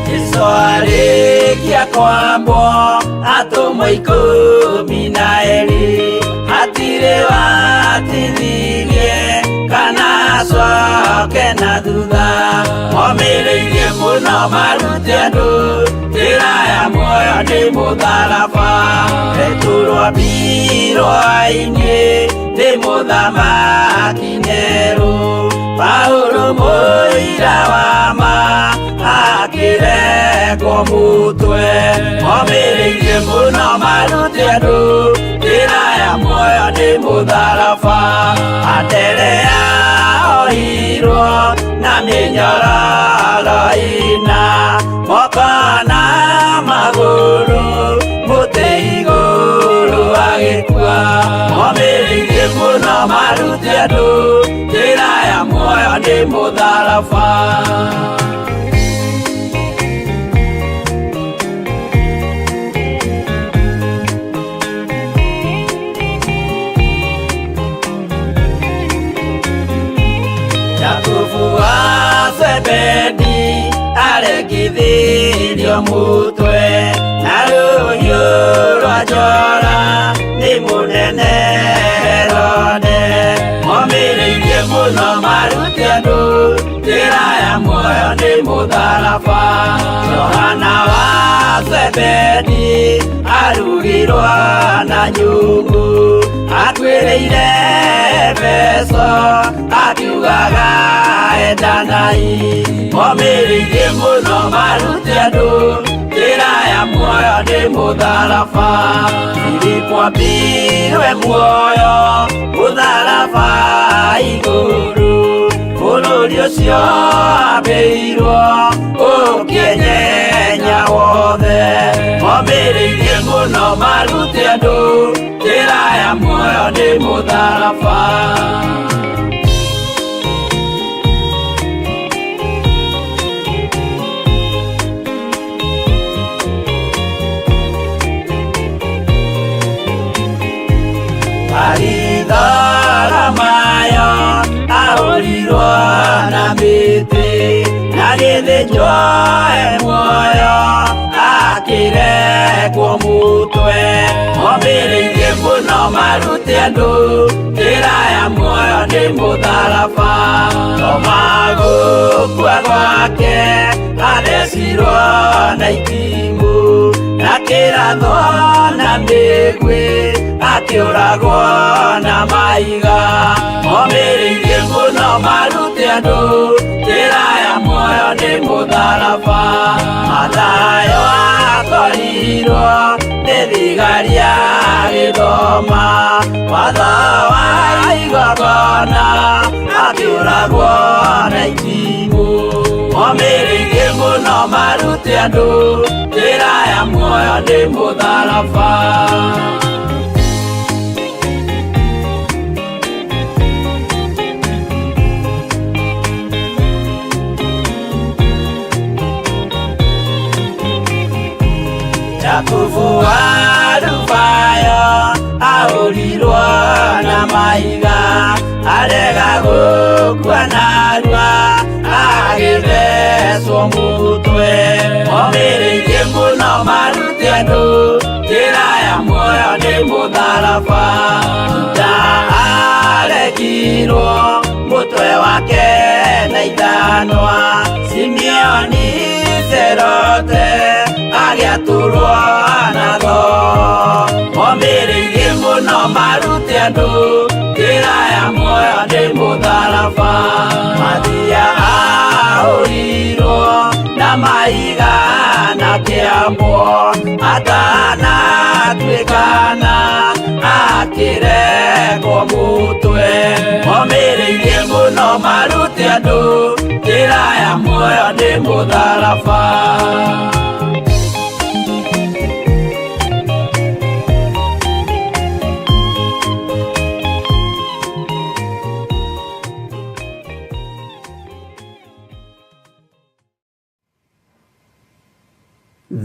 Jesu arĩkia kwambwo atũmwo 12 hatirĩ watithirie kana acoke na thutha momĩrĩirie mũno marute andũ njĩra ya muoyo nĩ mũtharaba Petero ambirwo-inĩ nĩ mũthamaki Nero Paulo mũira wa ma akĩrekwo mũtwe momĩrĩirie mũno marute andũ njĩra ya muoyo nĩ mũtharaba Anderea ohirwo na mĩnyororo ĩna moko na magũrũ mũtĩ igũrũ agĩkua momĩrĩirie mũno marute andũ njĩra ya muoyo nĩ mũtharaba. Jakubu wa Zebedi arekithirio mutwe na rũhiũ rwa njora nĩ mũnene Herode momĩrĩirie mũno marute andũ njĩra ya muoyo nĩ mũtharaba Johana wa Zebedi arugirwo na nyungu akuĩrĩire Efeso akiugaga endanai momĩrĩirie mũno marute andũ njĩra ya muoyo nĩ mũtharaba Filipo ambirwe muoyo mũtharaba igũrũ bũrũri ũcio ambĩirwo ũkĩenyenya wothe momĩrĩirie mũno marute andũ njĩra ya muoyo nĩ mũtharaba. Baritholomayo ahũrirwo na mĩtĩ na gĩthĩnjwo e muoyo akĩrekwo mũtwe momĩrĩirie mũno marute andũ njĩra ya muoyo nĩ mũtharaba Toma gũkua gwake athecirwo na itimũ na kĩrathwo na mĩguĩ akĩũragwo na mahiga momĩrĩirie mũno marute andũ njĩra ya muoyo nĩ mũtharaba Mathayo akorirwo nĩ thigari agĩthoma watho wa igongona akĩũragwo na itimũ momĩrĩirie mũno marute andũ njĩra ya muoyo nĩ mũtharaba. Jakubu wa Alufayo ahũrirwo na mahiga arega gũkua narua agĩthecwo mũtwe momĩrĩirie mũno marute andũ njĩra ya muoyo nĩ mũtharaba Juda arekirwo mũtwe wake na ithanwa Simeoni Zerote Magatũrwo na tho Momĩrĩirie mũno marute andũ Njĩra ya muoyo nĩ mũtharaba Mathia ahũrirwo na mahiga na kĩambwo Atanatuĩkana akĩrekwo mũtwe Momĩrĩirie mũno marute andũ Njĩra ya muoyo nĩ mũtharaba.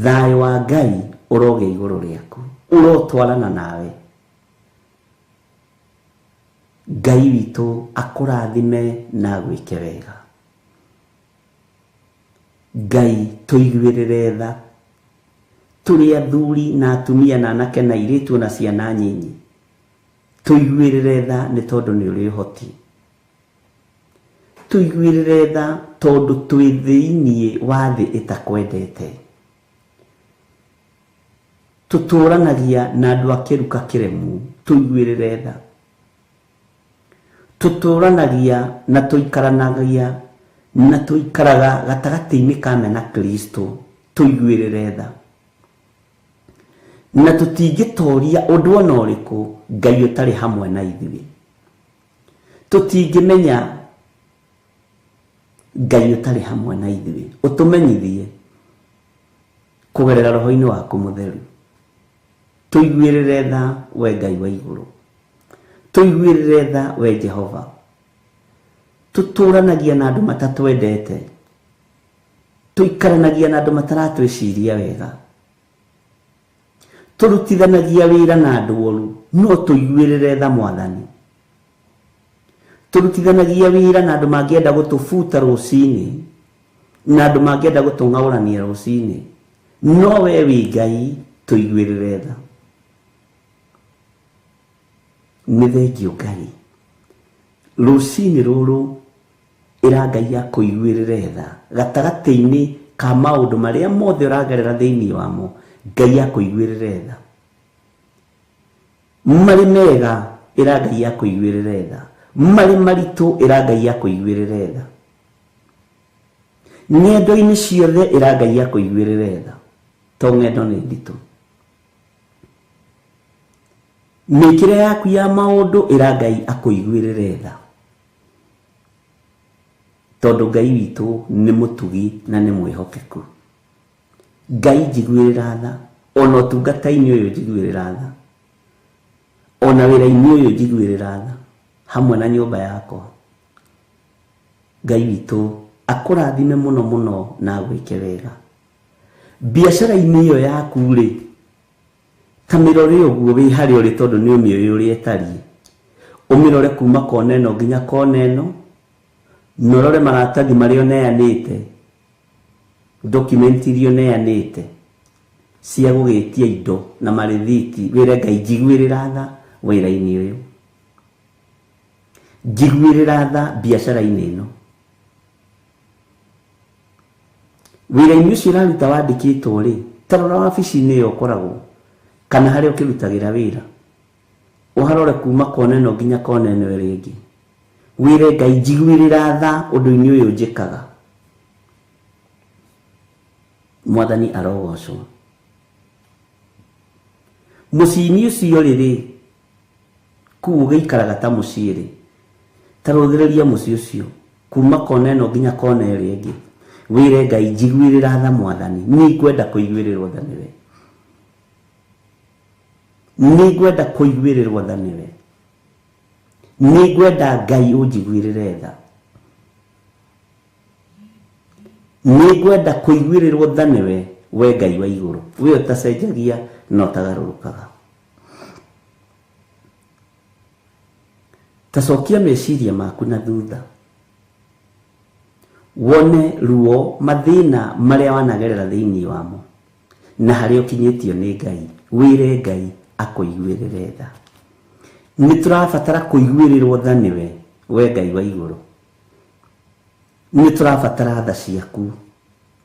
Thayũ wa Ngai ũrogĩa igũrũ rĩaku, ũrotwarana nawe. Ngai witũ akũrathime na agwĩke wega. Ngai tũiguĩrĩre tha, tũrĩ athuri na atumia na anake na airĩtu na ciana nyinyi. Tũiguĩrĩre tha nĩ tondũ nĩ ũrĩ ũhoti. Tũiguĩrĩre tha tondũ twĩ thĩinĩ wa thĩ ĩtakwendete. Tũtũranagia na andũ a kĩruka kĩremu, tũiguĩrĩre tha. Tũtũranagia na tũikaranagia na tũikaraga gatagatĩ-inĩ ka mena Kristo, tũiguĩrĩre tha. Na tũtingĩtoria ũndũ ona ũrĩkũ Ngai ũtarĩ hamwe na ithuĩ. Tũtingĩmenya Ngai ũtarĩ hamwe na ithuĩ. Ũtũmenyithie kũgerera roho-inĩ waku mũtheru. Tũiguĩrĩre tha we Ngai wa igũrũ. Tũiguĩrĩre tha we Jehova. Tũtũranagia na andũ matatwendete. Tũikaranagia na andũ mataratwĩciria wega. Tũrutithanagia wĩra na andũ oru, no tũiguĩrĩre tha Mwathani. Tũrutithanagia wĩra na andũ mangĩenda gũtũbuta rũcinĩ, na andũ mangĩenda gũtũng'aũrania rũcinĩ, no we wĩ Ngai, tũiguĩrĩre tha. Nĩ thengiũ Ngai. Rũcinĩ rũrũ ĩra Ngai akũiguĩrĩre tha gatagatĩ-inĩ ka maũndũ marĩa mothe ũragerera thĩinĩ wamo, Ngai akũiguĩrĩre tha. Marĩ mega ĩra Ngai akũiguĩrĩre tha, marĩ maritũ ĩra Ngai akũiguĩrĩre tha. Ng'endo-inĩ ciothe ĩra Ngai akũiguĩrĩre tha, to ng'endo nĩ nditũ. Mĩkĩre yaku ya maũndũ ĩra Ngai akũiguĩrĩre tha, tondũ Ngai witũ nĩ mũtugi na nĩ mwĩhokeku. Ngai njiguĩrĩra tha, ona ũtungata-inĩ ũyũ njiguĩrĩra tha, ona wĩra-inĩ ũyũ njiguĩrĩra tha, hamwe na nyũmba yakwa. Ngai witũ akũrathime mũno mũno na agwĩke wega. Biacara-inĩ ĩyo yaku rĩ, ta mĩrore ũguo wĩ harĩa ũrĩ tondũ nĩ ũmĩũĩ ũrĩa ĩtariĩ. Ũmĩrore kuma kona ĩno nginya kona ĩno, na ũrore maratathi marĩa ũneanĩte, document iria ũneanĩte cia gũgĩtia indo na marĩthiti, wĩre Ngai njiguĩrĩra tha wĩra-inĩ ũyũ. Njiguĩrĩra tha biacara-inĩ ĩno. Wĩra-inĩ ũcio ũraruta wandĩkĩtwo rĩ, ta rora wabici-inĩ ĩyo ũkoragwo kana harĩa ũkĩrutagĩra wĩra, ũharore kuma kona ĩno nginya kona ĩno ĩrĩa ĩngĩ. Wĩre Ngai njiguĩrĩra tha ũndũ-inĩ ũyũ njĩkaga. Mwathani arogocwo. Mũciĩ-inĩ ũcio rĩ, kũu ũgĩikaraga ta mũciĩ rĩ, ta rũthĩrĩria mũciĩ ũcio kuma kona ĩno nginya kona ĩrĩa ĩngĩ. Wĩre Ngai njiguĩrĩra tha Mwathani, nĩ ngwenda kũiguĩrĩrwo tha nĩwe. Nĩ ngwenda kũiguĩrĩrwo tha nĩwe. Nĩ ngwenda Ngai ũnjiguĩrĩre tha. Nĩ ngwenda kũiguĩrĩrwo tha nĩwe, we Ngai wa igũrũ, we ũtacenjagia na ũtagarũrũkaga. Ta cokia meciria maku na thutha, wone ruo, mathĩna marĩa wanagerera thĩinĩ wamo, na harĩa ũkinyĩtio nĩ Ngai, wĩre Ngai akũiguĩrĩre tha. Nĩ tũrabatara kũiguĩrĩrwo tha nĩwe, we Ngai wa igũrũ. Nĩ tũrabatara tha ciaku.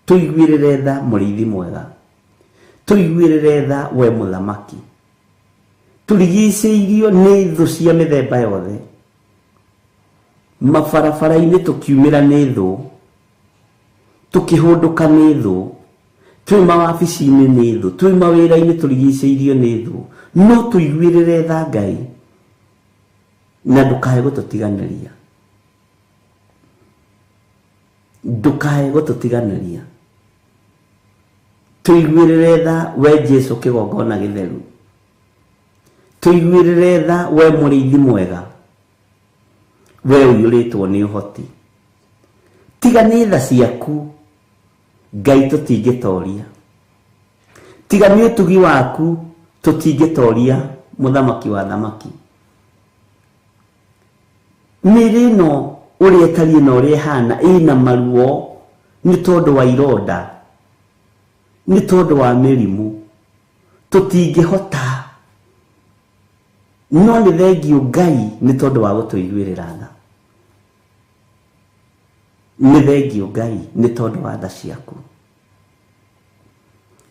Tũiguĩrĩre tha mũrĩithi mwega. Tũiguĩrĩre tha we mũthamaki. Tũrigicĩirio nĩ thũ cia mĩthemba yothe. Mabarabara-inĩ tũkiumĩra nĩ thũ, tũkĩhũndũka nĩ thũ, twĩ mawabici-inĩ nĩ thũ, twĩ mawĩra-inĩ tũrigicĩirio nĩ thũ. No tũiguĩrĩre tha Ngai na ndũkae gũtũtiganĩria. Ndũkae gũtũtiganĩria. Tũiguĩrĩre tha we Jesũ kĩgongona gĩtheru. Tũiguĩrĩre tha we mũrĩithi mwega, we ũiyũrĩtwo nĩ ũhoti. Tiga nĩ tha ciaku Ngai tũtingĩtoria. Tiga nĩ ũtugi waku tũtingĩtoria mũthamaki wa thamaki. Mĩĩrĩ ĩno ũrĩa ĩtariĩ na ũrĩa ĩhana ĩna maruo nĩ tondũ wa ironda, nĩ tondũ wa mĩrimũ, tũtingĩhota. No nĩ thengiũ Ngai nĩ tondũ wa gũtũiguĩrĩra tha. Nĩ thengiũ Ngai nĩ tondũ wa tha ciaku.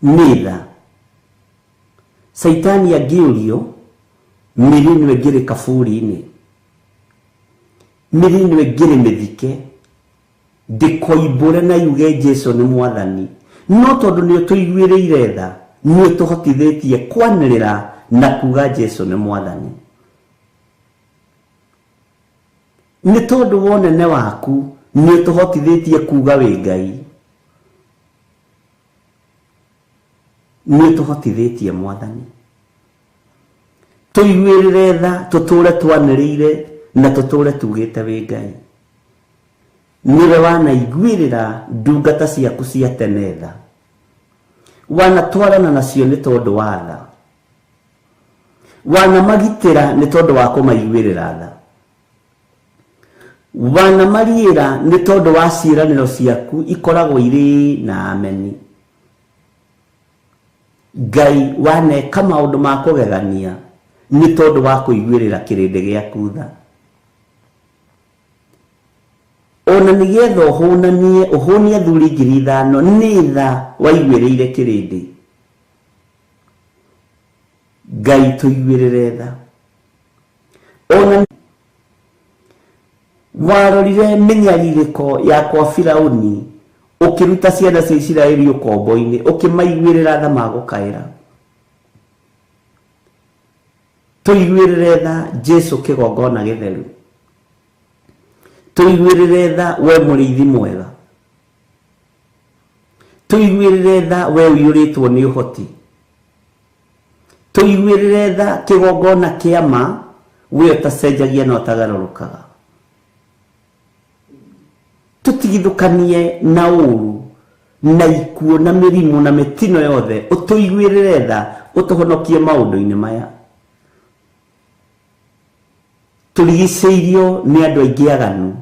Nĩ tha. Caitani angĩũrio mĩĩrĩ ĩno ĩngĩrĩ kaburi-inĩ, mĩĩrĩ ĩno ĩngĩrĩ mĩthike, ndĩkoimbũre na yuge Jesũ nĩ mwathani. No tondũ nĩ ũtũiguĩrĩire tha, nĩ ũtũhotithĩtie kwanĩrĩra na kuga Jesũ nĩ mwathani. Nĩ tondũ wa ũnene waku nĩ ũtũhotithĩtie kuga wĩ Ngai. Nĩ ũtũhotithĩtie mwathani. Tũiguĩrĩre tha, tũtũre twanĩrĩire na tũtũre tugĩte wĩ Ngai. Nĩwe wanaiguĩrĩra ndungata ciaku cia tene tha. Wanatwarana nacio nĩ tondũ wa tha. Wanamagitĩra nĩ tondũ wa kũmaiguĩrĩra tha. Wanamariĩra nĩ tondũ wa ciĩranĩro ciaku ikoragwo irĩ na ameni. Ngai waneka maũndũ ma kũgegania nĩ tondũ wa kũiguĩrĩra kĩrĩndĩ gĩaku tha. Ona nĩgetha ũhũnanie, ũhũnie athuri 5,000 nĩ tha waiguĩrĩire kĩrĩndĩ. Ngai tũiguĩrĩre tha. Ona warorire mĩnyarirĩko ya kwa Firaũni, ũkĩruta ciana cia Isiraeli ũkombo-inĩ, ũkĩmaiguĩrĩra tha magũkaĩra. Tũiguĩrĩre tha Jesũ kĩgongona gĩtheru. Tũiguĩrĩre tha we mũrĩithi mwega. Tũiguĩrĩre tha we ũiyũrĩtwo nĩ ũhoti. Tũiguĩrĩre tha kĩgongona kĩa ma, we ũtacenjagia na ũtagarũrũkaga. Tũtigithũkanie na ũũru na ikuũ na mĩrimũ na mĩtino yothe, ũtũiguĩrĩre tha, ũtũhonokie maũndũ-inĩ maya. Tũrigicĩirio nĩ andũ aingĩ aganu,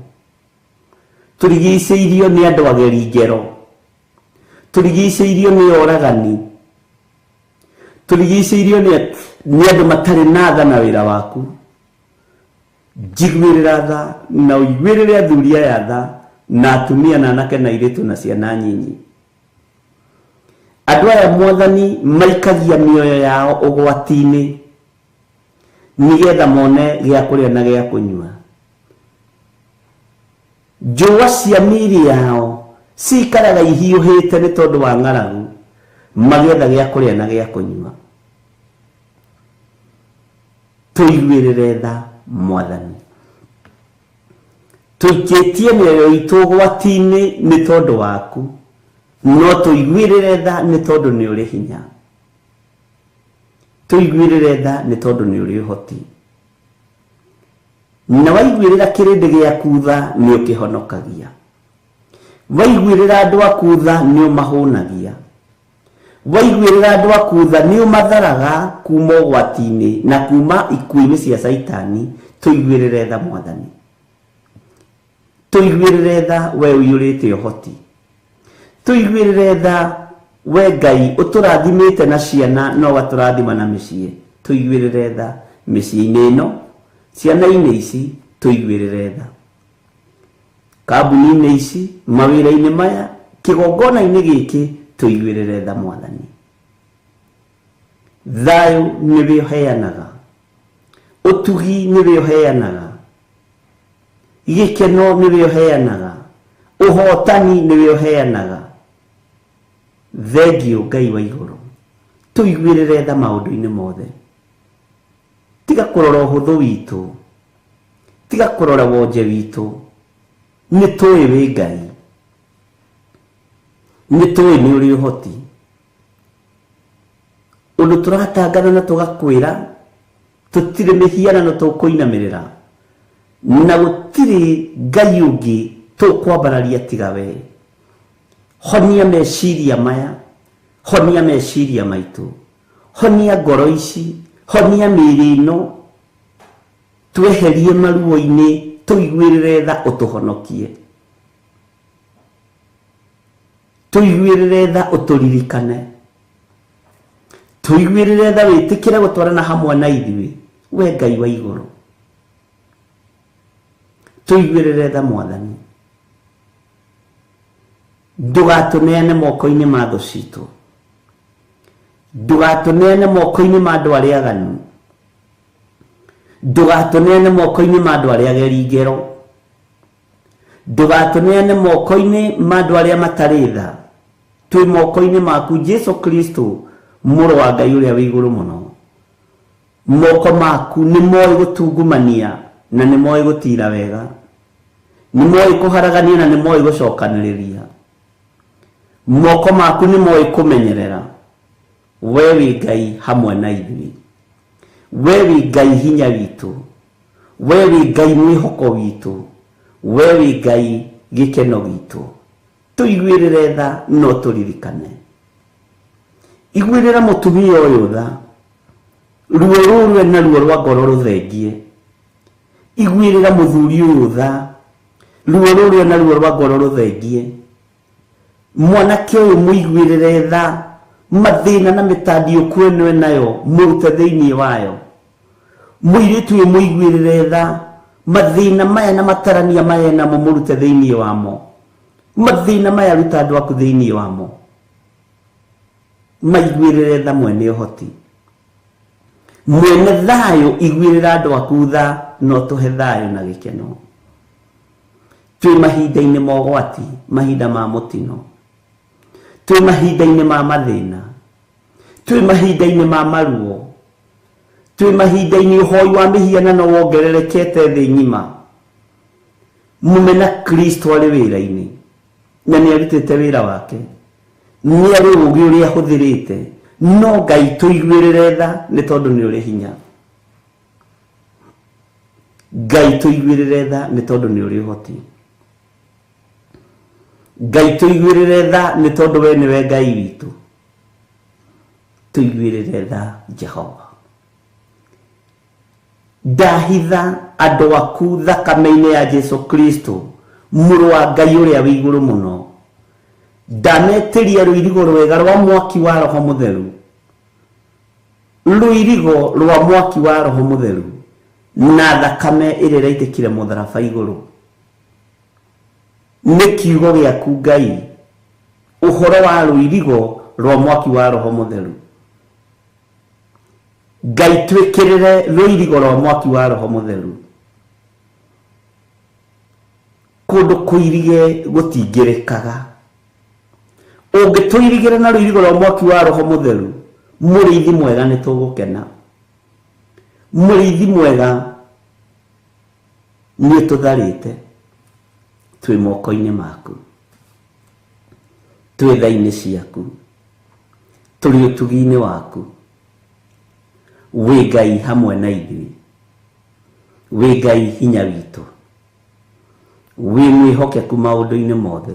tũrigicĩirio nĩ andũ ageri ngero, tũrigicĩirio nĩ oragani, tũrigicĩirio nĩ andũ matarĩ na tha na wĩra waku. Njiguĩrĩra tha na ũiguĩrĩre athuri aya tha na atumia na anake na airĩtu na ciana nyinyi. Andũ aya mwathani maikagia mĩoyo yao ũgwati-inĩ nĩgetha mone gĩa kũrĩa na gĩa kũnyua. Njũa cia mĩĩrĩ yao cikaraga ihiũhĩte nĩ tondũ wa ng'aragu, magĩetha gĩa kũrĩa na gĩa kũnyua. Tũiguĩrĩre tha mwathani. Tũikĩtie mĩoyo itũ ũgwati-inĩ nĩ tondũ waku, no tũiguĩrĩre tha nĩ tondũ nĩ ũrĩ hinya. Tũiguĩrĩre tha nĩ tondũ nĩ ũrĩ ũhoti. Na waiguĩrĩra kĩrĩndĩ gĩaku tha nĩ ũkĩhonokagia. Waiguĩrĩra andũ aku tha nĩ ũmahũnagia. Waiguĩrĩra andũ aku tha nĩ ũmatharaga kuma ũgwati-inĩ na kuma ikuũ-inĩ cia Caitani. Tũiguĩrĩre tha mwathani. Tũiguĩrĩre tha we ũiyũrĩte ũhoti. Tũiguĩrĩre tha we Ngai ũtũrathimĩte na ciana na ũgatũrathima na mĩciĩ. Tũiguĩrĩre tha mĩciĩ-inĩ ĩno, ciana-inĩ ici, tũiguĩrĩre tha. Kambuni-inĩ ici, mawĩra-inĩ maya, kĩgongona-inĩ gĩkĩ, tũiguĩrĩre tha mwathani. Thayũ nĩwe ũheanaga, ũtugi nĩwe ũheanaga, gĩkeno nĩwe ũheanaga, ũhotani nĩwe ũheanaga. Thengio Ngai wa igũrũ, tũiguĩrĩre tha maũndũ-inĩ mothe. Tiga kũrora ũhũthũ witũ, tiga kũrora wonje witũ. Nĩ tũĩ wĩ Ngai, nĩ tũĩ nĩ ũrĩ ũhoti. Ũndũ tũratangatha na tũgakwĩra tũtirĩ mĩhianano tũkũinamĩrĩra, na gũtirĩ Ngai ũngĩ tũkwambararia tiga we. Honia meciria maya, honia meciria maitũ, honia ngoro ici, honia mĩĩrĩ ĩno, tweherie maruo-inĩ, tũiguĩrĩre tha ũtũhonokie, tũiguĩrĩre tha ũtũririkane, tũiguĩrĩre tha wĩtĩkĩre gũtwarana hamwe na ithuĩ, we Ngai wa igũrũ. Tũiguĩrĩre tha Mwathani, ndũgatũneane moko-inĩ ma thũ citũ, ndũgatũneane moko-inĩ ma andũ arĩa aganu, ndũgatũneane moko-inĩ ma andũ arĩa ageri ngero, ndũgatũneane moko-inĩ ma andũ arĩa matarĩ tha. Twĩ moko-inĩ maku Jesu Kristo, mũrũ wa Ngai ũrĩa wĩ igũrũ mũno. Moko maku nĩ moĩ gũtungumania na nĩ moĩ gũtira wega, nĩ moĩ kũharagania na nĩ moĩ gũcokanĩrĩria. Moko maku nĩ moĩ kũmenyerera. We wĩ Ngai hamwe na ithuĩ, we wĩ Ngai hinya witũ, we wĩ Ngai mwĩhoko witũ, we wĩ Ngai gĩkeno gitũ. Tũiguĩrĩre tha no tũririkane. Iguĩrĩra mũtumia ũyũ tha, ruo rũrũ ena ruo rwa ngoro rũthengie. Iguĩrĩra mũthuri ũyũ tha, ruo rũrũ ena ruo rwa ngoro rũthengie. Mwanake ũyũ mũiguĩrĩre tha, mathĩna na mĩtandiũku ĩno enayo mũrute thĩinĩ wayo. Mũirĩtu ũyũ mũiguĩrĩre tha, mathĩna maya na matarania maya enamo mũrute thĩinĩ wamo. Mathĩna maya ruta andũ aku thĩinĩ wamo. Maiguĩrĩre tha mwene ũhoti, mwene thayũ. Iguĩrĩra andũ aku tha, no tũhe thayũ na gĩkeno. Twĩ mahinda-inĩ ma ũgwati, mahinda ma mũtino, twĩ mahinda-inĩ ma mathĩna, twĩ mahinda-inĩ ma maruo, twĩ mahinda-inĩ ũhoi wa mĩhianano wongererekete thĩ ng'ima. Mũmena Kristo arĩ wĩra-inĩ na nĩ arutĩte wĩra wake, nĩ arĩ ũũgĩ ũrĩa ahũthĩrĩte, no Ngai tũiguĩrĩre tha nĩ tondũ nĩ ũrĩ hinya. Ngai tũiguĩrĩre tha nĩ tondũ nĩ ũrĩ ũhoti. Ngai tũiguĩrĩre tha nĩ tondũ we nĩwe Ngai witũ. Tũiguĩrĩre tha Jehova. Ndahitha andũ aku thakame-inĩ ya Jesu Kristo, mũrũ wa Ngai ũrĩa wĩ igũrũ mũno. Ndametĩria rũirigo rwega rwa mwaki wa Roho Mũtheru, rũirigo rwa mwaki wa Roho Mũtheru na thakame ĩrĩa ĩraitĩkire mũtharaba igũrũ. Nĩ kiugo gĩaku Ngai, ũhoro wa rũirigo rwa mwaki wa Roho Mũtheru. Ngai twĩkĩrĩre rũirigo rwa mwaki wa Roho Mũtheru. Kũndũ kũirige gũtingĩrĩkaga. Ũngĩtũirigĩra na rũirigo rwa mwaki wa Roho Mũtheru, mũrĩithi mwega nĩ tũgũkena. Mũrĩithi mwega nĩ ũtũtharĩte, twĩ moko-inĩ maku, twĩ tha-inĩ ciaku, tũrĩ ũtugi-inĩ waku. Wĩ Ngai hamwe na ithuĩ, wĩ Ngai hinya witũ, wĩ mwĩhokeku maũndũ-inĩ mothe.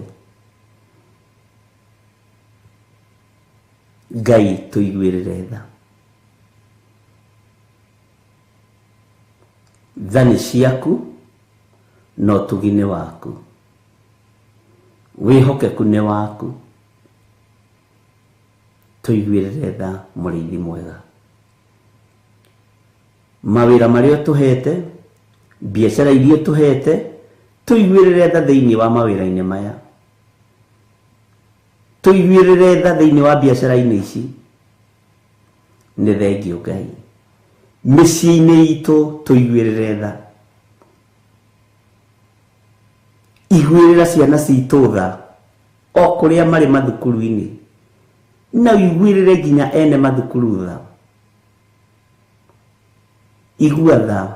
Ngai tũiguĩrĩre tha. Tha nĩ ciaku na ũtugi nĩ waku, wĩhokeku nĩ waku. Tũiguĩrĩre tha mũrĩithi mwega. Mawĩra marĩa ũtũhete, biacara iria ũtũhete, tũiguĩrĩre tha thĩinĩ wa mawĩra-inĩ maya. Tũiguĩrĩre tha thĩinĩ wa biacara-inĩ ici. Nĩ thengio Ngai. Mĩciĩ-inĩ itũ tũiguĩrĩre tha. Iguĩrĩra ciana citũ tha o kũrĩa marĩ mathukuru-inĩ, na ũiguĩrĩre nginya ene mathukuru tha. Igua tha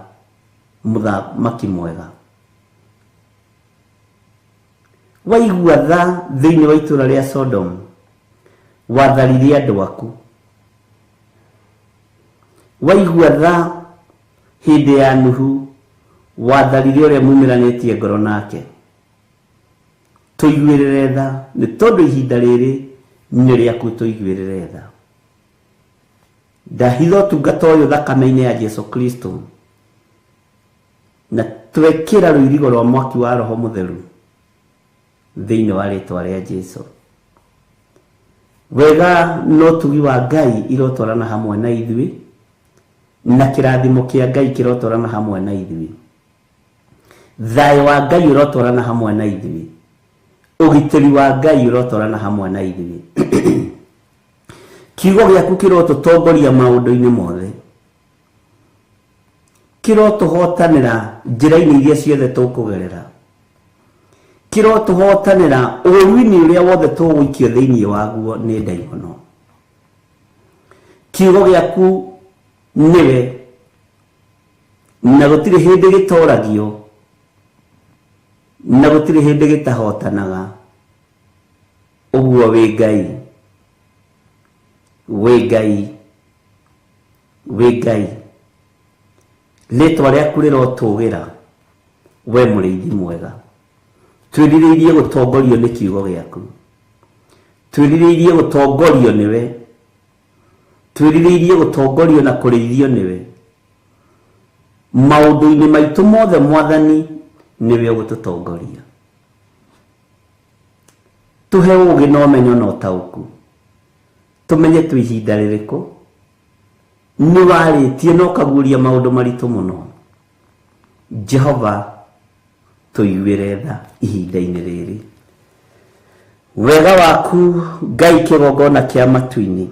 mũthamaki mwega. Waigua tha thĩinĩ wa itũũra rĩa Sodom, watharirie andũ aku. Waigua tha hĩndĩ ya Nuhu, watharirie ũrĩa mumĩranĩtie ngoro nake. Tũiguĩrĩre tha, nĩ tondũ ihinda rĩrĩ nĩ rĩaku, tũiguĩrĩre tha. Ndahitha ũtungata ũyũ thakame-inĩ ya Jesu Kristo, na twekĩra rũirigo rwa mwaki wa Roho Mũtheru thĩinĩ wa rĩtwa rĩa Jesu. Wega na ũtugi wa Ngai irotwarana hamwe na ithuĩ, na kĩrathimo kĩa Ngai kĩrotwarana hamwe na ithuĩ. Thayũ wa Ngai ũrotwarana hamwe na ithuĩ. Ũgitĩri wa Ngai ũrotwarana hamwe na ithuĩ. Kiugo gĩaku kĩrotũtongoria maũndũ-inĩ mothe. Kĩrotũhotanĩra njĩra-inĩ iria ciothe tũkũgerera. Kĩrotũhotanĩra ũũru-inĩ ũrĩa wothe tũgũikio thĩinĩ waguo nĩ ndaimono. Kiugo gĩaku nĩwe, na gũtirĩ hĩndĩ gĩtoragio, na gũtirĩ hĩndĩ gĩtahotanaga. Ũguo wĩ Ngai, wĩ Ngai, wĩ Ngai. Rĩtwa rĩaku rĩrotũgĩra, we mũrĩithi mwega. Twĩrirĩirie gũtongorio nĩ kiugo gĩaku. Twĩrirĩirie gũtongorio nĩwe. Twĩrirĩirie gũtongorio na kũrĩithio nĩwe. Maũndũ-inĩ maitũ mothe Mwathani nĩwe ũgũtũtongoria. Tũhe ũũgĩ na ũmenyo na ũtaũku. Tũmenye twĩ ihinda rĩrĩkũ. Nĩ warĩtie na ũkaguũria maũndũ maritũ mũno. Jehova tũiguĩre tha ihinda-inĩ rĩrĩ. Wega waku Ngai kĩgongona kĩa matu-inĩ.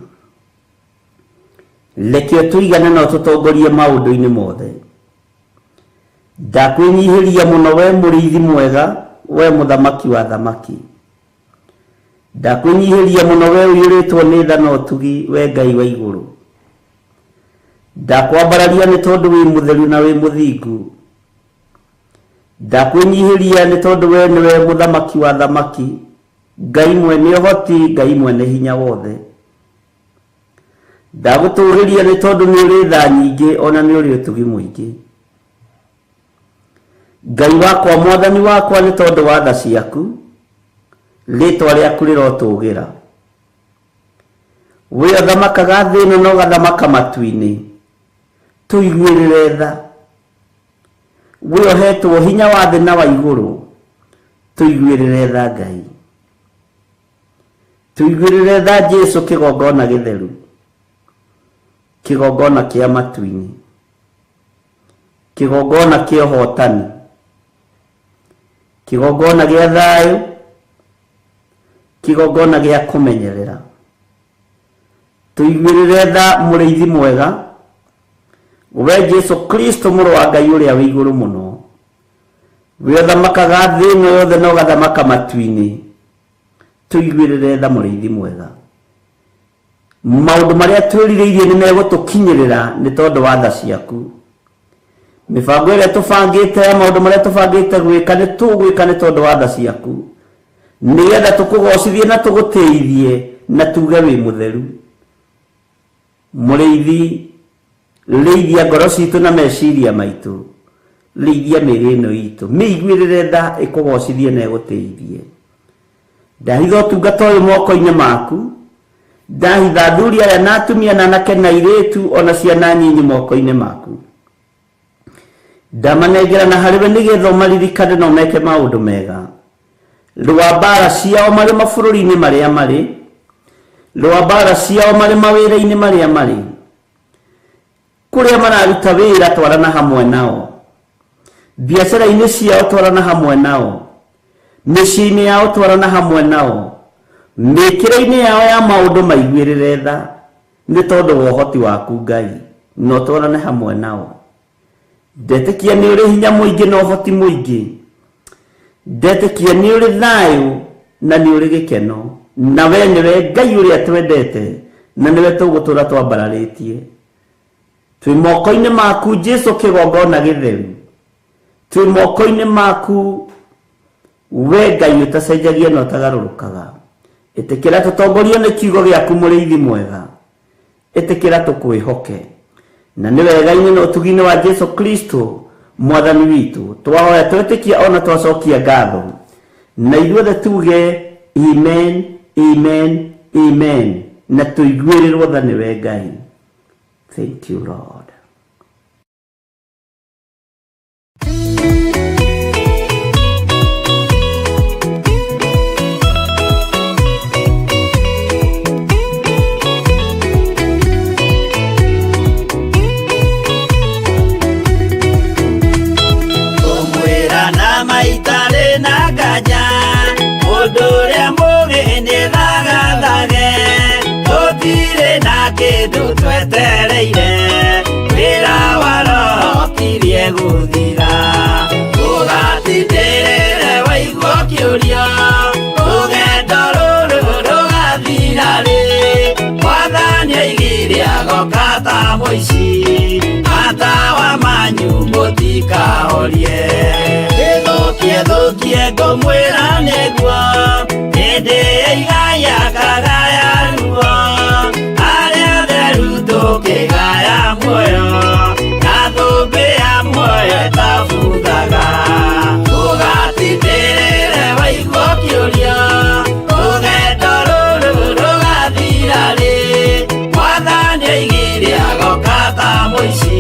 Reke ũtũigane na ũtũtongorie maũndũ-inĩ mothe. Ndakwĩnyihĩria mũno we mũrĩithi mwega, we mũthamaki wa thamaki. Ndakwĩnyihĩria mũno we ũiyũrĩtwo nĩ tha na ũtugi, we Ngai wa igũrũ. Ndakwambararia nĩ tondũ wĩ mũtheru na wĩ mũthingu. Ndakwĩnyihĩria nĩ tondũ we nĩwe mũthamaki wa thamaki, Ngai mwene ũhoti, Ngai mwene hinya wothe. Ndagũtũgĩria nĩ tondũ nĩ ũrĩ tha nyingĩ ona nĩ ũrĩ ũtugi mũingĩ. Ngai wakwa, mwathani wakwa, nĩ tondũ wa tha ciaku, rĩtwa rĩaku rĩrotũgĩra. We ũthamakaga thĩ ĩno na ũgathamaka matu-inĩ, tũiguĩrĩre tha. We ũhetwo hinya wa thĩ na wa igũrũ, tũiguĩrĩre tha Ngai. Tũiguĩrĩre tha Jesu kĩgongona gĩtheru, kĩgongona kĩa matu-inĩ, kĩgongona kĩa ũhotani, kĩgongona gĩa thayũ, kĩgongona gĩa kũmenyerera. Tũiguĩrĩre tha mũrĩithi mwega, we Jesu Kristo mũrũ wa Ngai ũrĩa wĩ igũrũ mũno, we ũthamakaga thĩ ĩno yothe na ũgathamaka matu-inĩ. Tũiguĩrĩre tha mũrĩithi mwega. Maũndũ marĩa twĩrirĩirie nĩ megũtũkinyĩrĩra nĩ tondũ wa tha ciaku. Mĩbango ĩrĩa tũbangĩte ya maũndũ marĩa tũbangĩte gwĩka nĩ tũgwĩka nĩ tondũ wa tha ciaku, nĩgetha tũkũgocithie na tũgũtĩithie na tuge wĩ mũtheru. Mũrĩithi, rĩithia ngoro citũ na meciria maitũ, rĩithia mĩĩrĩ ĩno itũ, mĩiguĩrĩre tha ĩkũgocithie na ĩgũtĩithie. Ndahitha ũtungata ũyũ moko-inĩ maku, ndahitha athuri aya na atumia na anake na airĩtu ona ciana nyinyi moko-inĩ maku. Ndamanengerana harĩ we nĩgetha ũmaririkane na ũmeke maũndũ mega. Rũa mbaara ciao marĩ mabũrũri-inĩ marĩa marĩ, rũa mbaara ciao marĩ mawĩra-inĩ marĩa marĩ. Kũrĩa mararuta wĩra twarana hamwe nao. Biacara-inĩ ciao twarana hamwe nao. Mĩciĩ-inĩ yao twarana hamwe nao. Mĩkĩre-inĩ yao ya maũndũ maiguĩrĩre tha. Nĩ tondũ wa ũhoti waku Ngai, na ũtwarane hamwe nao. Ndetĩkia nĩ ũrĩ hinya mũingĩ na ũhoti mũingĩ. Ndetĩkia nĩ ũrĩ thayũ na nĩ ũrĩ gĩkeno, na we nĩwe Ngai ũrĩa twendete, na nĩwe tũgũtũra twambararĩtie. Twĩ moko-inĩ maku Jesu kĩgongona gĩtheru, twĩ moko-inĩ maku we Ngai ũtacenjagia na ũtagarũrũkaga. Ĩtĩkĩra tũtongorio nĩ kiugo gĩaku mũrĩithi mwega, ĩtĩkĩra tũkwĩhoke, na nĩ wega-inĩ na ũtugi-inĩ wa Jesu Kristo mwathani witũ twahoya twetĩkia ona twacokia ngatho, na ithuothe tuge amen, amen, amen, na tũiguĩrĩrwo tha nĩwe Ngai. Thank you Lord. Ngũmwĩra na maitarĩ na nganja, mũndũ ũrĩa mũgĩ nĩ thagathage, tũtirĩ na kĩndũ twetereire, wĩra wa Roho kirie gũthira. Ũgatindĩrĩre waigua ũkĩũria, rũgendo rũrũ rũgathira rĩ? Mwathani oigire agoka ta mũici, matawa manyu mũtikahorie. Ĩthũkie thũkie ngũmwĩra nĩguo, hĩndĩ ĩigaya kagaya ruo, arĩa atheru tũkĩgaya muoyo, na thũmbĩ ya muoyo ĩtabuthaga. Ũgatindĩrĩre waigua ũkĩũria, rũgendo rũrũ rũgathira rĩ? Mwathani oigire agoka ta mũici,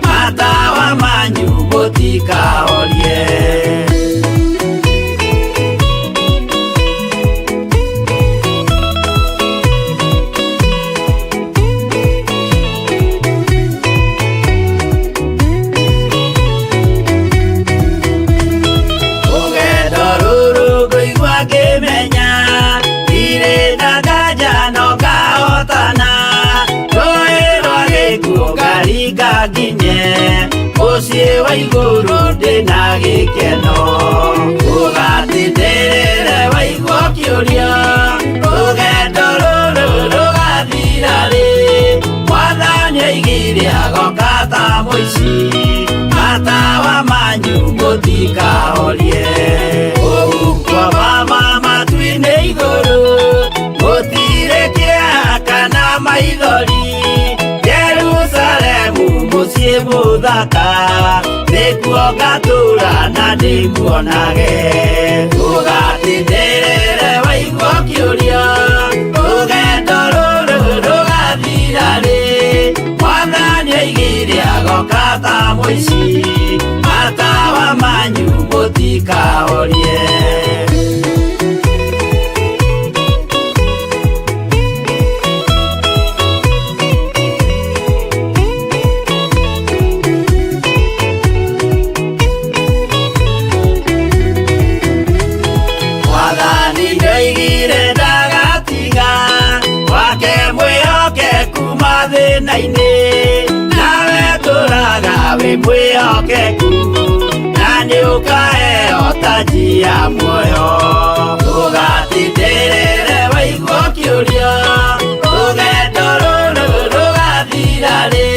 matawa manyu mũtikahorie. Rũgendo rũrũ ngũigua ngĩmenya, ndirĩ na nganja no ngahotana, rũĩ rwa gĩkuũ ngaringa nginye, mũciĩ wa igũrũ ndĩna gĩkeno. Ũgatindĩrĩre waigua ũkĩũria, rũgendo rũrũ rũgathira rĩ? Mwathani oigire agoka ta mũici, matawa manyu mũtikahorie. Kũu kwa mama matu-inĩ igũrũ, gũtirĩ kĩeha kana maithori, Jerusalemu mũciĩ mũthaka, nĩkuo ngatũũra na ndĩmuonage. Ũgatindĩrĩre waigua ũkĩũria, rũgendo rũrũ rũgathira rĩ? Mwathani oigire agoka ta mũici, matawa manyu mũtikahorie. Mwathani nĩoigire ndagatiga, wake mwĩhokeku mathĩna-inĩ, nawe tũraga wĩ mwĩhokeku, na nĩũkaheo taji ya muoyo. Ũgatindĩrĩre waigua ũkĩũria, rũgendo rũrũ rũgathira rĩ?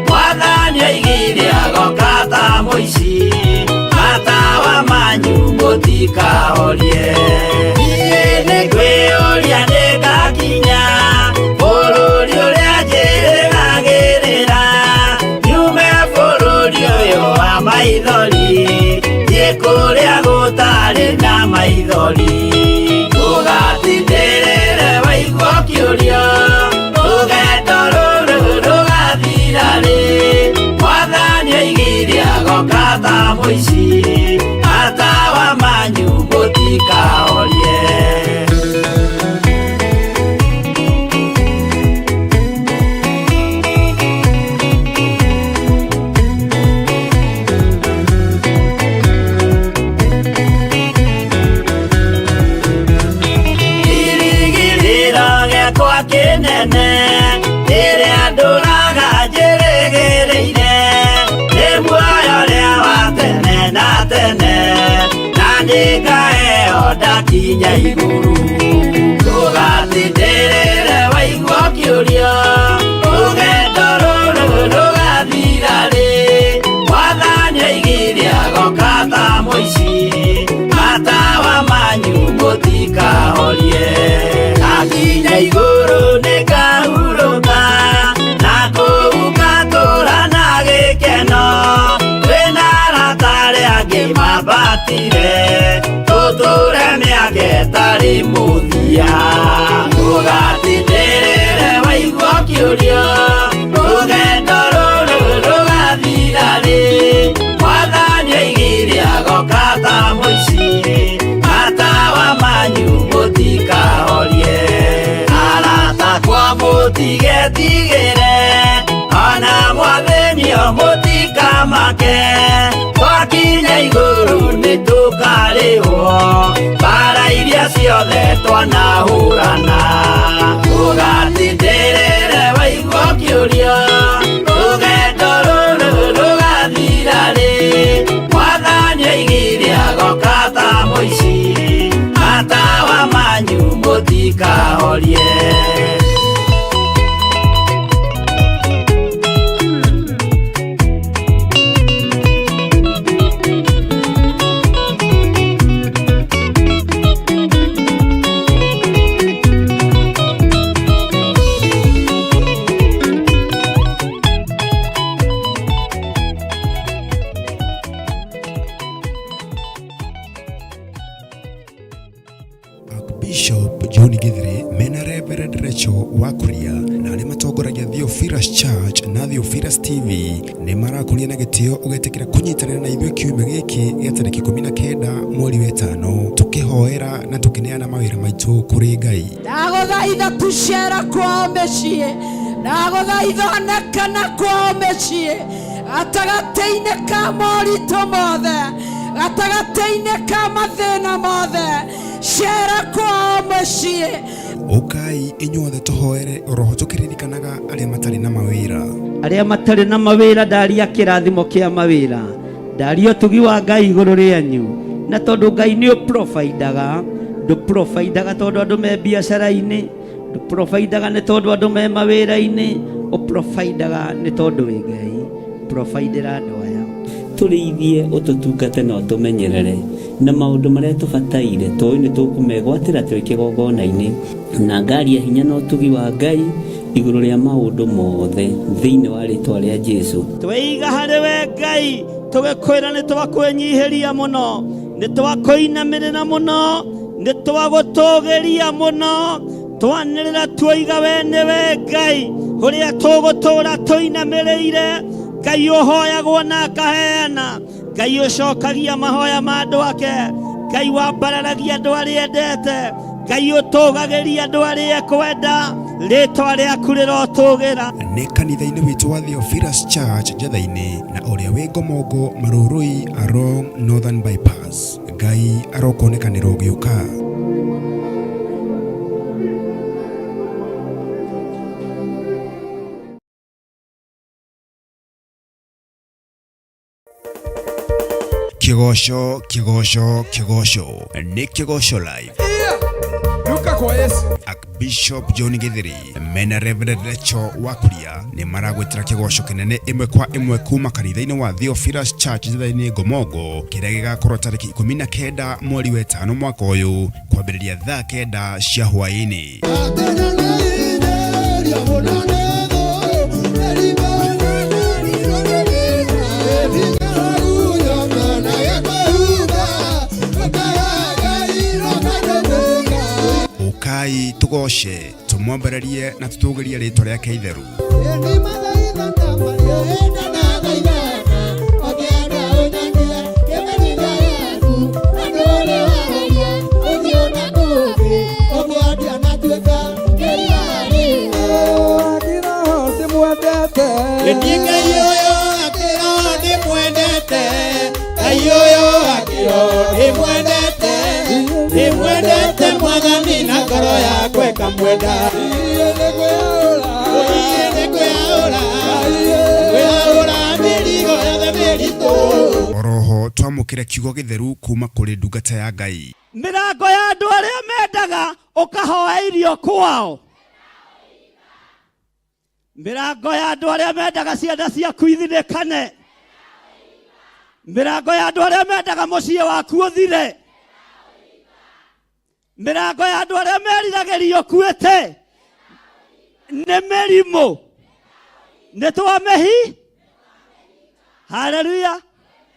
Mwathani oigire agoka ta mũici, matawa manyu mũtikahorie. Niĩ nĩngwĩyũria nĩngakinya bũrũri ũrĩa njĩrĩgagĩrĩra, nyume bũrũri ũyũ wa maithori, thiĩ kũrĩa gũtarĩ na maithori. Ũgatindĩrĩre waigua ũkĩũria, rũgendo rũrũ rũgathira rĩ? Mwathani oigire agoka ta mũici, matawa manyu mũtikahorie. Kĩrĩgĩrĩro gĩakwa kĩnene Nĩngaheo ndakinya igũrũ. Ndũgatindĩrĩre waigua ũkĩũria, rũgendo rũrũ rũgathira rĩ? Mwathani oigire agoka ta mũici, matawa manyu mũtikahorie. Ndakinya igũrũ nĩngahurũka, na kũu ngatũũra na gĩkeno. Twĩna arata arĩa angĩ mambatire, tũtũũre mĩaka ĩtarĩ mũthia. Ndũgatindĩrĩre waigua ũkĩũria, rũgendo rũrũ rũgathira rĩ? Mwathani oigire agoka ta mũici, matawa manyu mũtikahorie. Arata akwa mũtigetigĩre, ona mwathĩnio mũtikamake. Twakinya igũrũ nĩtũkarĩhwo mbara iria ciothe twanahũrana. Ndũgatindĩrĩre waigua ũkĩũria, rũgendo rũrũ rũgathira rĩ? Mwathani oigire agoka ta mũici, matawa manyu mũtikahorie. Archbishop John Githiri mena Reverend Rachel Wakuria na arĩa matongoragia Theophilus Church na Theophilus TV nĩ marakũria na gĩtĩo ũgetĩkĩra kũnyitanĩra na ithuĩ kiumia gĩkĩ gĩa tarĩki 19 mweri wa ĩtano tũkĩhoera na tũkĩneana mawĩra maitũ kũrĩ Ngai. Ndagũthaitha tucera kwao mĩciĩ, ndagũthaitha onekana kwao mĩciĩ, gatagatĩ-inĩ ka moritũ mothe, gatagatĩ-inĩ ka mathĩna mothe, cera kwao mũciĩ. Ũkai inyuothe tũhoere oroho tũkĩririkanaga arĩa matarĩ na mawĩra. Arĩa matarĩ na mawĩra, ndaria kĩrathimo kĩa mawĩra, ndaria ũtugi wa Ngai igũrũ rĩanyu. Na tondũ Ngai nĩ ũprovidaga, ndũprovidaga tondũ andũ me biacara-inĩ, ndũprovidaga nĩ tondũ andũ me mawĩra-inĩ, ũprovidaga nĩ tondũ wĩ Ngai. Providera andũ aya, tũrĩithie, ũtũtungate na ũtũmenyerere na maũndũ marĩa tũbataire, tũĩ nĩ tũkũmegwatĩra twĩ kĩgongona-inĩ. Na ngaria hinya na ũtugi wa Ngai igũrũ rĩa maũndũ mothe thĩinĩ wa rĩtwa rĩa Jesu. Tweiga harĩ we Ngai, tũgĩkwĩra nĩ twakwĩnyihĩria mũno, nĩ twakũinamĩrĩra mũno, nĩ twagũtũgĩria mũno, twanĩrĩra tuoiga we nĩwe Ngai ũrĩa tũgũtũũra tũinamĩrĩire. Ngai ũhoyagwo na akaheana, Ngai ũcokagia mahoya ma andũ ake, Ngai wambararagia andũ arĩa endete, Ngai ũtũgagĩria andũ arĩa ekwenda, rĩtwa rĩaku rĩrotũgĩra. Nĩ kanitha-inĩ witũ wa Theophilus Church Njatha-inĩ na ũrĩa wĩ Ngomongo Marũrũi along Northern Bypass. Ngai arokuonekanĩra ũgĩũka. Kĩgoco, kĩgoco, kĩgoco nĩ Kĩgoco Live. Duka kwa Yesu. Archbishop John Githiri mena Reverend Rachel Wakuria nĩ maragwĩtĩra kĩgoco kĩnene ĩmwe kwa ĩmwe kuma kanitha-inĩ wa Theophilus Church Njatha-inĩ Ngomongo kĩrĩa gĩgakorwo tarĩki 19 mweri wa ĩtano mwaka ũyũ kwambĩrĩria thaa 9 cia hwaĩ-inĩ. Ũkai tũgoce, tũmwambararie na tũtũgĩrie rĩtwa rĩake itheru. Niĩ Ngai ũyũ akĩro ndĩmwendete, Ngai ũyũ akĩro ndĩmwendete, ndĩmwendete Mwathani na ngoro yakwa ĩkamwenda. Ĩĩ nĩngwĩyaũra, ngwĩyaũra mĩrigo yothe mĩritũ. Oroho Twamũkĩre kiugo gĩtheru kuma kũrĩ ndungata ya Ngai. Mĩrango ya andũ arĩa mendaga ũkahoya irio kwao, mĩrango ya andũ arĩa mendaga ciana ciaku ithinĩkane, mĩrango ya andũ arĩa mendaga mũciĩ waku ũthire, mĩrango ya andũ arĩa meriragĩria ũkuĩte nĩ mĩrimũ, nĩ twamĩhi. Haleluya!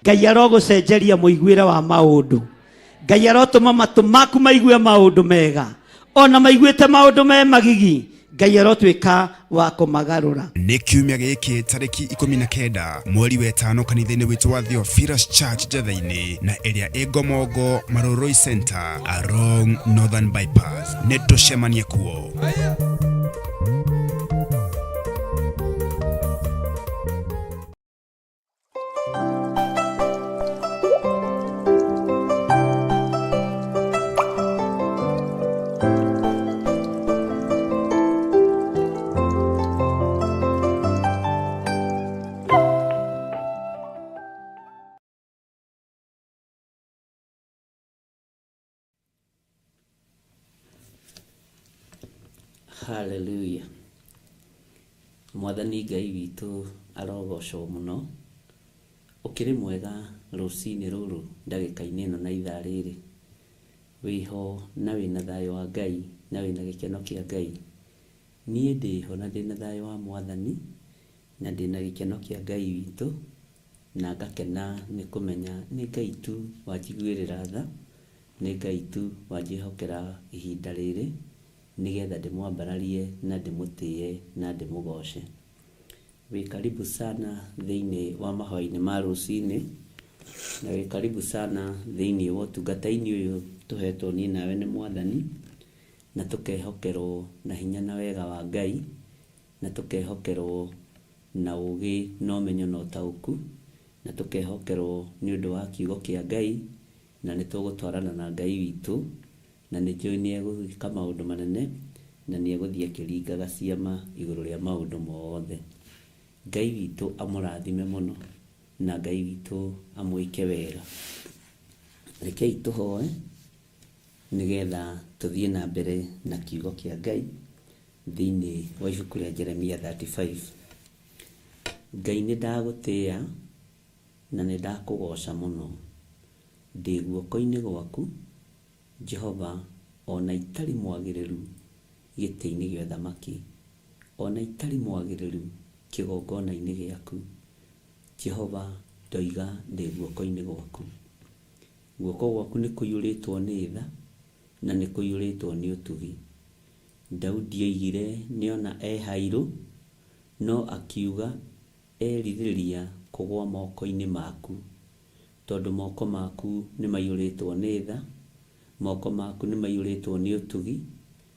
Ngai arogũcenjeria mũiguĩre wa maũndũ. Ngai arotũma matũ maku maigue maũndũ mega, ona maiguĩte maũndũ me magigi, Ngai arotuĩka wa kũmagarũra. Nĩ kiumia gĩkĩ tarĩki 19 mweri wetano kanitha-inĩ witũ wa Theophilus Church Njetha-inĩ na ĩrĩa ĩ Ngomongo Marũrũi Center along Northern Bypass. Nĩ tũcemanie kuo. Haleluya. Mwathani Ngai witũ arogocwo mũno. Ũkĩrĩ mwega rũcinĩ rũrũ ndagĩka-inĩ ĩno na ithaa rĩrĩ. Wĩho na wĩna thayũ wa Ngai na wĩna gĩkeno kĩa Ngai. Niĩ ndĩho na ndĩna thayũ wa Mwathani na ndĩna gĩkeno kĩa Ngai witũ na ngakena nĩ kũmenya nĩ Ngai tu wanjiguĩrĩra tha, nĩ Ngai tu wanjĩhokera ihinda rĩrĩ nĩgetha ndĩmwambararie na ndĩmũtĩe na ndĩmũgoce. Wĩ karibu sana thĩinĩ wa mahoya-inĩ ma rũcinĩ, na wĩ karibu sana thĩinĩ wa ũtungata-inĩ ũyũ tũhetwo niĩ nawe nĩ Mwathani, na tũkehokerwo na hinya na wega wa Ngai, na tũkehokerwo na ũgĩ na ũmenyo na ũtaũku, na tũkehokerwo nĩ ũndũ wa kiugo kĩa Ngai, na nĩ tũgũtwarana na Ngai witũ, na nĩ njũĩ nĩ egwĩka maũndũ manene, na nĩ egũthiĩ akĩringaga ciama igũrũ rĩa maũndũ mothe. Ngai witũ amũrathime mũno, na Ngai witũ amwĩke wega. Rekei tũhoe nĩgetha tũthiĩ na mbere na kiugo kĩa Ngai thĩinĩ wa ibuku rĩa Jeremia 35. Ngai nĩ ndagũtĩĩa na nĩ ndakũgooca mũno. Ndĩ guoko-inĩ gwaku, Jehova, o na itarĩ mwagĩrĩru gĩtĩ-inĩ gĩa ũthamaki, o na itarĩ mwagĩrĩru kĩgongona-inĩ gĩaku, Jehova, ndoiga ndĩ guoko-inĩ gwaku. Guoko gwaku nĩ kũiyũrĩtwo nĩ tha na nĩ kũiyũrĩtwo nĩ ũtugi. Daudi oigire nĩona e hairũ, no akiuga erirĩria kũgwa moko-inĩ maku, tondũ moko maku nĩ maiyũrĩtwo nĩ tha, moko maku nĩ maiyũrĩtwo nĩ ũtugi,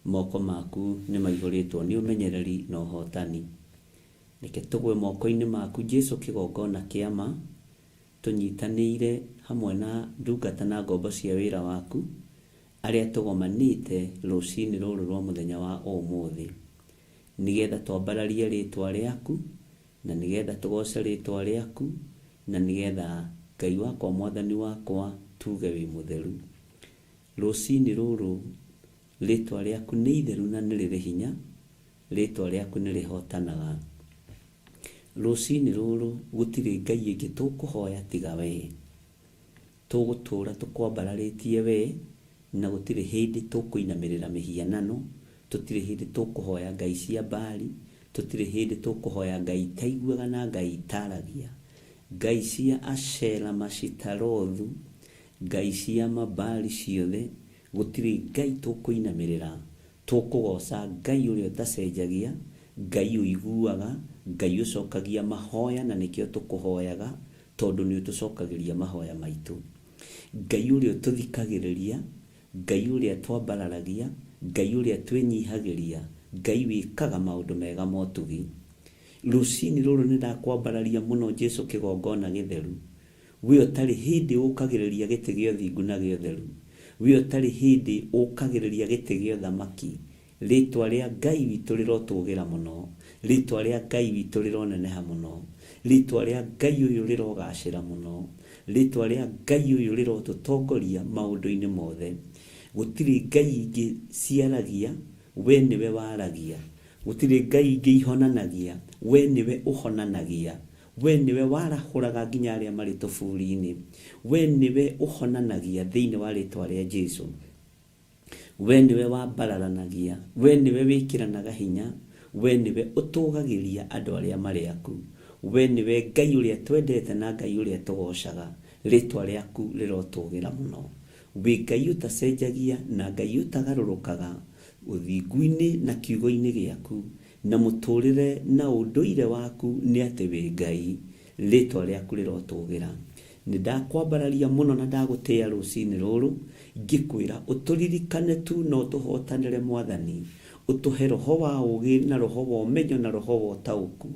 moko maku nĩ maihũrĩtwo nĩ ũmenyereri na ũhotani. Reke tũgwe moko-inĩ maku Jesu kĩgongona kĩa ma, tũnyitanĩire hamwe na ndungata na ngombo cia wĩra waku, arĩa tũgomanĩte rũcinĩ rũrũ rwa mũthenya wa ũmũthĩ, nĩgetha twambararie rĩtwa rĩaku, na nĩgetha tũgoce rĩtwa rĩaku, na nĩgetha Ngai wakwa Mwathani wakwa tuge wĩ mũtheru. Rũcinĩ rũrũ rĩtwa rĩaku nĩ itheru na nĩ rĩrĩ hinya, rĩtwa rĩaku nĩ rĩhotanaga. Rũcinĩ rũrũ gũtirĩ Ngai ĩngĩ tũkũhoya tiga wee. Tũgũtũũra tũkwambararĩtie wee, na gũtirĩ hĩndĩ tũkũinamĩrĩra mĩhianano, tũtirĩ hĩndĩ tũkũhoya ngai cia Baali, tũtirĩ hĩndĩ tũkũhoya ngai itaiguaga na ngai itaragia, ngai cia Ashera Mashitarothu, ngai cia Mabaali ciothe, gũtirĩ ngai tũkũinamĩrĩra. Tũkũgooca Ngai ũrĩa ũtacenjagia, Ngai ũiguaga, Ngai ũcokagia mahoya na nĩkĩo tũkũhoyaga tondũ nĩ ũtũcokagĩria mahoya maitũ. Ngai ũrĩa ũtũthikagĩrĩria, Ngai ũrĩa twambararagia, Ngai ũrĩa twĩnyihagĩria, Ngai wĩkaga maũndũ mega ma ũtugi. Rũcinĩ rũrũ nĩ ndakwambararia mũno Jesu kĩgongona gĩtheru. We ũtarĩ hĩndĩ ũũkagĩrĩria gĩtĩ gĩa ũthingu na gĩa ũtheru, We ũtarĩ hĩndĩ ũũkagĩrĩria gĩtĩ gĩa ũthamaki, Rĩĩtwa rĩa Ngai witũ rĩrotũũgĩra mũno, Rĩĩtwa rĩa Ngai witũ rĩroneneha mũno, Rĩĩtwa rĩa Ngai ũyũ rĩrogaacĩra mũno. Rĩtwa rĩa Ngai ũyũ rĩrotũtongoria maũndũ-inĩ mothe. Gũtirĩ ngai ingĩ ciaragia, we nĩwe waragia. Gũtirĩ ngai ingĩ ihonanagia, we nĩwe ũhonanagia. We nĩwe warahũraga nginya arĩa marĩ tũburi-inĩ. We nĩwe ũhonanagia thĩinĩ wa rĩtwa rĩa Jesu. We nĩwe wambararanagia, we nĩwe wĩkĩranaga hinya, we nĩwe ũtũũgagĩria andũ arĩa marĩ aku. We nĩwe Ngai ũrĩa twendete na Ngai ũrĩa tũgoocaga, rĩĩtwa rĩaku rĩrotũũgĩra mũno. Wĩ Ngai ũtacenjagia na Ngai ũtagarũrũkaga, ũthingu-inĩ na kiugo-inĩ gĩaku, na mũtũũrĩre na ũndũire waku nĩ atĩ wĩ Ngai, rĩĩtwa rĩaku rĩrotũũgĩra. Nĩ ndakwambararia mũno na ndagũtĩĩa rũcinĩ rũrũ, ngĩkwĩra ũtũririkane tu na ũtũhotanĩre Mwathani. Ũtũhe roho wa ũũgĩ na roho wa ũmenyo na roho wa ũtaũku.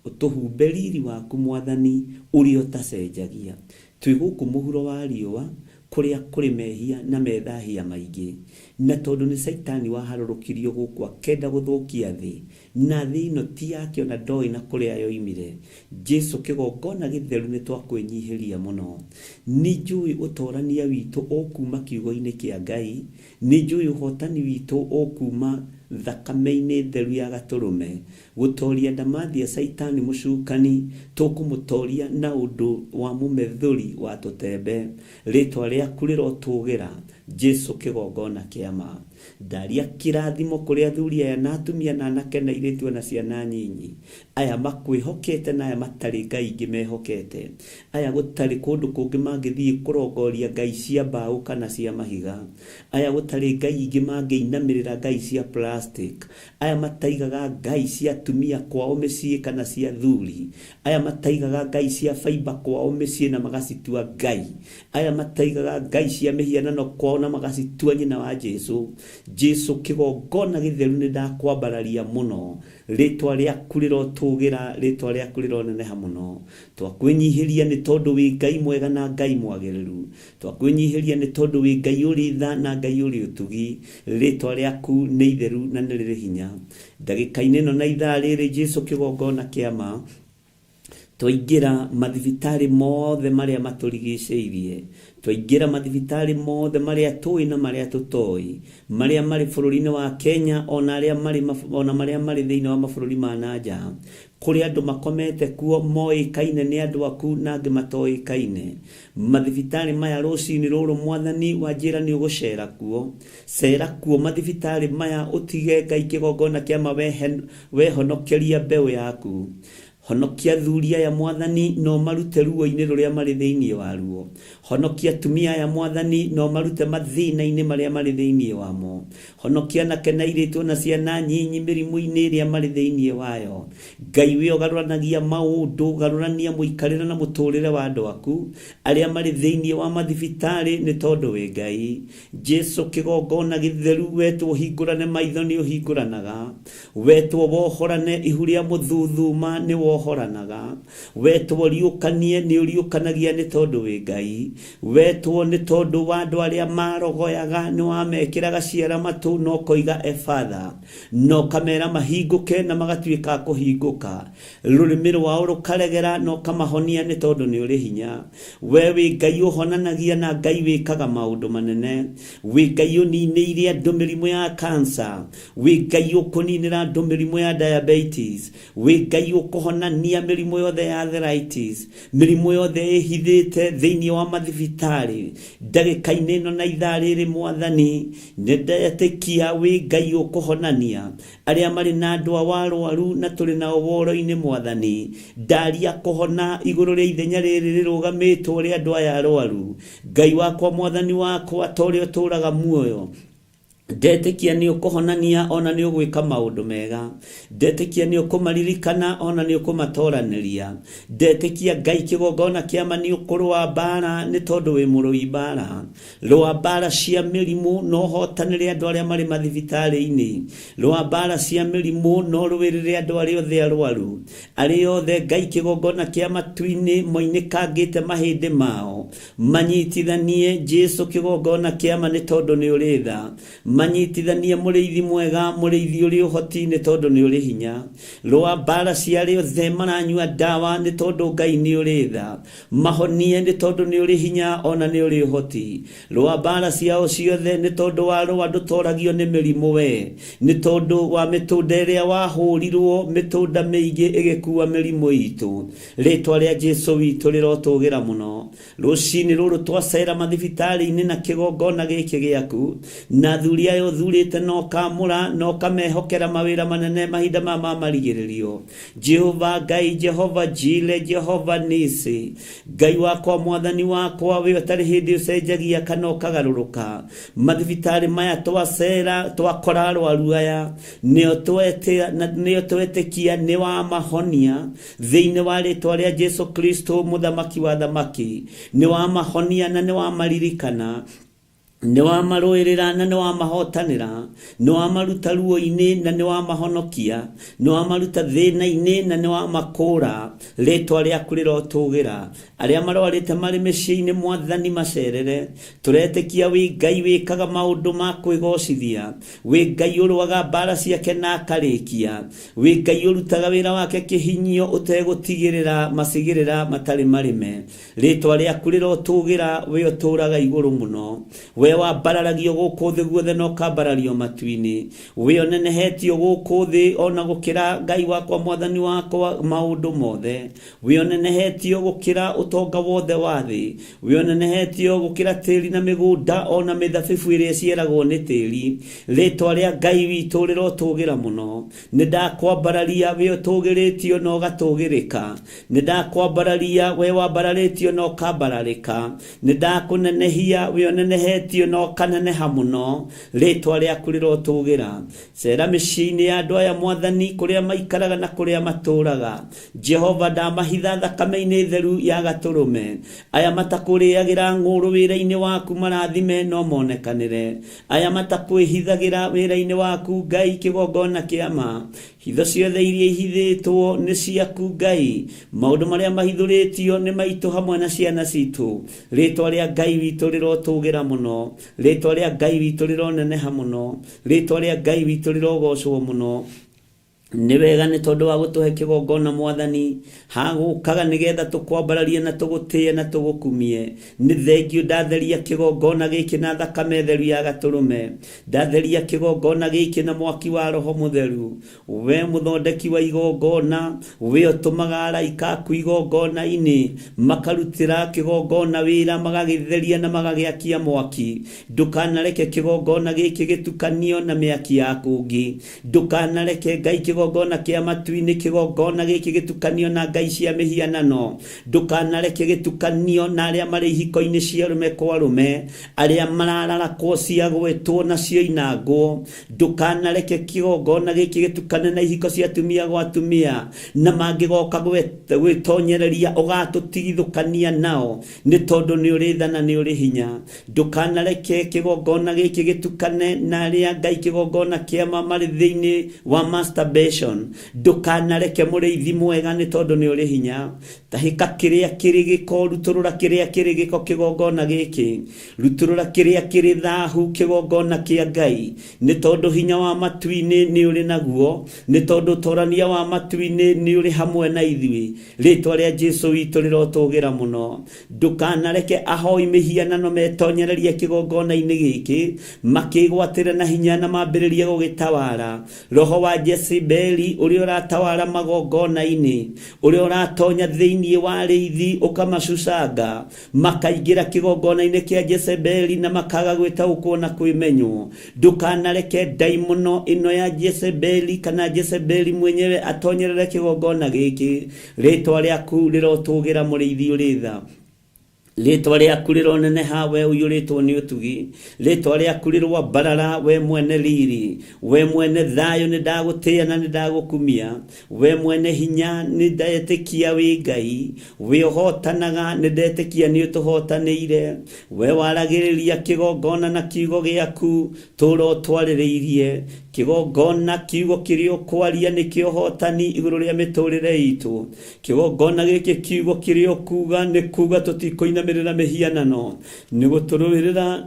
Ũtũhumbe riri waku Mwathani ũrĩa ũtacenjagia. Twĩ gũkũ mũhuro wa riũa kũrĩa kũrĩ mehia na methahia maingĩ. Na tondũ nĩ Caitani waharũrũkirio gũkũ akenda gũthũkia thĩ, na thĩ ĩno ti yake ona ndoĩ na kũrĩa yoimire. Jesu kĩgongona gĩtheru nĩ twakwĩnyihĩria mũno. Nĩ njũĩ ũtorania witũ ũkuma kiugo-inĩ kĩa Ngai, nĩ njũĩ ũhotani witũ ũkuma thakame-inĩ theru ya gatũrũme. Gũtoria ndamathia Caitani mũcukani, tũkũmũtoria na ũndũ wa mũmethũri wa tũtembe. Rĩtwa rĩaku rĩrotũgĩra, Jesu kĩgongona kĩa ma. Ndaria kĩrathimo kũrĩ athuri aya na atumia na anake na airĩtu ona ciana nyinyi, aya makwĩhokete na aya matarĩ ngai ingĩ mehokete, aya gũtarĩ kũndũ kũngĩ mangĩthiĩ kũrongoria ngai cia mbaũ kana cia mahiga, aya gũtarĩ ngai ingĩ mangĩinamĩrĩra ngai cia plastic, aya mataigaga ngai cia atumia kwao mĩciĩ kana cia athuri, aya mataigaga ngai cia fiber kwao mĩciĩ na magacitua ngai, aya mataigaga ngai cia mĩhianano kwao na magacitua nyina wa Jesu. Jesu kĩgongona gĩtheru nĩ ndakwambararia mũno, rĩtwa rĩaku rĩrotũgĩra, rĩtwa rĩaku rĩroneneha mũno. Twakwĩnyihĩria nĩ tondũ wĩ Ngai mwega na Ngai mwagĩrĩru. Twakwĩnyihĩria nĩ tondũ wĩ Ngai ũrĩ tha na Ngai ũrĩ ũtugi. Rĩtwa rĩaku nĩ itheru na nĩ rĩrĩ hinya. Ndagĩka-inĩ ĩno na ithaa rĩrĩ Jesu kĩgongona kĩa ma, twaingĩra mathibitarĩ mothe marĩa matũrigicĩirie, twaingĩra mathibitarĩ mothe marĩa tũĩ na marĩa tũtoĩ, marĩa marĩ bũrũri-inĩ wa Kenya ona arĩa marĩ ona marĩa marĩ thĩinĩ wa mabũrũri ma na nja, kũrĩa andũ makomete kuo moĩkaine nĩ andũ aku na angĩ matoĩkaine. Mathibitarĩ maya rũcinĩ rũrũ Mwathani wanjĩra nĩ ũgũcera kuo. Cera kuo mathibitarĩ maya ũtige Ngai kĩgongona kĩa ma wehonokeria mbeũ yaku. Honokia athuri aya Mwathani na ũmarute ruo-inĩ rũrĩa marĩ thĩinĩ waruo. Honokia atumia aya Mwathani na ũmarute mathĩna-inĩ marĩa marĩ thĩinĩ wamo. Honokia anake na airĩtu ona ciana nyinyi mĩrimũ-inĩ ĩrĩa marĩ thĩinĩ wayo. Ngai we ũgarũranagia maũndũ, garũrania mũikarĩre na mũtũrĩre wa andũ aku arĩa marĩ thĩinĩ wa mathibitarĩ nĩ tondũ wĩ Ngai. Jesu kĩgongona gĩtheru wetwo ũhingũrane maitho nĩ ũhingũranaga. Wetwo wohorane ihu rĩa mũthuthuma nĩ wohoranaga. Wetwo ũriũkanie nĩ ũriũkanagia nĩ tondũ wĩ Ngai. Wetwo nĩ tondũ wa andũ arĩa marogoyaga nĩ wamekĩraga ciara matũ na ũkoiga Efatha, na ũkamera mahingũke na magatuĩka a kũhingũka. Rũrĩmĩ rwao rũkaregera na ũkamahonia nĩ tondũ nĩ ũrĩ hinya. We wĩ Ngai ũhonanagia na Ngai wĩkaga maũndũ manene. Wĩ Ngai ũninĩire andũ mĩrimũ ya cancer. Wĩ Ngai ũkũninĩra andũ mĩrimũ ya diabetes. Wĩ Ngai ũkũhonania mĩrimũ yothe ya arthritis, mĩrimũ yothe ĩhithĩte thĩinĩ wa mathibitarĩ. Ndagĩka-inĩ ĩno na ithaa rĩrĩ Mwathani, nĩ ndetĩkia wĩ Ngai ũkũhonania arĩa marĩ na andũ ao arwaru na tũrĩ nao woro-inĩ Mwathani. Ndaria kũhona igũrũ rĩa ithenya rĩrĩ rĩrũgamĩtwo rĩa andũ aya arwaru. Ngai wakwa Mwathani wakwa, ta ũrĩa ũtũũraga muoyo, ndetĩkia nĩ ũkũhonania ona nĩ ũgwĩka maũndũ mega. Ndetĩkia nĩ ũkũmaririkana ona nĩ ũkũmatoranĩria. Ndetĩkia Ngai kĩgongona kĩa ma nĩ ũkũrũa mbara nĩ tondũ wĩ mũrũi mbara. Rũa mbara cia mĩrimũ na ũhotanĩre andũ arĩa marĩ mathibitarĩ-inĩ. Rũa mbara cia mĩrimũ na ũrũĩrĩre andũ arĩa othe arwaru. Arĩa othe Ngai kĩgongona kĩa matu-inĩ moinĩkangĩte mahĩndĩ mao, manyitithanie Jesu kĩgongona kĩa ma nĩ tondũ nĩ ũrĩ tha. Manyitithanie mũrĩithi mwega, mũrĩithi ũrĩ ũhoti nĩ tondũ nĩ ũrĩ hinya. Rũa mbara cia arĩa othe maranyua ndawa nĩ tondũ Ngai nĩ ũrĩ tha. Mahonie nĩ tondũ nĩ ũrĩ hinya ona nĩ ũrĩ ũhoti. Rũa mbara ciao ciothe nĩ tondũ wa rũa ndũtoragio nĩ mĩrimũ we. Nĩ tondũ wa mĩtũnda ĩrĩa wahũrirwo, mĩtũnda mĩingĩ ĩgĩkua mĩrimũ itũ. Rĩtwa rĩa Jesu witũ rĩrotũgĩra mũno. Rũcinĩ rũrũ twacera mathibitarĩ-inĩ na kĩgongona gĩkĩ gĩaku, na athuri aya ũthurĩte na ũkamũra na ũkamehokera mawĩra manene mahinda maya ma marigĩrĩrio. Jehova Ngai, Jehova Jire, Jehova Nisi, Ngai wakwa, Mwathani wakwa, we ũtarĩ hĩndĩ ũcenjagia kana ũkagarũrũka. Mathibitarĩ maya twacera twakora arwaru aya, nĩo twetĩkia nĩ wamahonia thĩinĩ wa rĩtwa rĩa Jesu Kristo mũthamaki wa thamaki. Nĩ wamahonia na nĩ wamaririkana, nĩ wamarũĩrĩra na nĩ wamahotanĩra, nĩ wamaruta ruo-inĩ na nĩ wamahonokia, nĩ wamaruta thĩna-inĩ na nĩ wamakũũra. Rĩtwa rĩaku rĩrotũgĩra. Arĩa marwarĩte marĩ mĩciĩ-inĩ, Mwathani macerere. Tũretĩkia wĩ Ngai wĩkaga maũndũ ma kwĩgocithia, wĩ Ngai ũrũaga mbara ciake na akarĩkia, wĩ Ngai ũrutaga wĩra wake kĩhinyio ũtegũtigĩrĩra macigĩrĩra matarĩ marĩme. Rĩtwa rĩaku rĩrotũgĩra, we ũtũũraga igũrũ mũno, we wambararagio gũkũ thĩ guothe na ũkambarario matu-inĩ, we ũnenehetio gũkũ thĩ ona gũkĩra Ngai wakwa Mwathani wakwa maũndũ mothe, we ũnenehetio gũkĩra ũtonga wothe wa thĩ, we ũnenehetio gũkĩra tĩri na mĩgũnda ona mĩthabibũ ĩrĩa ĩciaragwo nĩ tĩri. Rĩtwa rĩa Ngai witũ rĩrotũgĩra mũno. Nĩ ndakwambararia, we ũtũgĩrĩtio na ũgatũgĩrĩka. Nĩ ndakwambararia, we wambararĩtio na ũkambararĩka. Nĩ ndakũnenehia, we ũnenehetio na ũkaneneha mũno. Rĩtwa rĩaku rĩrotũgĩra. Cera mĩciĩ-inĩ ya andũ aya Mwathani, kũrĩa maikaraga na kũrĩa matũũraga. Jehova, ndamahitha thakame-inĩ theru ya gatũrũme. Aya matakũrĩagĩra ng'ũũrũ wĩra-inĩ waku marathime no monekanĩre. Aya matakwĩhithagĩra wĩra-inĩ waku Ngai kĩgongona kĩa ma. Hitho ciothe iria ihithĩtwo nĩ ciaku Ngai. Maũndũ marĩa mahithũrĩtio nĩ maitũ hamwe na ciana citũ. Rĩtwa rĩa Ngai witũ rĩrotũgĩra mũno. Rĩtwa rĩa Ngai witũ rĩroneneha mũno. Rĩtwa rĩa Ngai witũ rĩrogocwo mũno. Nĩ wega nĩ tondũ wa gũtũhe kĩgongona Mwathani, hagũkaga nĩgetha tũkwambararie na tũgũtĩe na tũgũkumie. Nĩ thengiũ ndatheria kĩgongona gĩkĩ na thakame theru ya gatũrũme. Ndatheria kĩgongona gĩkĩ na mwaki wa Roho Mũtheru. We mũthondeki wa igongona, we ũtũmaga araika aku igongona-inĩ, makarutĩra kĩgongona wĩra, magagĩtheria na magagĩakia mwaki. Ndũkanareke kĩgongona gĩkĩ gĩtukanio na mĩaki ya kũngĩ. Ndũkanareke Ngai kĩgongona kĩa matu-inĩ kĩgongona gĩkĩ gĩtukanio na ngai cia mĩhianano. Ndũkanareke gĩtukanio na arĩa marĩ ihiko-inĩ cia arũme kwa arũme, arĩa marararakwo cia gwĩtwo na cioinangwo. Ndũkanareke kĩgongona gĩkĩ gĩtukane na ihiko cia atumia gwa atumia, na mangĩgoka gwĩtonyereria ũgatũtigithũkania nao, nĩ tondũ nĩ ũrĩ tha na nĩ ũrĩ hinya. Ndũkanareke kĩgongona gĩkĩ gĩtukane na arĩa Ngai kĩgongona kĩa ma marĩ thĩinĩ wa masturbation. Ndũkanareke mũrĩithi mwega, nĩ tondũ nĩ ũrĩ hinya. Tahĩka kĩrĩa kĩrĩ gĩko, rutũrũra kĩrĩa kĩrĩ gĩko kĩgongona gĩkĩ, rutũrũra kĩrĩa kĩrĩ thahu kĩgongona kĩa Ngai, nĩ tondũ hinya wa matu-inĩ nĩ ũrĩ naguo, nĩ tondũ ũtorania wa matu-inĩ nĩ ũrĩ hamwe na ithuĩ. Rĩtwa rĩa Jesu witũ rĩrotũgĩra mũno. Ndũkanareke ahoi mĩhianano metonyererie kĩgongona-inĩ gĩkĩ, makĩgwatĩre na hinya na mambĩrĩrie gũgĩtawara. Roho wa Jezebeli ũrĩa ũratawara magongona-inĩ, ũrĩa ũratonya thĩinĩ wa arĩithi ũkamacucanga, makaingĩra kĩgongona-inĩ kĩa Jezebeli na makaga gwĩtaũkwo na kwĩmenywo. Ndũkanareke ndaimono ĩno ya Jezebeli kana Jezebeli mwenyewe atonyerere kĩgongona gĩkĩ. Rĩtwa rĩaku rĩrotũgĩra, mũrĩithi ũrĩ tha. Rĩtwa rĩaku rĩroneneha, we ũiyũrĩtwo nĩ ũtugi. Rĩtwa rĩaku rĩroambarara, we mwene riri, we mwene thayũ. Nĩ ndagũtĩĩa na nĩ ndagũkumia, we mwene hinya. Nĩ ndetĩkia wĩ Ngai, we ũhotanaga. Nĩ ndetĩkia nĩ ũtũhotanĩire, we waragĩrĩria kĩgongona na kiugo gĩaku. Tũra ũtwarĩrĩirie kĩgongona, kiugo kĩrĩa ũkwaria nĩkĩo ũhotani igũrũ rĩa mĩtũrĩre itũ. Kĩgongona gĩkĩ, kiugo kĩrĩa ũkuga nĩ kuga tũtikũinamĩrĩra mĩhianano, nĩ gũtũrũĩrĩra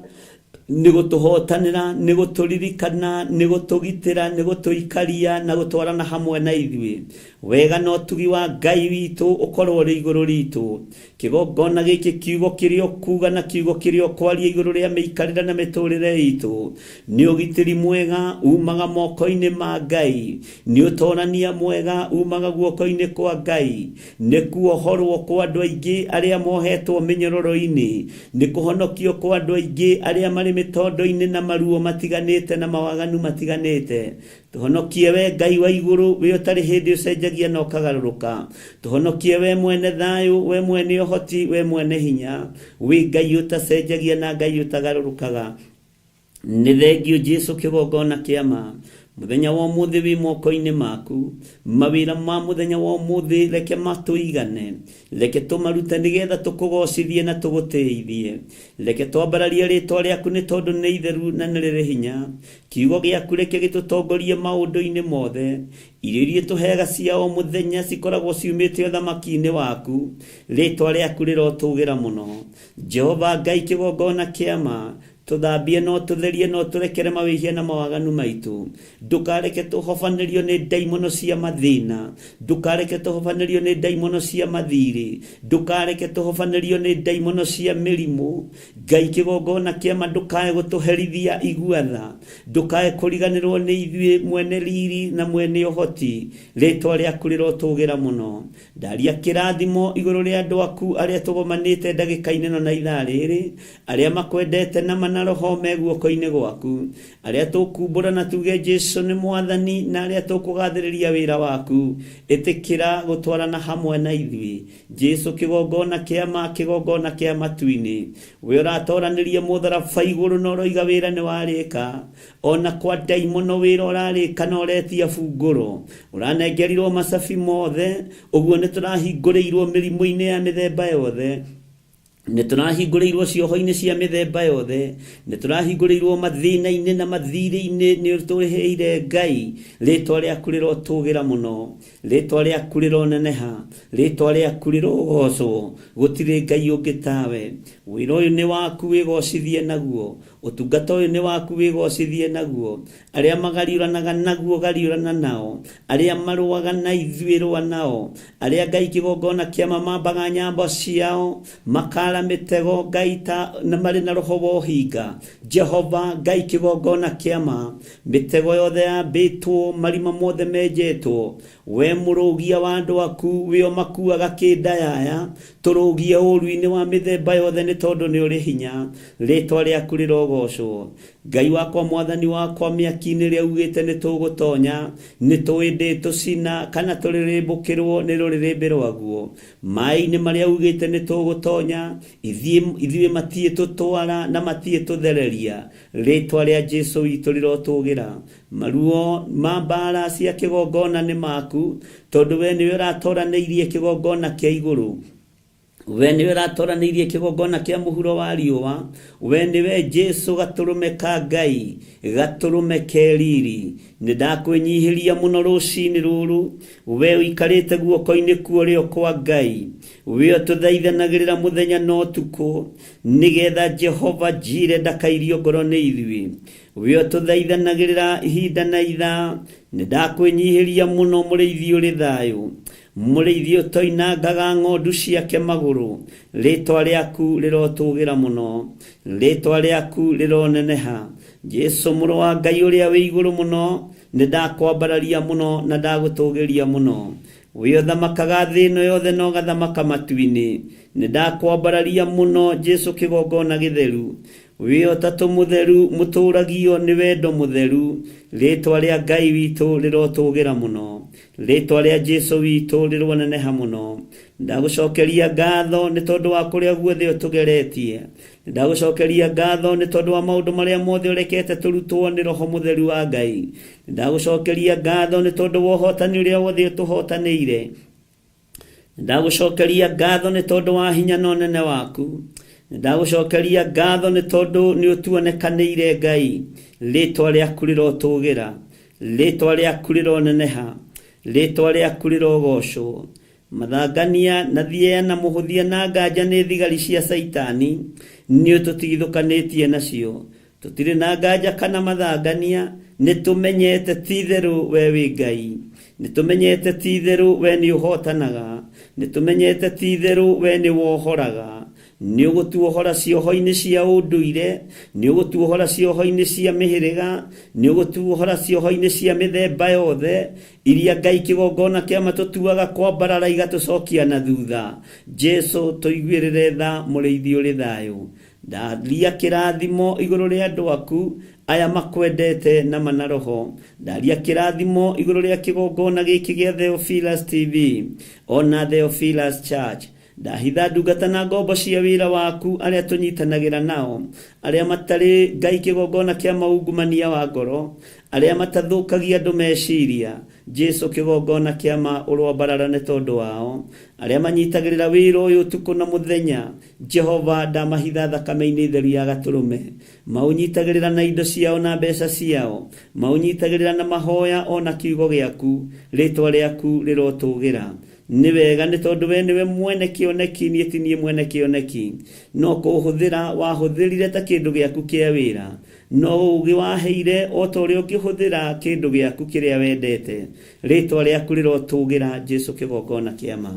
Nĩ gũtũhotanĩra, nĩ gũtũririkana, nĩ gũtũgitĩra, nĩ gũtũikaria na gũtwarana hamwe na ithuĩ. Wega na ũtugi wa Ngai witũ ũkorwo ũrĩ igũrũ ritũ. Kĩgongona gĩkĩ kiugo kĩrĩa ũkuga na kiugo kĩrĩa ũkwaria igũrũ rĩa mĩikarĩre na mĩtũrĩre itũ nĩ ũgitĩri mwega umaga moko-inĩ ma Ngai, nĩ ũtorania mwega umaga guoko-inĩ kwa Ngai, nĩ kuohorwo kwa andũ aingĩ arĩa mohetwo mĩnyororo-inĩ, nĩ kũhonokio kwa andũ aingĩ arĩa marĩ mĩtondo-inĩ na maruo matiganĩte na mawaganu matiganĩte. Tũhonokie we Ngai wa igũrũ, we ũtarĩ hĩndĩ ũcenjagia na ũkagarũrũka. Tũhonokie we mwene thayũ, we mwene ũhoti, we mwene hinya, wĩ Ngai ũtacenjagia na Ngai ũtagarũrũkaga. Nĩ thengio Jesu kĩgongona kĩa ma. Mũthenya wa ũmũthĩ wĩ moko-inĩ maku. Mawĩra ma mũthenya wa ũmũthĩ reke matũigane. Reke tũmarute nĩgetha tũkũgocithie na tũgũtĩithie. Reke twambararie rĩtwa rĩaku nĩ tondũ nĩ itheru na nĩ rĩrĩ hinya. Kiugo gĩaku reke gĩtũtongorie maũndũ-inĩ mothe. Irio iria ũtũheaga cia o mũthenya cikoragwo ciumĩte ũthamaki-inĩ waku. Rĩtwa rĩaku rĩrotũgĩra mũno. Jehova Ngai kĩgongona kĩa ma, tũthambie na ũtũtherie na ũtũrekere mawĩhia na mawaganu maitũ. Ndũkareke tũhobanĩrio nĩ ndaimono cia mathĩna. Ndũkareke tũhobanĩrio nĩ ndaimono cia mathirĩ. Ndũkareke tũhobanĩrio nĩ ndaimono cia mĩrimũ. Ngai kĩgongona kĩa ma ndũkae gũtũherithia igua tha. Ndũkae kũriganĩrwo nĩ ithuĩ mwene riri na mwene ũhoti. Rĩtwa rĩaku rĩrotũgĩra mũno. Ndaria kĩrathimo igũrũ rĩa andũ aku arĩa tũgomanĩte ndagĩka-inĩ ĩno na ithaa rĩrĩ, arĩa makwendete na mana roho me guoko-inĩ gwaku, arĩa tũkumbũra na tuge Jesu nĩ Mwathani na arĩa tũkũgathĩrĩria wĩra waku. Ĩtĩkĩra gũtwarana hamwe na ithuĩ. Jesu kĩgongona kĩa ma, kĩgongona kĩa matu-inĩ. We ũratoranĩria mũtharaba igũrũ na ũroiga wĩra nĩ warĩka. Ona kwa ndaimono wĩra ũrarĩka na ũretia bungũro. Ũranengerirwo macabi mothe, ũguo nĩ tũrahingũrĩirwo mĩrimũ-inĩ ya mĩthemba yothe. Nĩ tũrahingũrĩirwo cioho-inĩ cia mĩthemba yothe. Nĩ tũrahingũrĩirwo mathĩna-inĩ na mathirĩ-inĩ. Nĩ ũtũrĩhĩire Ngai. Rĩtwa rĩaku rĩrotũgĩra mũno. Rĩtwa rĩaku rĩroneneha. Rĩtwa rĩaku rĩrogocwo. Gũtirĩ Ngai ũngĩ tawe. Wĩra ũyũ nĩ waku wĩgocithie naguo. Ũtungata ũyũ nĩ waku wĩgocithie naguo. Arĩa magariũranaga naguo gariũrana nao. Arĩa marũaga na ithuĩ rũa nao. Arĩa Ngai kĩgongona kĩa ma mambaga nyambo ciao, makara mĩtego Ngai ta na marĩ na roho wa ũhinga. Jehova Ngai kĩgongona kĩa ma, mĩtego yothe yambĩtwo, marima mothe menjetwo. We mũrũgia wa andũ aku, wĩ o makuaga kĩndayaya, tũrũgie ũũru-inĩ wa mĩthemba yothe nĩ tondũ nĩ ũrĩ hinya. Rĩtwa rĩaku rĩrogocwo. Ngai wakwa Mwathani wakwa, mĩaki-inĩ ĩrĩa ugĩte nĩ tũgũtonya, nĩ tũĩ ndĩtũcina kana tũrĩrĩmbũkĩrwo nĩ rũrĩrĩmbĩ rwaguo. Maĩ-inĩ marĩa ugĩte nĩ tũgũtonya, ithuĩ matiĩtũtwara na matiĩtũthereria. Rĩtwa rĩa Jesu witũ rĩrotũgĩra. Maruo ma mbara cia kĩgongona nĩ maku, tondũ we nĩwe ũratoranĩirie kĩgongona kĩa igũrũ. We nĩwe ũratoranĩirie kĩgongona kĩa mũhuro wa riũa. We nĩwe Jesu gatũrũme ka Ngai, gatũrũme ke riri. Nĩ ndakwĩnyihĩria mũno rũcinĩ rũrũ, we ũikarĩte guoko-inĩ kuorĩo kwa Ngai. We ũtũthaithanagĩrĩra mũthenya na ũtukũ, nĩgetha Jehova Jire ndakairio ngoro nĩ ithuĩ. We ũtũthaithanagĩrĩra ihinda na ithaa, nĩ ndakwĩnyihĩria mũno mũrĩithi ũrĩ thayũ. Mũrĩithi ũtoinangaga ng'ondu ciake magũrũ, rĩtwa rĩaku rĩrotũgĩra mũno, rĩtwa rĩaku rĩroneneha. Jesu mũrũ wa Ngai ũrĩa wĩ igũrũ mũno, nĩ ndakwambararia mũno na ndagũtũgĩria mũno. We ũthamakaga thĩ ĩno yothe na ũgathamaka matu-inĩ, nĩ ndakwambararia mũno Jesu kĩgongona gĩtheru. Wĩ ũtatũ mũtheru mũtũragio nĩ wendo mũtheru, rĩtwa rĩa Ngai witũ rĩrotũgĩra mũno, rĩtwa rĩa Jesu witũ rĩroneneha mũno. Ndagũcokeria ngatho nĩ tondũ wa kũrĩa guothe ũtũgeretie. Ndagũcokeria ngatho nĩ tondũ wa maũndũ marĩa mothe ũrekete tũrutwo nĩ Roho Mũtheru wa Ngai. Ndagũcokeria ngatho nĩ tondũ wa ũhotani ũrĩa wothe ũtũhotanĩire. Ndagũcokeria ngatho nĩ tondũ wa hinya na ũnene waku. Ndagũcokeria ngatho nĩ tondũ nĩ ũtuonekanĩire Ngai. Rĩtwa rĩaku rĩrotũgĩra, rĩtwa rĩaku rĩroneneha, rĩtwa rĩaku rĩrogocwo. Mathangania na thieya na mũhũthia na nganja nĩ thigari cia Caitani, nĩ ũtũtigithũkanĩtie nacio. Tũtirĩ na nganja kana mathangania, nĩ tũmenyete ti itherũ we wĩ Ngai. Nĩ tũmenyete ti itherũ we nĩ ũhotanaga. Nĩ tũmenyete ti itherũ we nĩ wohoraga. Nĩ ũgũtuohora cioho-inĩ cia ũndũire, nĩ ũgũtuohora cioho-inĩ cia mĩhĩrĩga, nĩ ũgũtuohora cioho-inĩ cia mĩthemba yothe iria Ngai kĩgongona kĩa matũtuaga kwambarara igatũcokia na thutha. Jesu tũiguĩrĩre tha, mũrĩithi ũrĩ thayũ. Ndaria kĩrathimo igũrũ rĩa andũ aku aya makwendete na mana roho. Ndaria kĩrathimo igũrũ rĩa kĩgongona gĩkĩ gĩa Theophilus TV ona Theophilus Church. Ndahitha ndungata na ngombo cia wĩra waku arĩa tũnyitanagĩra nao, arĩa matarĩ Ngai kĩgongona kĩa maungumania wa ngoro, arĩa matathũkagia andũ meciria. Jesu kĩgongona kĩa ma ũrwambarara nĩ tondũ wao, arĩa manyitagĩrĩra wĩra ũyũ ũtukũ na mũthenya. Jehova ndamahitha thakame-inĩ theru ya gatũrũme. Maũnyitagĩrĩra na indo ciao na mbeca ciao, maũnyitagĩrĩra na mahoya ona kiugo gĩaku. Rĩtwa rĩaku rĩrotũgĩra. Nĩ wega nĩ tondũ we nĩwe mwene kĩoneki, niĩ ti niĩ mwene kĩoneki. No kũhũthĩra wahũthĩrire ta kĩndũ gĩaku kĩa wĩra, no ũũgĩ waheire o ta ũrĩa ũngĩhũthĩra kĩndũ gĩaku kĩrĩa wendete. Rĩtwa rĩaku rĩrotũgĩra, Jesu kĩgongona kĩa ma.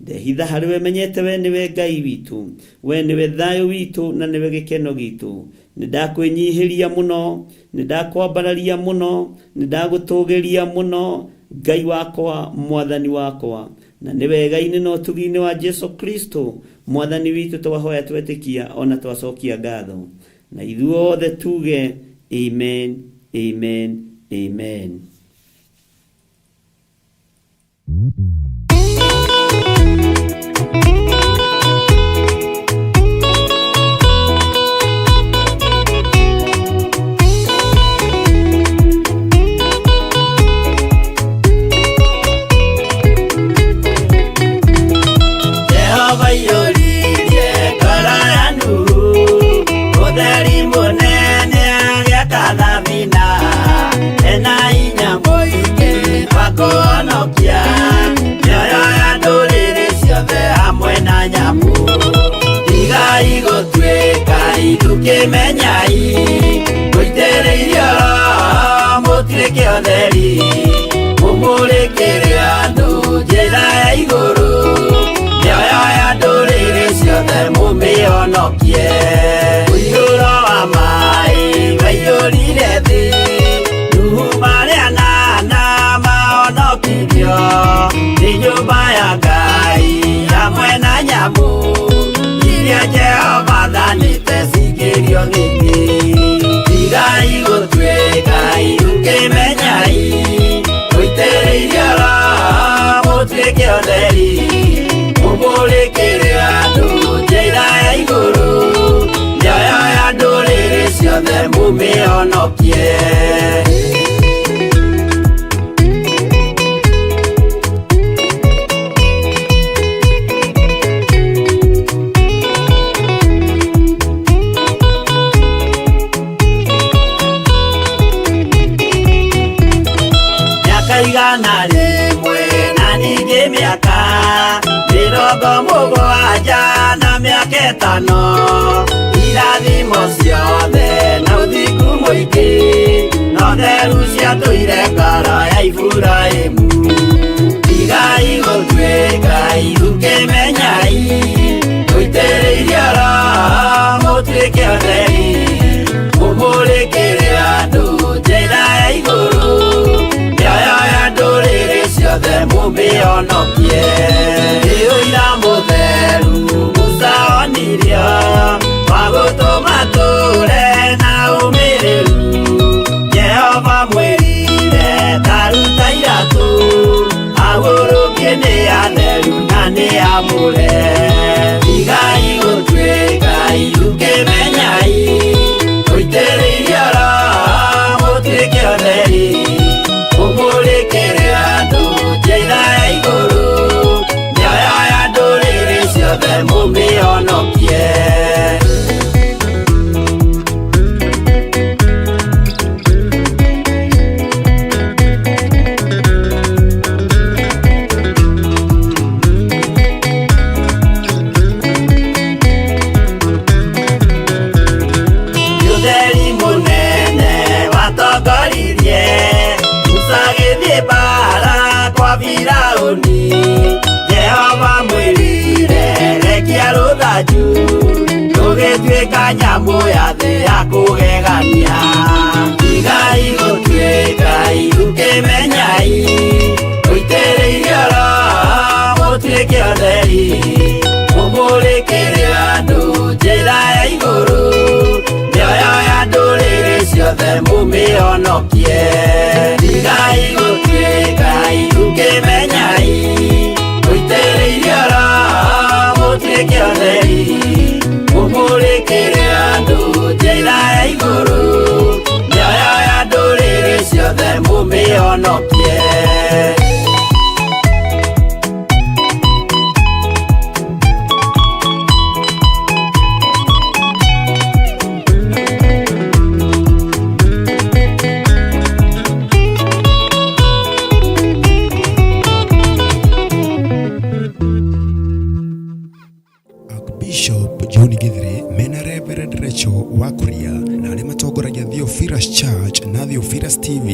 Ndehitha harĩ we menyete we nĩwe Ngai witũ, we nĩwe thayũ witũ na nĩwe gĩkeno gitũ. Nĩ ndakwĩnyihĩria mũno, nĩ ndakwambararia mũno, nĩ ndagũtũgĩria mũno, Ngai wakwa, mwathani wakwa. Na nĩ wega-inĩ na ũtugi-inĩ wa Jesu Kristo mwathani witũ twahoya twetĩkia ona twacokia ngatho. Na ithuothe tuge amen, amen, amen. Jehova iyũririe ngoro ya Nuhu, ũtheri mũnene agĩaka thabina, ena hinya mũingĩ wa kũhonokia mĩoyo ya ndũrĩrĩ ciothe hamwe na nyamũ. Tigai gũtuĩka ithukĩmenyai, mũitĩrĩirio Roho mũtuĩke ũtheri, mũmũrĩkĩre andũ njĩra ya igũrũ, mĩoyo ya ndũrĩrĩ ciothe mũmĩhonokie. Ũiyũro wa maĩ waiyũrire thĩ, Nuhu marĩ anana mahonokirio nĩ nyũmba ya Ngai hamwe na nyamũ iria Jehova athanĩte cingĩrio thĩ. Tigai gũtuĩka ithukĩmenyai, mũitĩrĩirio Roho mũtuĩke ũtheri, mũmũrĩkĩre andũ njĩra ya igũrũ, mĩoyo ya ndũrĩrĩ ciothe mũmĩhonokie. Mĩaka igana rĩmwe na ningĩ mĩaka mĩrongo mũgwanja na mĩaka ĩtano, irathimo ciothe na ũthingu mũingĩ no theru ciatũire ngoro ya Iburahĩmu. Tigai gũtuĩka ithukĩmenyai, mũitĩrĩirio Roho mũtuĩke ũtheri, mũmũrĩkĩre andũ njĩra ya igũrũ, mĩoyo ya ndũrĩrĩ ciothe mũmĩhonokie. Nĩ ũira mũtheru Musa onirio wa gũtũma tũre na ũmĩrĩru. Jehova mwĩrire taruta iratũ, agũrũkie nĩ atheru na nĩ amũre. Tigai gũtuĩka ithukĩmenyai, mũitĩrĩirio Roho mũtuĩke ũtheri, mũmũrĩkĩre andũ njĩra ya igũrũ, mĩoyo ya ndũrĩrĩ ciothe mũmĩhonokie. Ũtheri Nyamũ ya thĩ ya kũgegania. Tigai gũtuĩka irukĩmenyai, mũitĩrĩirio Roho mũtuĩke ũtheri, mũmũrĩkĩre andũ njĩra ya igũrũ, mĩoyo ya ndũrĩrĩ ciothe mũmĩhonokie. Tigai gũtuĩka irukĩmenyai, mũitĩrĩirio Roho mũtuĩke ũtheri, mũmũrĩkĩre andũ njĩra ya igũrũ, mĩoyo ya ndũrĩrĩ ciothe mũmĩhonokie. Archbishop John Githure mena Reverend Rachel Wakuria na arĩa matongoragia Theophilus Church na Theophilus TV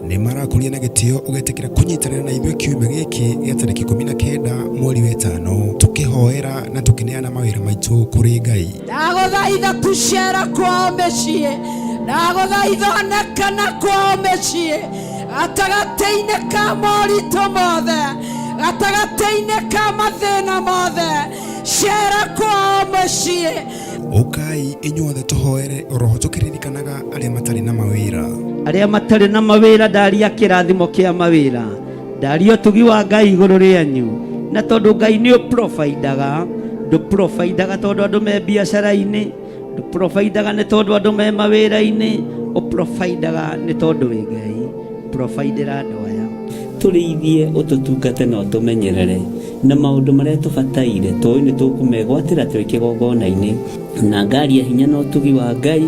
nĩ marakũria na gĩtĩo ũgetĩkĩra kũnyitanĩra na ithuĩ kiumia gĩkĩ gĩa tarĩki 19 mweri wa ĩtano tũkĩhoera na tũkĩneana mawĩra maitũ kũrĩ Ngai. Ndagũthaitha tucera kwao mĩciĩ, ndagũthaitha onekana kwao mĩciĩ, gatagatĩ-inĩ ka moritũ mothe, gatagatĩ-inĩ ka mathĩna mothe, cera kwao mũciĩ. Ũkai inyuothe tũhoere oroho tũkĩririkanaga arĩa matarĩ na mawĩra. Arĩa matarĩ na mawĩra, ndaria kĩrathimo kĩa mawĩra, ndaria ũtugi wa Ngai igũrũ rĩanyu, na tondũ Ngai nĩ ũprovidaga, ndũprovidaga tondũ andũ me biacara-inĩ, ndũprovidaga nĩ tondũ andũ me mawĩra-inĩ, ũprovidaga nĩ tondũ wĩ Ngai. Providera andũ aya, tũrĩithie, ũtũtungate na ũtũmenyerere na maũndũ marĩa tũbataire, tũĩ nĩ tũkũmegwatĩra twĩ kĩgongona-inĩ, na ngaria hinya na ũtugi wa Ngai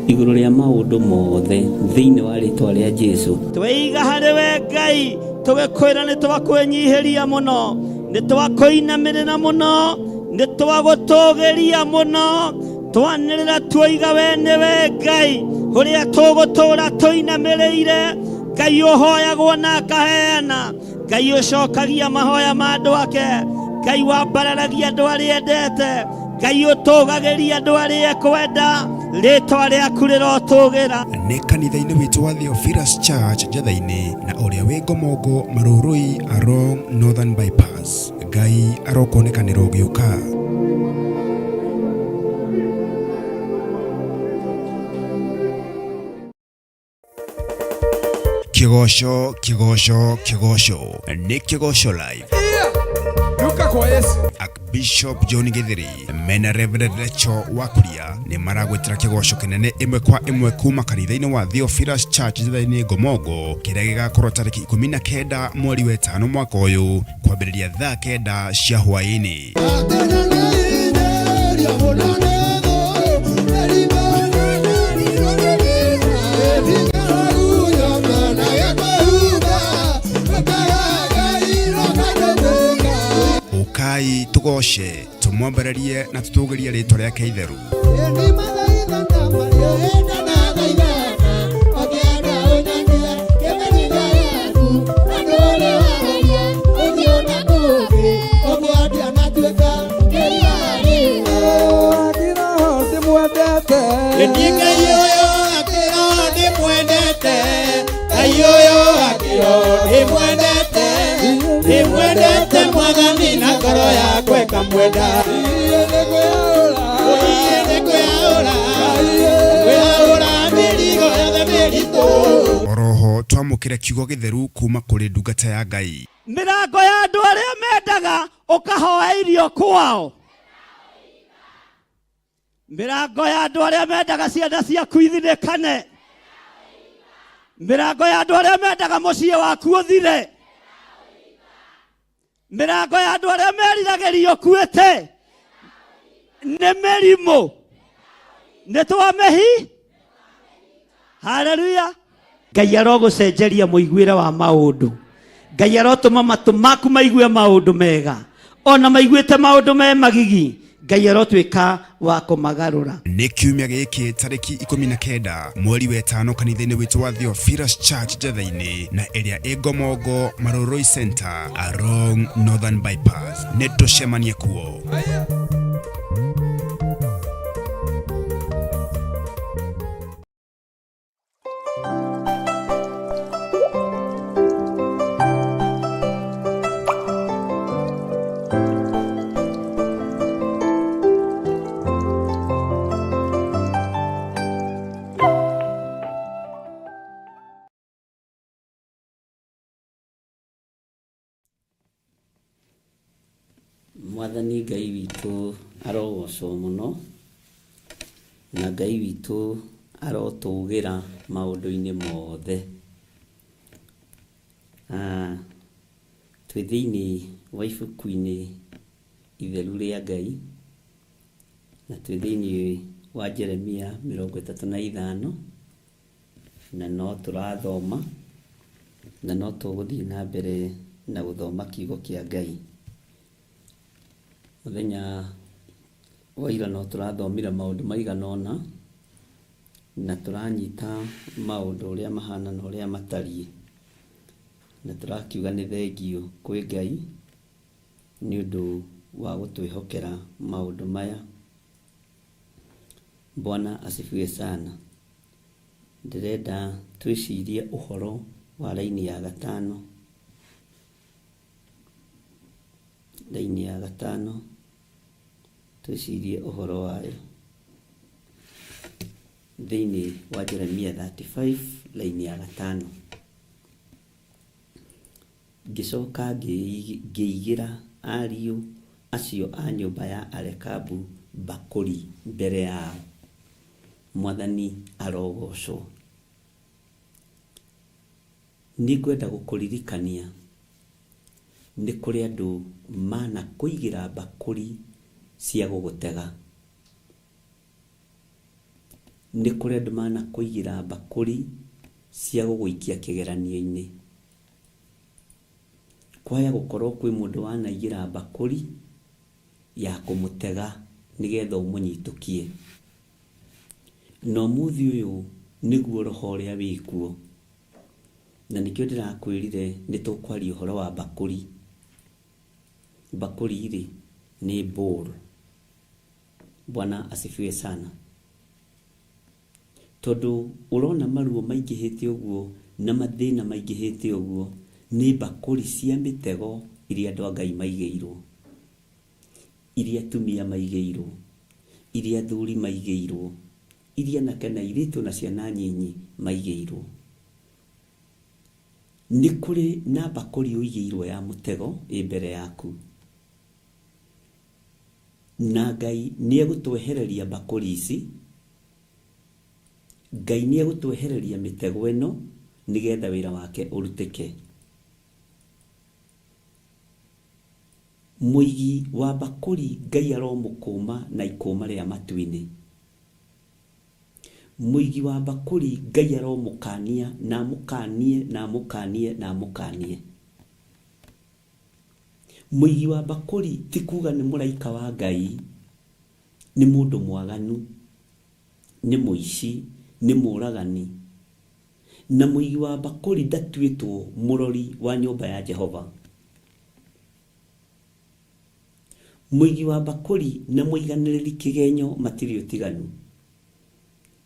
igũrũ rĩa maũndũ mothe thĩinĩ wa rĩtwa rĩa Jesu. Tweiga harĩ we Ngai, tũgĩkwĩra nĩ twakwĩnyihĩria mũno, nĩ twakũinamĩrĩra mũno, nĩ twagũtũgĩria mũno, twanĩrĩra tuoiga we nĩwe Ngai ũrĩa tũgũtũra tũinamĩrĩire, Ngai ũhoyagwo na akaheana, Ngai ũcokagia mahoya ma andũ ake, Ngai wambararagia andũ arĩa endete, Ngai ũtũgagĩria andũ arĩa ekwenda, rĩtwa rĩaku rĩrotũgĩra. Nĩ kanitha-inĩ witũ wa Theophilus Church Njatha-inĩ na ũrĩa wĩ Ngomongo Marũrũi along Northern Bypass. Ngai arokuonekanĩra ũgĩũka. Kĩgoco, kĩgoco, kĩgoco nĩ Kĩgoco Live. Duka kwa Yesu. Archbishop John Githeri mena Reverend Rachel Wakuria nĩ maragwĩtĩra kĩgoco kĩnene ĩmwe kwa ĩmwe kuma kanitha-inĩ wa Theophilus Church Njatha-inĩ Ngomongo kĩrĩa gĩgakorwo tarĩki 19 mweri wa ĩtano mwaka ũyũ kwambĩrĩria thaa 9 cia hwaĩ-inĩ. Ũkai tũgoce, tũmwambararie na tũtũgĩrie rĩtwa rĩake itheru. Niĩ Ngai ũyũ akĩro ndĩmwendete, Ngai ũyũ akĩro ndĩmwendete, ndĩmwendete Mwathani na ngoro yakwa ĩkamwenda. Ĩĩ nĩngwĩyaũra, ngwĩyaũra mĩrigo yothe mĩritũ. Oroho twamũkĩre kiugo gĩtheru kuma kũrĩ ndungata ya Ngai. Mĩrango ya andũ arĩa mendaga ũkahoya irio kwao, mĩrango ya andũ arĩa mendaga ciana ciaku ithinĩkane, mĩrango ya andũ arĩa mendaga mũciĩ waku ũthire, mĩrango ya andũ arĩa meriragĩria ũkuĩte nĩ mĩrimũ, nĩ twamĩhi. Haleluya. Ngai arogũcenjeria mũiguĩre wa maũndũ, Ngai arotũma matũ maku maigue maũndũ mega, ona maiguĩte maũndũ me magigi, Ngai arotuĩka wa kũmagarũra. Nĩ kiumia gĩkĩ tarĩki 19 mweri wa ĩtano kanitha-inĩ witũ wa Theophilus Church Njatha-inĩ na ĩrĩa ĩ Ngomongo Marũrũi Center along Northern Bypass. Nĩ tũcemanie kuo. Mwathani Ngai witũ arogocwo mũno, na Ngai witũ arotũgĩra maũndũ-inĩ mothe. Ah, twĩ thĩinĩ wa ibuku-inĩ itheru rĩa Ngai, na twĩ thĩinĩ wa Jeremia 35, na no tũrathoma, na no tũgũthiĩ na mbere na gũthoma kiugo kĩa Ngai. Mũthenya wa ira no tũrathomire maũndũ maigana ũna, na tũranyita maũndũ ũrĩa mahana na ũrĩa matariĩ, na tũrakiuga nĩ thengiũ kwĩ Ngai nĩ ũndũ wa gũtwĩhokera maũndũ maya. Bwana asifiwe sana. Ndĩrenda twĩcirie ũhoro wa raini ya gatano. Raini ya gatano twĩcirie ũhoro wayo thĩinĩ wa Jeremia 35 raini ya gatano. Ngĩcoka ngĩigĩra ariũ acio a nyũmba ya Arekabu mbakũri mbere yao. Mwathani arogocwo. Nĩngwenda gũkũririkania nĩ kũrĩ andũ manakũigĩra mbakũri cia gũgũtega. Nĩ kũrĩ andũ manakũigĩra mbakũri cia gũgũikia kĩgeranio-inĩ. Kwaya gũkorwo kwĩ mũndũ wanaigĩra mbakũri ya kũmũtega nĩgetha ũmũnyitũkie. Na ũmũthĩ ũyũ nĩguo roho ũrĩa wĩkuo. Na nĩkĩo ndĩrakwĩrire nĩ tũkwaria ũhoro wa mbakũri. Mbakũri rĩ, nĩ bowl. Bwana asifiwe sana. Tondũ ũrona maruo maingĩhĩte ũguo na mathĩna maingĩhĩte ũguo, nĩ mbakũri cia mĩtego iria andũ a Ngai maigĩirwo, iria atumia maigĩirwo, iria athuri maigĩirwo, iria anake na airĩtu na ciana nyinyi maigĩirwo. Nĩ kũrĩ na mbakũri ũigĩirwo ya mũtego ĩ mbere yaku. Na Ngai nĩ egũtwehereria mbakũri ici, Ngai nĩ egũtwehereria mĩtego ĩno nĩgetha wĩra wake ũrutĩke. Mũigi wa mbakũri Ngai aromũkũma na ikũma rĩa matu-inĩ. Mũigi wa mbakũri Ngai aromũkania na amũkanie na amũkanie na amũkanie. Mũigi wa mbakũri ti kuga nĩ mũraika wa Ngai, nĩ mũndũ mwaganu, nĩ mũici, nĩ mũragani. Na mũigi wa mbakũri ndatuĩtwo mũrori wa nyũmba ya Jehova. Mũigi wa mbakũri na mũiganĩrĩri kĩgenyo matirĩ ũtiganu.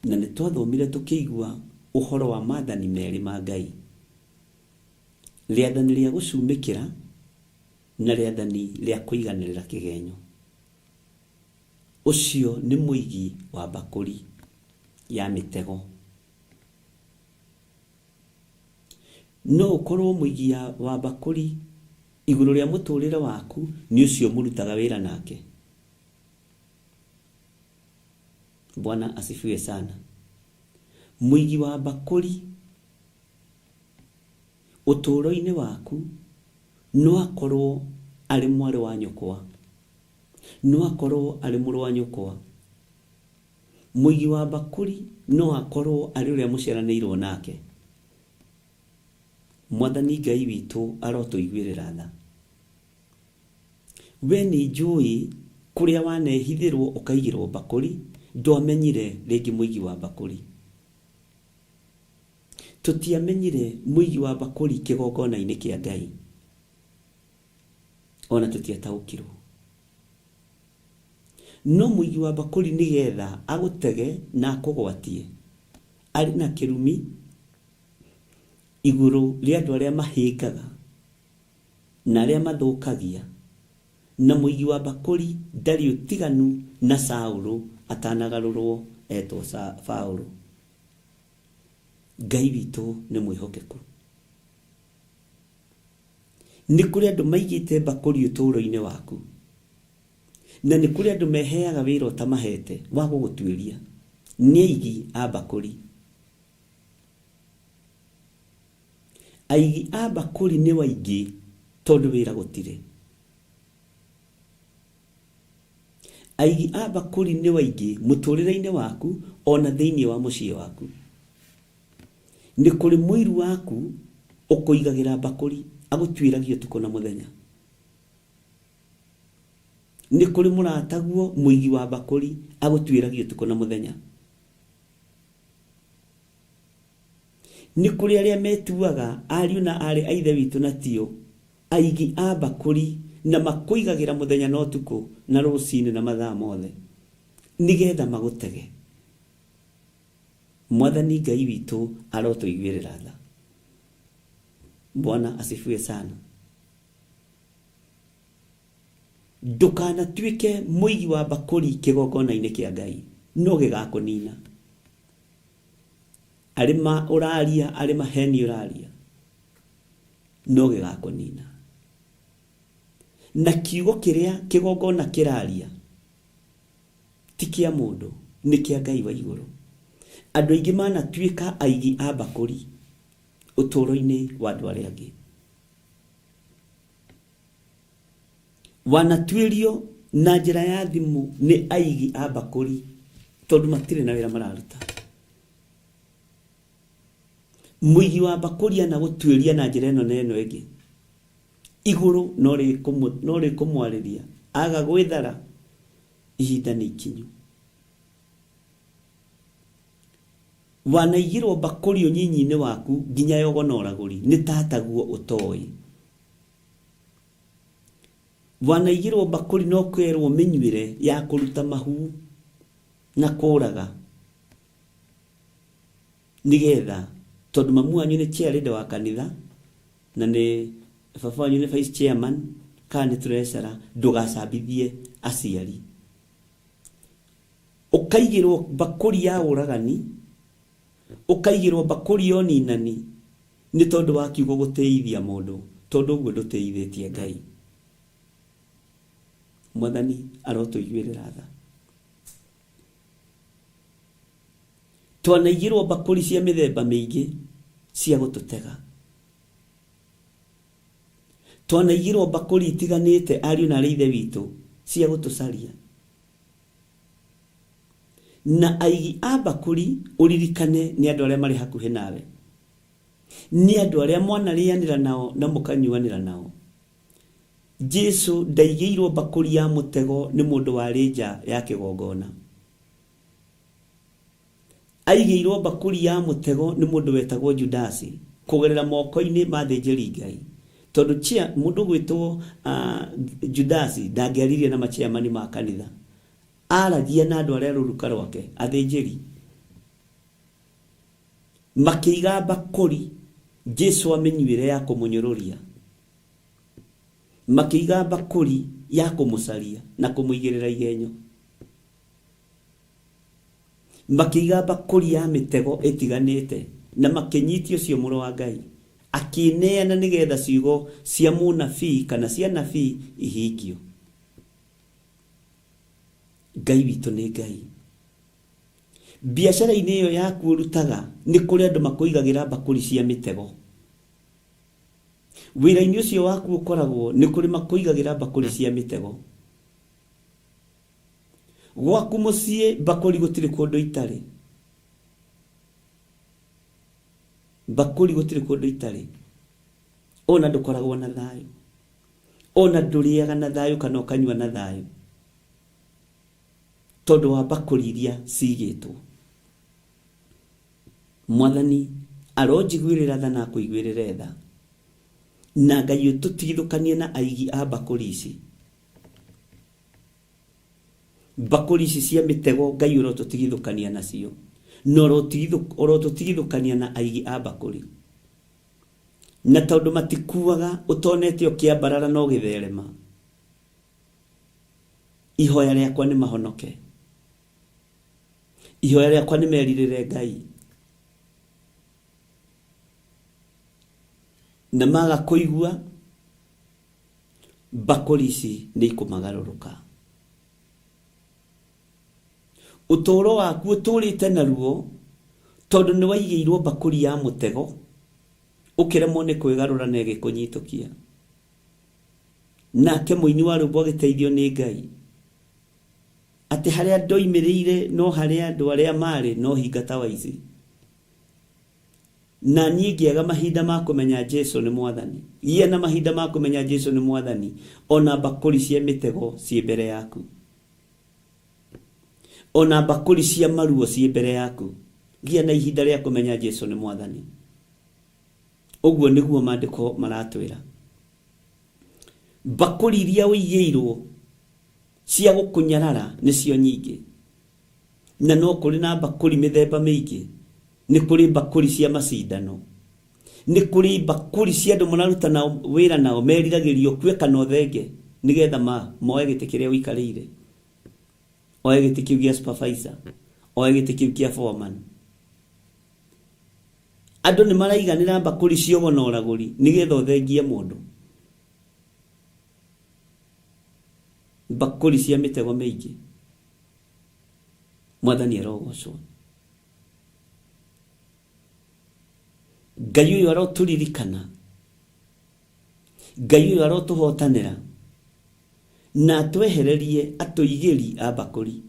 Na nĩ twathomire tũkĩigua ũhoro wa maathani merĩ ma Ngai. Rĩathani rĩa gũcumĩkĩra na rĩathani rĩa kũiganĩrĩra kĩgenyo. Ũcio nĩ mũigi wa mbakũri ya mĩtego. No ũkorwo mũigi wa mbakũri igũrũ rĩa mũtũrĩre waku nĩ ũcio mũrutaga wĩra nake. Bwana asifiwe sana. Mũigi wa mbakũri ũtũũro-inĩ waku no akorwo arĩ mwarĩ wa nyũkwa, no akorwo arĩ mũrũ wa nyũkwa. Mũigi wa mbakũri no akorwo arĩ ũrĩa mũciaranĩirwo nake. Mwathani Ngai witũ arotũiguĩrĩra tha. We nĩ njũĩ kũrĩa wanehithĩrwo ũkaigĩrwo mbakũri, ndwamenyire rĩngĩ mũigi wa mbakũri. Tũtiamenyire mũigi wa mbakũri kĩgongona-inĩ kĩa Ngai. Ona tũtiataũkirwo. No mũigi wa mbakũri nĩgetha agũtege na akũgwatie, arĩ na kĩrumi igũrũ rĩa andũ arĩa mahĩngaga na arĩa mathũkagia, na mũigi wa mbakũri ndarĩ ũtiganu na Saũlũ atanagarũrwo etwo Paũlũ. Ngai witũ nĩ mwĩhokeku. Nĩ kũrĩ andũ maigĩte mbakũri ũtũũro-inĩ waku. Na nĩ kũrĩ andũ meheaga wĩra ũtamahete wa gũgũtuĩria. Nĩ aigi a mbakũri. Aigi a mbakũri nĩ waingĩ tondũ wĩra gũtirĩ. Aigi a mbakũri nĩ waingĩ mũtũrĩre-inĩ waku ona thĩinĩ wa mũciĩ waku. Nĩ kũrĩ mũiru waku ũkũigagĩra mbakũri agũtuĩragia ũtukũ na mũthenya. Nĩ kũrĩ mũrataguo mũigi wa mbakũri agũtuĩragia ũtukũ na mũthenya. Nĩ kũrĩ arĩa metuaga ariũ na aarĩ a Ithe witũ na tio aigi a mbakũri na makũigagĩra mũthenya na ũtukũ na rũcinĩ na mathaa mothe nĩgetha magũtege. Mwathani Ngai witũ arotũiguĩrĩra tha. Bwana asifiwe sana. Ndũkanatuĩke mũigi wa mbakũri kĩgongona-inĩ kĩa Ngai, no gĩgakũnina. Arĩ ma ũraria, arĩ maheni ũraria, no gĩgakũnina. Na kiugo kĩrĩa kĩgongona kĩraria ti kĩa mũndũ, nĩ kĩa Ngai wa igũrũ. Andũ aingĩ manatuĩka aigi a mbakũri ũtũũro-inĩ wa andũ arĩa angĩ. Wanatuĩrio na njĩra ya thimũ nĩ aigi a mbakũri tondũ matirĩ na wĩra mararuta. Mũigi wa mbakũri anagũtuĩria na njĩra ĩno na ĩno ĩngĩ. Igũrũ no rĩkũmwarĩria aga gwĩthara ihinda nĩ ikinyu. Wanaigĩrwo mbakũri ũnyinyi-inĩ waku nginya yogo na ũragũri nĩ tataguo ũtoĩ. Wanaigĩrwo mbakũri na ũkerwo mĩnyuĩre ya kũruta mahu na kũraga nĩgetha tondũ mamu wanyu nĩ chair lady wa kanitha na nĩ baba wanyu nĩ vice chairman kana nĩ treasurer ndũgacambithie aciari. Ũkaigĩrwo mbakũri ya ũragani, ũkaigĩrwo mbakũri ya ũninani nĩ tondũ wa kiugo gũtĩithia mũndũ tondũ ũguo ndũtĩithĩtie Ngai. Mwathani arotũiguĩrĩra tha. Twanaigĩrwo mbakũri cia mĩthemba mĩingĩ cia gũtũtega. Twanaigĩrwo mbakũri itiganĩte ariũ na arĩ ithe witũ cia gũtũcaria. Na aigi a mbakũri ũririkane nĩ andũ arĩa marĩ hakuhĩ nawe. Nĩ andũ arĩa mwanarĩanĩra nao na mũkanyuanĩra nao. Jesu ndaigĩirwo mbakũri ya mũtego nĩ mũndũ warĩ nja ya kĩgongona. Aigĩirwo mbakũri ya mũtego nĩ mũndũ wetagwo Judasi kũgerera moko-inĩ ma athĩnjĩri Ngai. Tondũ mũndũ ũgwĩtwo Judasi ndangĩaririe na machairman ma kanitha. Aragia na andũ arĩa rũruka rwake, athĩnjĩri. Makĩiga mbakũri Jesu amĩnyuĩre ya kũmũnyũrũria. Makĩiga mbakũri ya kũmũcaria na kũmũigĩrĩra igenyo. Makĩiga mbakũri ya mĩtego ĩtiganĩte na makĩnyitia ũcio mũrũ wa Ngai. Akĩneana nĩgetha ciugo cia mũnabii kana cia nabii ihingio. Ngai witũ nĩ Ngai. Biacara-inĩ ĩyo yaku ũrutaga nĩ kũrĩ andũ makũigagĩra mbakũri cia mĩtego. Wĩra-inĩ ũcio waku ũkoragwo nĩ kũrĩ makũigagĩra mbakũri cia mĩtego. Gwaku mũciĩ mbakũri gũtirĩ kũndũ itarĩ. Mbakũri gũtirĩ kũndũ itarĩ. Ona ndũkoragwo na thayũ. Ona ndũrĩaga na thayũ kana ũkanyua na thayũ. Tondũ wa mbakũri iria cigĩtwo. Mwathani aronjiguĩrĩra tha na akũiguĩrĩre tha. Na Ngai ũtũtigithũkanie na aigi a mbakũri ici. Mbakũri ici cia mĩtego Ngai ũrotũtigithũkania nacio. Na ũrotũtigithũkania na aigi a mbakũri. Na tondũ matikuaga ũtonete ũkĩambarara na ũgĩtherema. Ihoya rĩakwa nĩ mahonoke. Ihoya rĩakwa nĩ merirĩre Ngai. Na maga kũigua mbakũri ici nĩ ikũmagarũrũka. Ũtũũro waku ũtũũrĩte na ruo tondũ nĩ waigĩirwo mbakũri ya mũtego ũkĩremwo nĩ kwĩgarũra na ĩgĩkũnyitũkia. Nake mũini wa rwĩmbo agĩteithio nĩ Ngai atĩ harĩa ndoimĩrĩire no harĩa andũ arĩa marĩ no hinga ta waici. Na niĩ ngĩaga mahinda ma kũmenya Jesu nĩ Mwathani. Gĩa na mahinda ma kũmenya Jesu nĩ Mwathani ona mbakũri cia mĩtego ciĩ mbere yaku. Ona mbakũri cia maruo ciĩ mbere yaku. Gĩa na ihinda rĩa kũmenya Jesu nĩ Mwathani. Ũguo nĩguo maandĩko maratwĩra. Mbakũri iria ũigĩirwo cia gũkũnyarara nĩcio nyingĩ. Na no kũrĩ na mbakũri mĩthemba mĩingĩ. Nĩ kũrĩ mbakũri cia macindano. Nĩ kũrĩ mbakũri cia andũ mũraruta nao wĩra nao meriragĩria ũkue kana ũthenge nĩgetha moe gĩtĩ kĩrĩa ũikarĩire. Oe gĩtĩ kĩu gĩa supervisor, oe gĩtĩ kĩu kĩa foreman. Andũ nĩ maraiganĩra mbakũri cia ũgo na ũragũri nĩgetha ũthengie mũndũ. Mbakũri cia mĩtego mĩingĩ. Mwathani arogocwo. Ngai ũyũ arotũririkana. Ngai ũyũ arotũhotanĩra na atwehererie atũigĩri a mbakũri.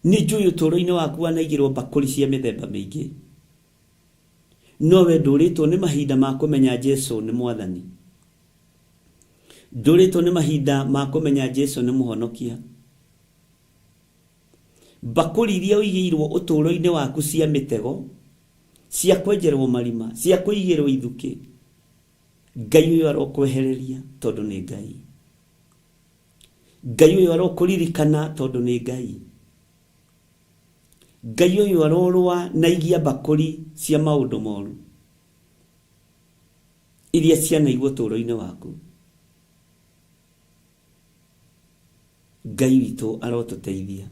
Nĩ njũĩ ũtũũro-inĩ waku wanaigĩrwo mbakũri cia mĩthemba mĩingĩ, no we ndũrĩtwo nĩ mahinda ma kũmenya Jesu nĩ Mwathani. Ndũrĩtwo nĩ mahinda ma kũmenya Jesu nĩ Mũhonokia. Mbakũri iria ũigĩirwo ũtũũro-inĩ waku cia mĩtego, cia kwenjerwo marima, cia kũigĩrwo ithukĩ, Ngai ũyũ arokwehereria tondũ nĩ Ngai. Ngai ũyũ arokũririkana tondũ nĩ Ngai. Ngai ũyũ arorũa na igia mbakũri cia maũndũ moru iria cianaigwo ũtũũro-inĩ waku. Ngai witũ arotũteithia.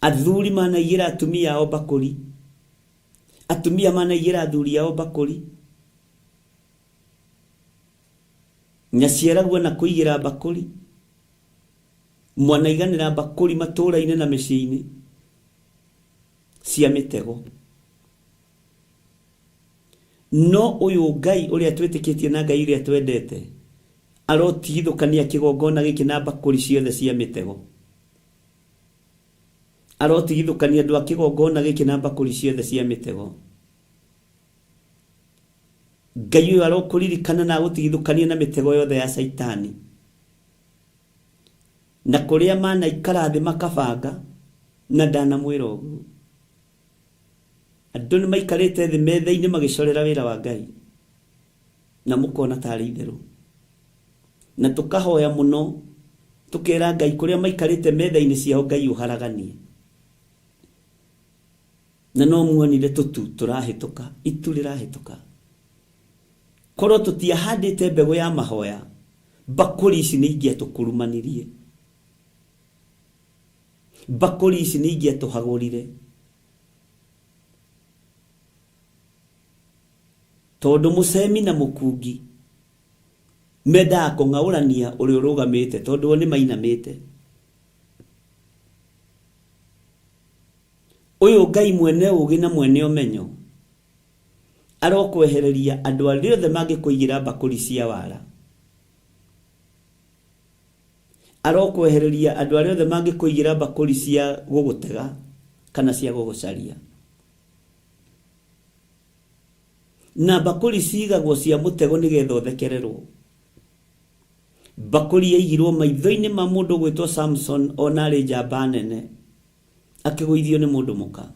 Athuri manaigĩra atumia ao mbakũri, atumia manaigĩra athuri ao mbakũri. Nyaciaraguo na kũigĩra mbakũri, mwanaiganĩra mbakũri matũũra-inĩ na mĩciĩ-inĩ cia mĩtego. No ũyũ Ngai ũrĩa twĩtĩkĩtie na Ngai ũrĩa twendete arotigithũkania kĩgongona gĩkĩ na mbakũri ciothe cia mĩtego. Arotigithũkania andũ a kĩgongona gĩkĩ na mbakũri ciothe cia mĩtego. Ngai ũyũ arokũririkana na agũtigithũkanie na mĩtego yothe ya Caitani. Na kũrĩa manaikara thĩ makabanga, na ndanamwĩra ũguo. Andũ nĩ maikarĩte thĩ metha-inĩ magĩcorera wĩra wa Ngai, na mũkona tarĩ itherũ. Na tũkahoya mũno, tũkera Ngai kũrĩa maikarĩte metha-inĩ ciao Ngai ũharaganie. Na no muonire tũtu tũrahĩtũka, itu rĩrahĩtũka. Korwo tũtiahandĩte mbegũ ya mahoya, mbakũri ici nĩ ingĩatũkurumanirie. Mbakũri ici nĩ ingĩatũhagũrire. Tondũ mũcemi na mũkungi mendaga kũng'aũrania ũrĩa ũrũgamĩte tondũ o nĩ mainamĩte. Ũyũ Ngai mwene ũgĩ na mwene ũmenyo arokwehereria andũ arĩa othe mangĩkũigĩra mbakũri cia wara. Arokwehereria andũ arĩa othe mangĩkũigĩra mbakũri cia gũgũtega kana cia gũgũcaria. Na mbakũri cigagwo cia mũtego nĩgetha ũthekererwo. Mbakũri yaigirwo maitho-inĩ ma mũndũ ũgwĩtwo Samson ona arĩ njamba nene, akĩgũithio nĩ mũndũ mũka.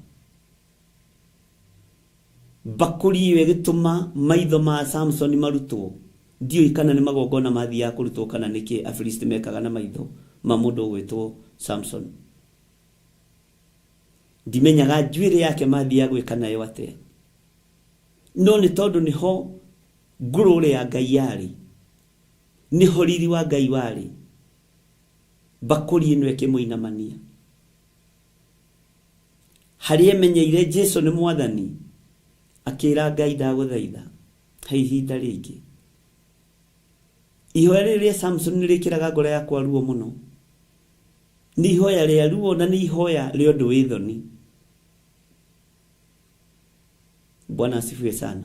Mbakũri ĩyo ĩgĩtũma maitho ma Samson marutwo. Ndiũĩ kana nĩ magongona mathiaga kũrutwo kana nĩkĩ Afilisti mekaga na maitho ma mũndũ ũgwĩtwo Samson. Ndimenyaga njuĩrĩ yake mathiaga gwĩka nayo atĩa. No nĩ tondũ nĩho ngurũrĩ ya Ngai yarĩ, nĩho riri wa Ngai warĩ, mbakũri ĩno ĩkĩmũinamania. Harĩa emenyeire Jesu nĩ Mwathani, akĩra Ngai ndagũthaitha, he ihinda rĩngĩ. Ihoya rĩrĩ rĩa Samson nĩ rĩkĩraga ngoro yakwa ruo mũno. Nĩ ihoya rĩa ruo na nĩ ihoya rĩa ũndũ wĩ thoni. Bwana asifiwe sana.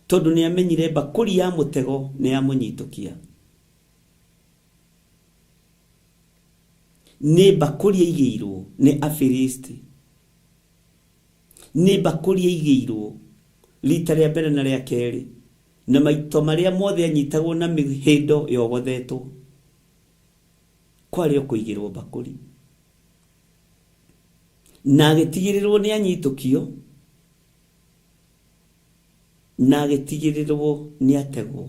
Tondũ nĩ amenyire mbakũri ya mũtego nĩ yamũnyitũkia. Nĩ mbakũri yaigĩirwo nĩ Afilisti. Nĩ mbakũri yaigĩirwo rita rĩa mbere na rĩa kerĩ, na maito marĩa mothe anyitagwo na mĩhĩndo yogothetwo. Kwarĩ o kũigĩrwo mbakũri. Na agĩtigĩrĩrwo nĩ anyitũkio, na agĩtigĩrĩrwo nĩ ategwo.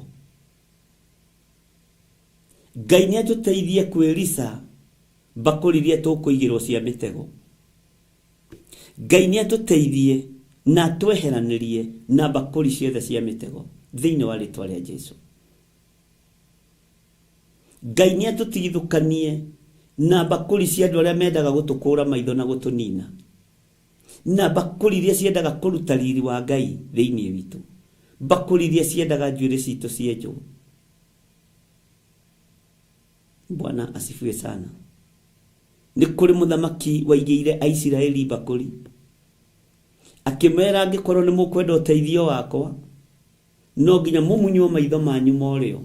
Ngai nĩ atũteithie kwĩrica mbakũri iria tũkũigĩrwo cia mĩtego. Ngai nĩ atũteithie na atweheranĩrie na mbakũri ciothe cia mĩtego thĩinĩ wa rĩtwa rĩa Jesu. Ngai nĩ atũtigithũkanie na mbakũri cia andũ arĩa mendaga gũtũkũra maitho na gũtũnina, na mbakũri iria ciendaga kũruta riri wa Ngai thĩinĩ witũ, mbakũri iria ciendaga njuĩrĩ citũ cienjwo. Bwana asifiwe sana. Nĩ kũrĩ mũthamaki waigĩire Aisiraeli mbakũri, akĩmeera angĩkorwo nĩ mũkwenda ũteithio wakwa, no nginya mũmunywo maitho manyu ma ũrĩo.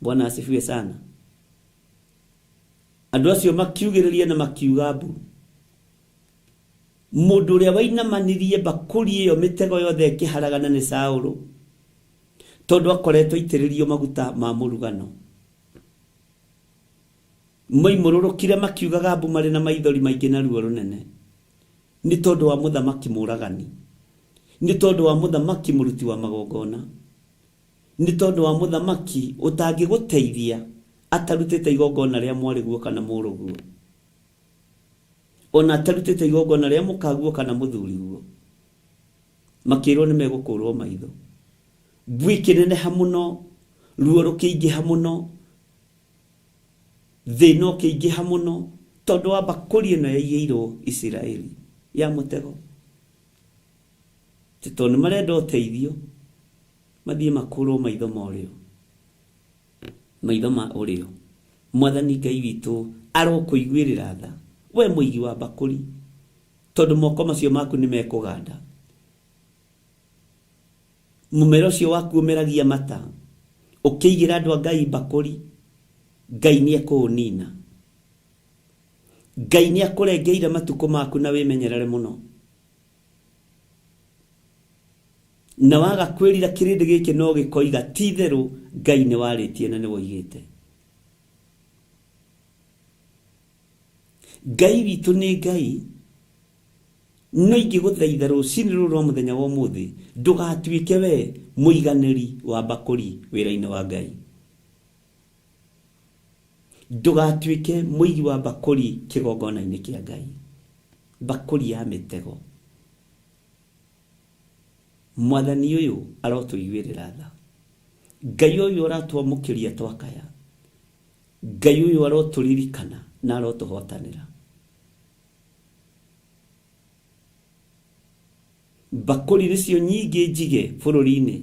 Bwana asifiwe sana. Andũ acio makiugĩrĩria na makiuga mbu. Mũndũ ũrĩa wainamanirie mbakũri ĩyo mĩtego yothe ĩkĩharagana nĩ Saũlũ, tondũ akoretwo aitĩrĩrio maguta ma mũrugano. Moimũrũrũkire makiugaga mbu marĩ na maithori maingĩ na ruo rũnene, nĩ tondũ wa mũthamaki mũũragani, nĩ tondũ wa mũthamaki mũruti wa magongona, nĩ tondũ wa mũthamaki ũtangĩgũteithia atarutĩte igongona rĩa mwarĩguo kana mũrũguo, o na atarutĩte igongona rĩa mũkaguo kana mũthuriguo. Makĩrwo nĩ megũkũrwo maitho. Mbu ĩkĩneneha mũno, ruo rũkĩingĩha mũno, thĩna ũkĩingĩha mũno, tondũ wa mbakũri ĩno yaigĩirwo Isiraeli ya mũtego. Ti tondũ nĩ marenda ũteithio, mathiĩ makũrwo maitho ma ũrĩo. Maitho ma ũrĩo. Mwathani Ngai witũ arokũiguĩrĩra tha, we mũigi wa mbakũri, tondũ moko macio maku nĩ mekũganda. Mũmera ũcio waku ũmeragia mata, ũkĩigĩra andũ a Ngai mbakũri, Ngai nĩ ekũũnina. Ngai nĩ akũrengeire matukũ maku na wĩmenyerere mũno. Na waga kwĩrira kĩrĩndĩ gĩkĩ no gĩkoiga ti itherũ Ngai nĩ warĩtie na nĩ woigĩte. Ngai witũ nĩ Ngai, no ingĩgũthaitha rũcinĩ rũrũ rwa mũthenya wa ũmũthĩ ndũgatuĩke we mũiganĩri wa mbakũri wĩra-inĩ wa Ngai. Ndũgatuĩke mũigi wa mbakũri kĩgongona-inĩ kĩa Ngai, mbakũri ya mĩtego. Mwathani ũyũ arotũiguĩrĩra tha. Ngai ũyũ aratwamũkĩria twakaya. Ngai ũyũ arotũririkana na arotũhotanĩra. Mbakũri nĩcio nyingĩ njige bũrũri-inĩ.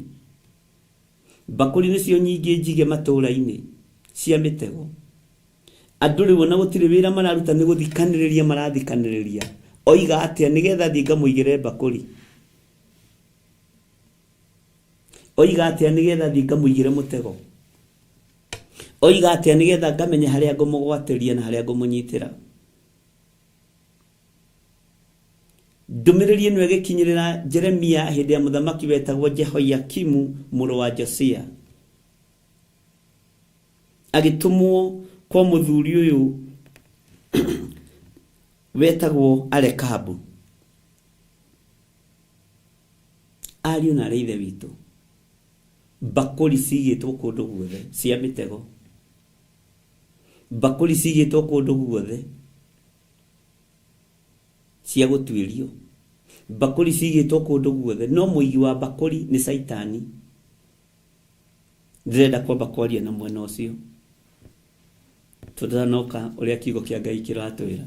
Mbakũri nĩcio nyingĩ njige matũũra-inĩ cia mĩtego. Andũ rĩu ona gũtirĩ wĩra mararuta nĩ gũthikanĩrĩria marathikanĩrĩria. Oiga atĩa nĩgetha thiĩ ngamũigĩre mbakũri? Oiga atĩa nĩgetha thiĩ ngamũigĩre mũtego? Oiga atĩa nĩgetha ngamenye harĩa ngũmũgwatĩria na harĩa ngũmũnyitĩra? Ndũmĩrĩri ĩno ĩgĩkinyĩrĩra Jeremia hĩndĩ ya mũthamaki wetagwo Jehoiakimu mũrũ wa Josia. Agĩtũmwo kwa mũthuri ũyũ wetagwo Arekabu. Ariũ na arĩ ithe witũ, mbakũri cigĩtwo kũndũ guothe cia mĩtego. Mbakũri cigĩtwo kũndũ guothe cia gũtuĩrio. Mbakũri cigĩtwo kũndũ guothe, no mũigi wa mbakũri nĩ Caitani. Ndĩrenda kwamba kwaria na mwena ũcio tũtanoka ũrĩa kiugo kĩa Ngai kĩratwĩra.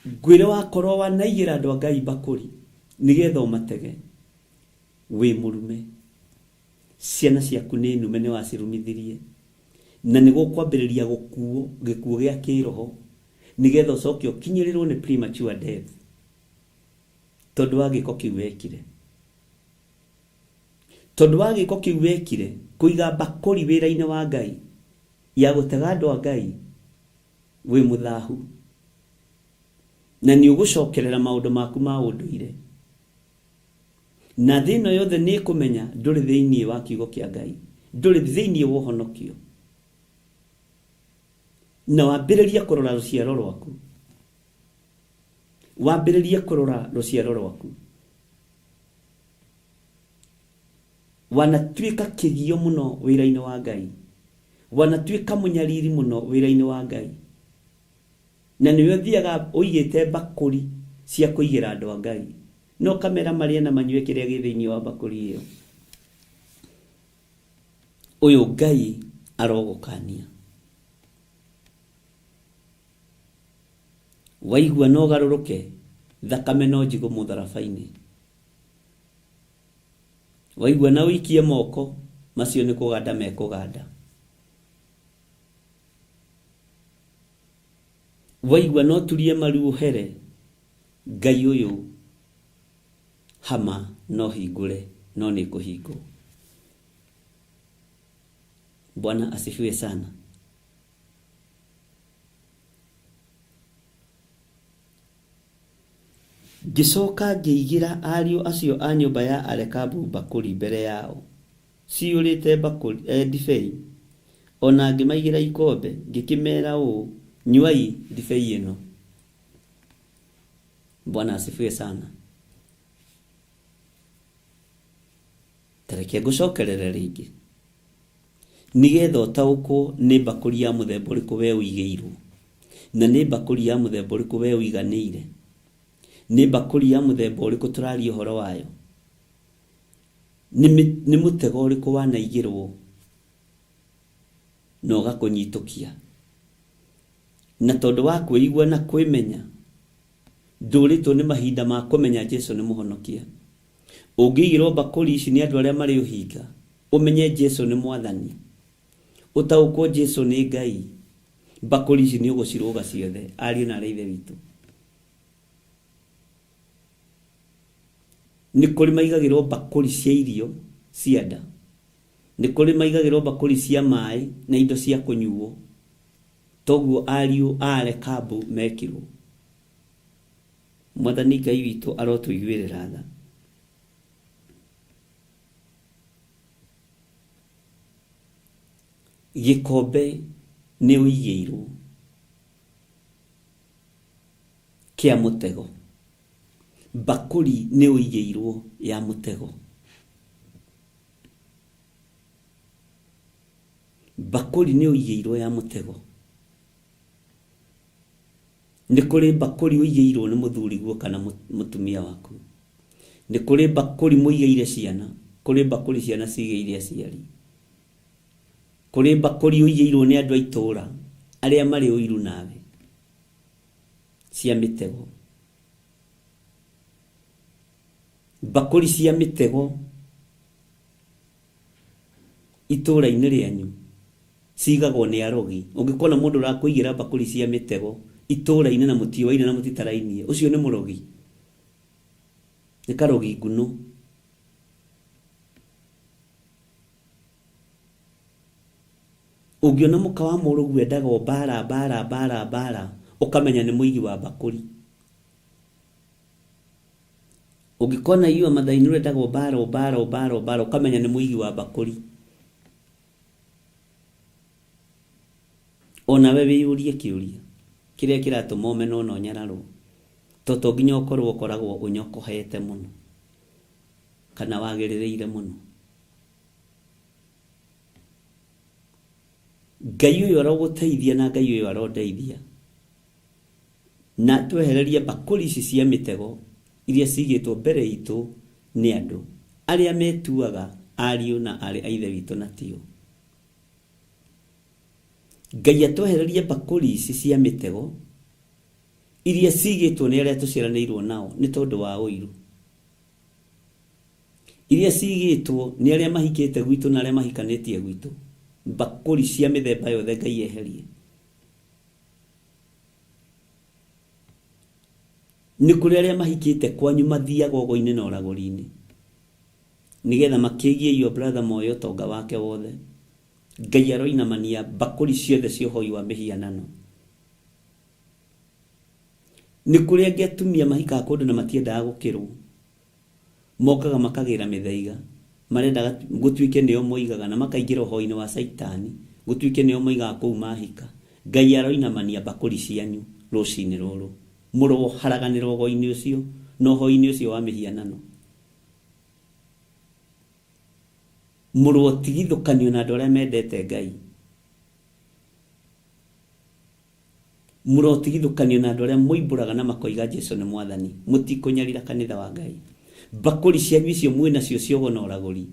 Ngwĩre wakorwo wanaigĩra andũ a Ngai mbakũri nĩgetha ũmatege, wĩ mũrume. Ciana ciaku nĩ nume nĩ wacirumithirie. Na nĩ gũkwambĩrĩria gũkuo gĩkuo gĩa kĩroho nĩgetha ũcoke ũkinyĩrĩrwo nĩ premature death tondũ wa gĩko kĩu wekire. Tondũ wa gĩko kĩu wekire kũiga mbakũri wĩra-inĩ wa Ngai ya gũtega andũ a Ngai wĩ mũthahu na nĩ ũgũcokerera maũndũ maku ma ũndũire na thĩ ĩno yothe nĩ ĩkũmenya ndũrĩ thĩinĩ wa kiugo kĩa Ngai, ndũrĩ thĩinĩ wa ũhonokio, na wambĩrĩrie kũrora rũciaro rwaku, wambĩrĩrie kũrora rũciaro rwaku. Wanatuĩka kĩgio mũno wĩra-inĩ wa Ngai, wanatuĩka mũnyariri mũno wĩra-inĩ wa Ngai, na nĩwe ũthiaga ũigĩte mbakũri cia kũigĩra andũ a Ngai, na ũkamera marĩe na manyue kĩrĩa gĩ thĩinĩ wa mbakũri ĩyo. Ũyũ Ngai arogũkania. Waigua no ũgarũrũke, thakame no njigũ mũtharaba-inĩ. Waigua na ũikie moko, macio nĩ kũganda mekũganda. Waigua no turie maru ũhere, Ngai ũyũ hama no hingũre, no nĩ kũhingwo. Bwana asifiwe sana. Ngĩcoka ngĩigĩra ariũ acio a nyũmba ya Arekabu mbakũri mbere yao, ciyũrĩte ndibei, o na ngĩmaigĩra ikombe, ngĩkĩmera ũũ, Nyuai ndibei ĩno. Bwana asifiwe sana. Ta reke ngũcokerere rĩngĩ, nĩgetha ũtaũkwo nĩ mbakũri ya mũthemba ũrĩkũ we ũigĩirwo, na nĩ mbakũri ya mũthemba ũrĩkũ we ũiganĩire, nĩ mbakũri ya mũthemba ũrĩkũ tũraria ũhoro wayo, nĩ mũtego ũrĩkũ wanaigĩrwo na ũgakũnyitũkia, na tondũ wa kwĩigua na kwĩmenya, ndũrĩtwo nĩ mahinda ma kũmenya Jesu nĩ mũhonokia. Ũngĩigĩrwo mbakũri ici nĩ andũ arĩa marĩ ũhinga, ũmenye Jesu nĩ mwathani, ũtaũkwo Jesu nĩ Ngai, mbakũri ici nĩ ũgũcirũga ciothe, ariũ na arĩ ithe witũ. Nĩ kũrĩ maigagĩrwo mbakũri cia irio cia nda, nĩ kũrĩ maigagĩrwo mbakũri cia maĩ na indo cia kũnyuo, toguo ariũ a Rekabu mekirwo. Mwathani Ngai witũ arotũiguĩrĩra tha. Gĩkombe nĩ ũigĩirwo kĩa mũtego, mbakũri nĩ ũigĩirwo ya mũtego, mbakũri nĩ ũigĩirwo ya mũtego. Nĩ kũrĩ mbakũri ũigĩirwo nĩ mũthuriguo kana mũtumia waku, nĩ kũrĩ mbakũri mũigĩire ciana, kũrĩ mbakũri ciana cigĩire aciari, kũrĩ mbakũri ũigĩirwo nĩ andũ a itũũra arĩa marĩ ũiru nawe cia mĩtego. Mbakũri cia mĩtego itũũra-inĩ rĩanyu cigagwo nĩ arogi. Ũngĩkona mũndũ ũrakũigĩra mbakũri cia mĩtego itũũra-inĩ na mũtiũaine na mũtitarainie, ũcio nĩ mũrogi, nĩ karogi ngunũ. Ũngĩona mũka wa mũrũguo endaga o mbara mbara mbara mbara, ũkamenya nĩ mũigi wa mbakũri. Ũngĩkona yua mathainĩ ũrendaga o mbara o mbara o mbara o mbara, ũkamenya nĩ mũigi wa mbakũri. Onawe wĩyũrie kĩũria kĩrĩa kĩratũma ũmenwo na ũnyararwo, to to nginya ũkorwo ũkoragwo ũnyokohete mũno kana wagĩrĩrĩire mũno. Ngai ũyũ arogũteithia na Ngai ũyũ arondeithia, na twehererie mbakũri ici cia mĩtego iria cigĩtwo mbere itũ nĩ andũ arĩa metuaga ariũ na aarĩ a Ithe witũ na tio. Ngai atwehererie mbakũri ici cia mĩtego iria cigĩtwo nĩ arĩa tũciaranĩirwo nao nĩ tondũ wa ũiru. Iria cigĩtwo nĩ arĩa mahikĩte gwitũ na arĩa mahikanĩtie gwitũ. Mbakũri cia mĩthemba yothe Ngai eherie. Nĩ kũrĩ arĩa mahikĩte kwanyu mathiaga ũgo-inĩ na ũragũri-inĩ nĩgetha makĩgie your brother moe ũtonga wake wothe. Ngai aroinamania mbakũri ciothe cia ũhoi wa mĩhianano. Nĩ kũrĩ angĩ atumia mahikaga kũndũ na matiendaga gũkĩrwo. Mokaga makagĩra mĩthaiga, marenda gũtuĩke nĩo moigaga na makaingĩra ũhoi-inĩ wa caitani, gũtuĩke nĩo moigaga kũu mahika. Ngai aroinamania mbakũri cianyu rũcinĩ rũrũ. Mũroharaganĩra ũgo-inĩ ũcio na ũhoi-inĩ ũcio wa mĩhianano. Mũrotigithũkanio na andũ arĩa mendete Ngai. Mũrotigithũkanio na andũ arĩa moimbũraga na makoiga Jesu nĩ Mwathani. Mũtikũnyarira kanitha wa Ngai. Mbakũri cianyu icio mwĩ nacio cia ũgo na ũragũri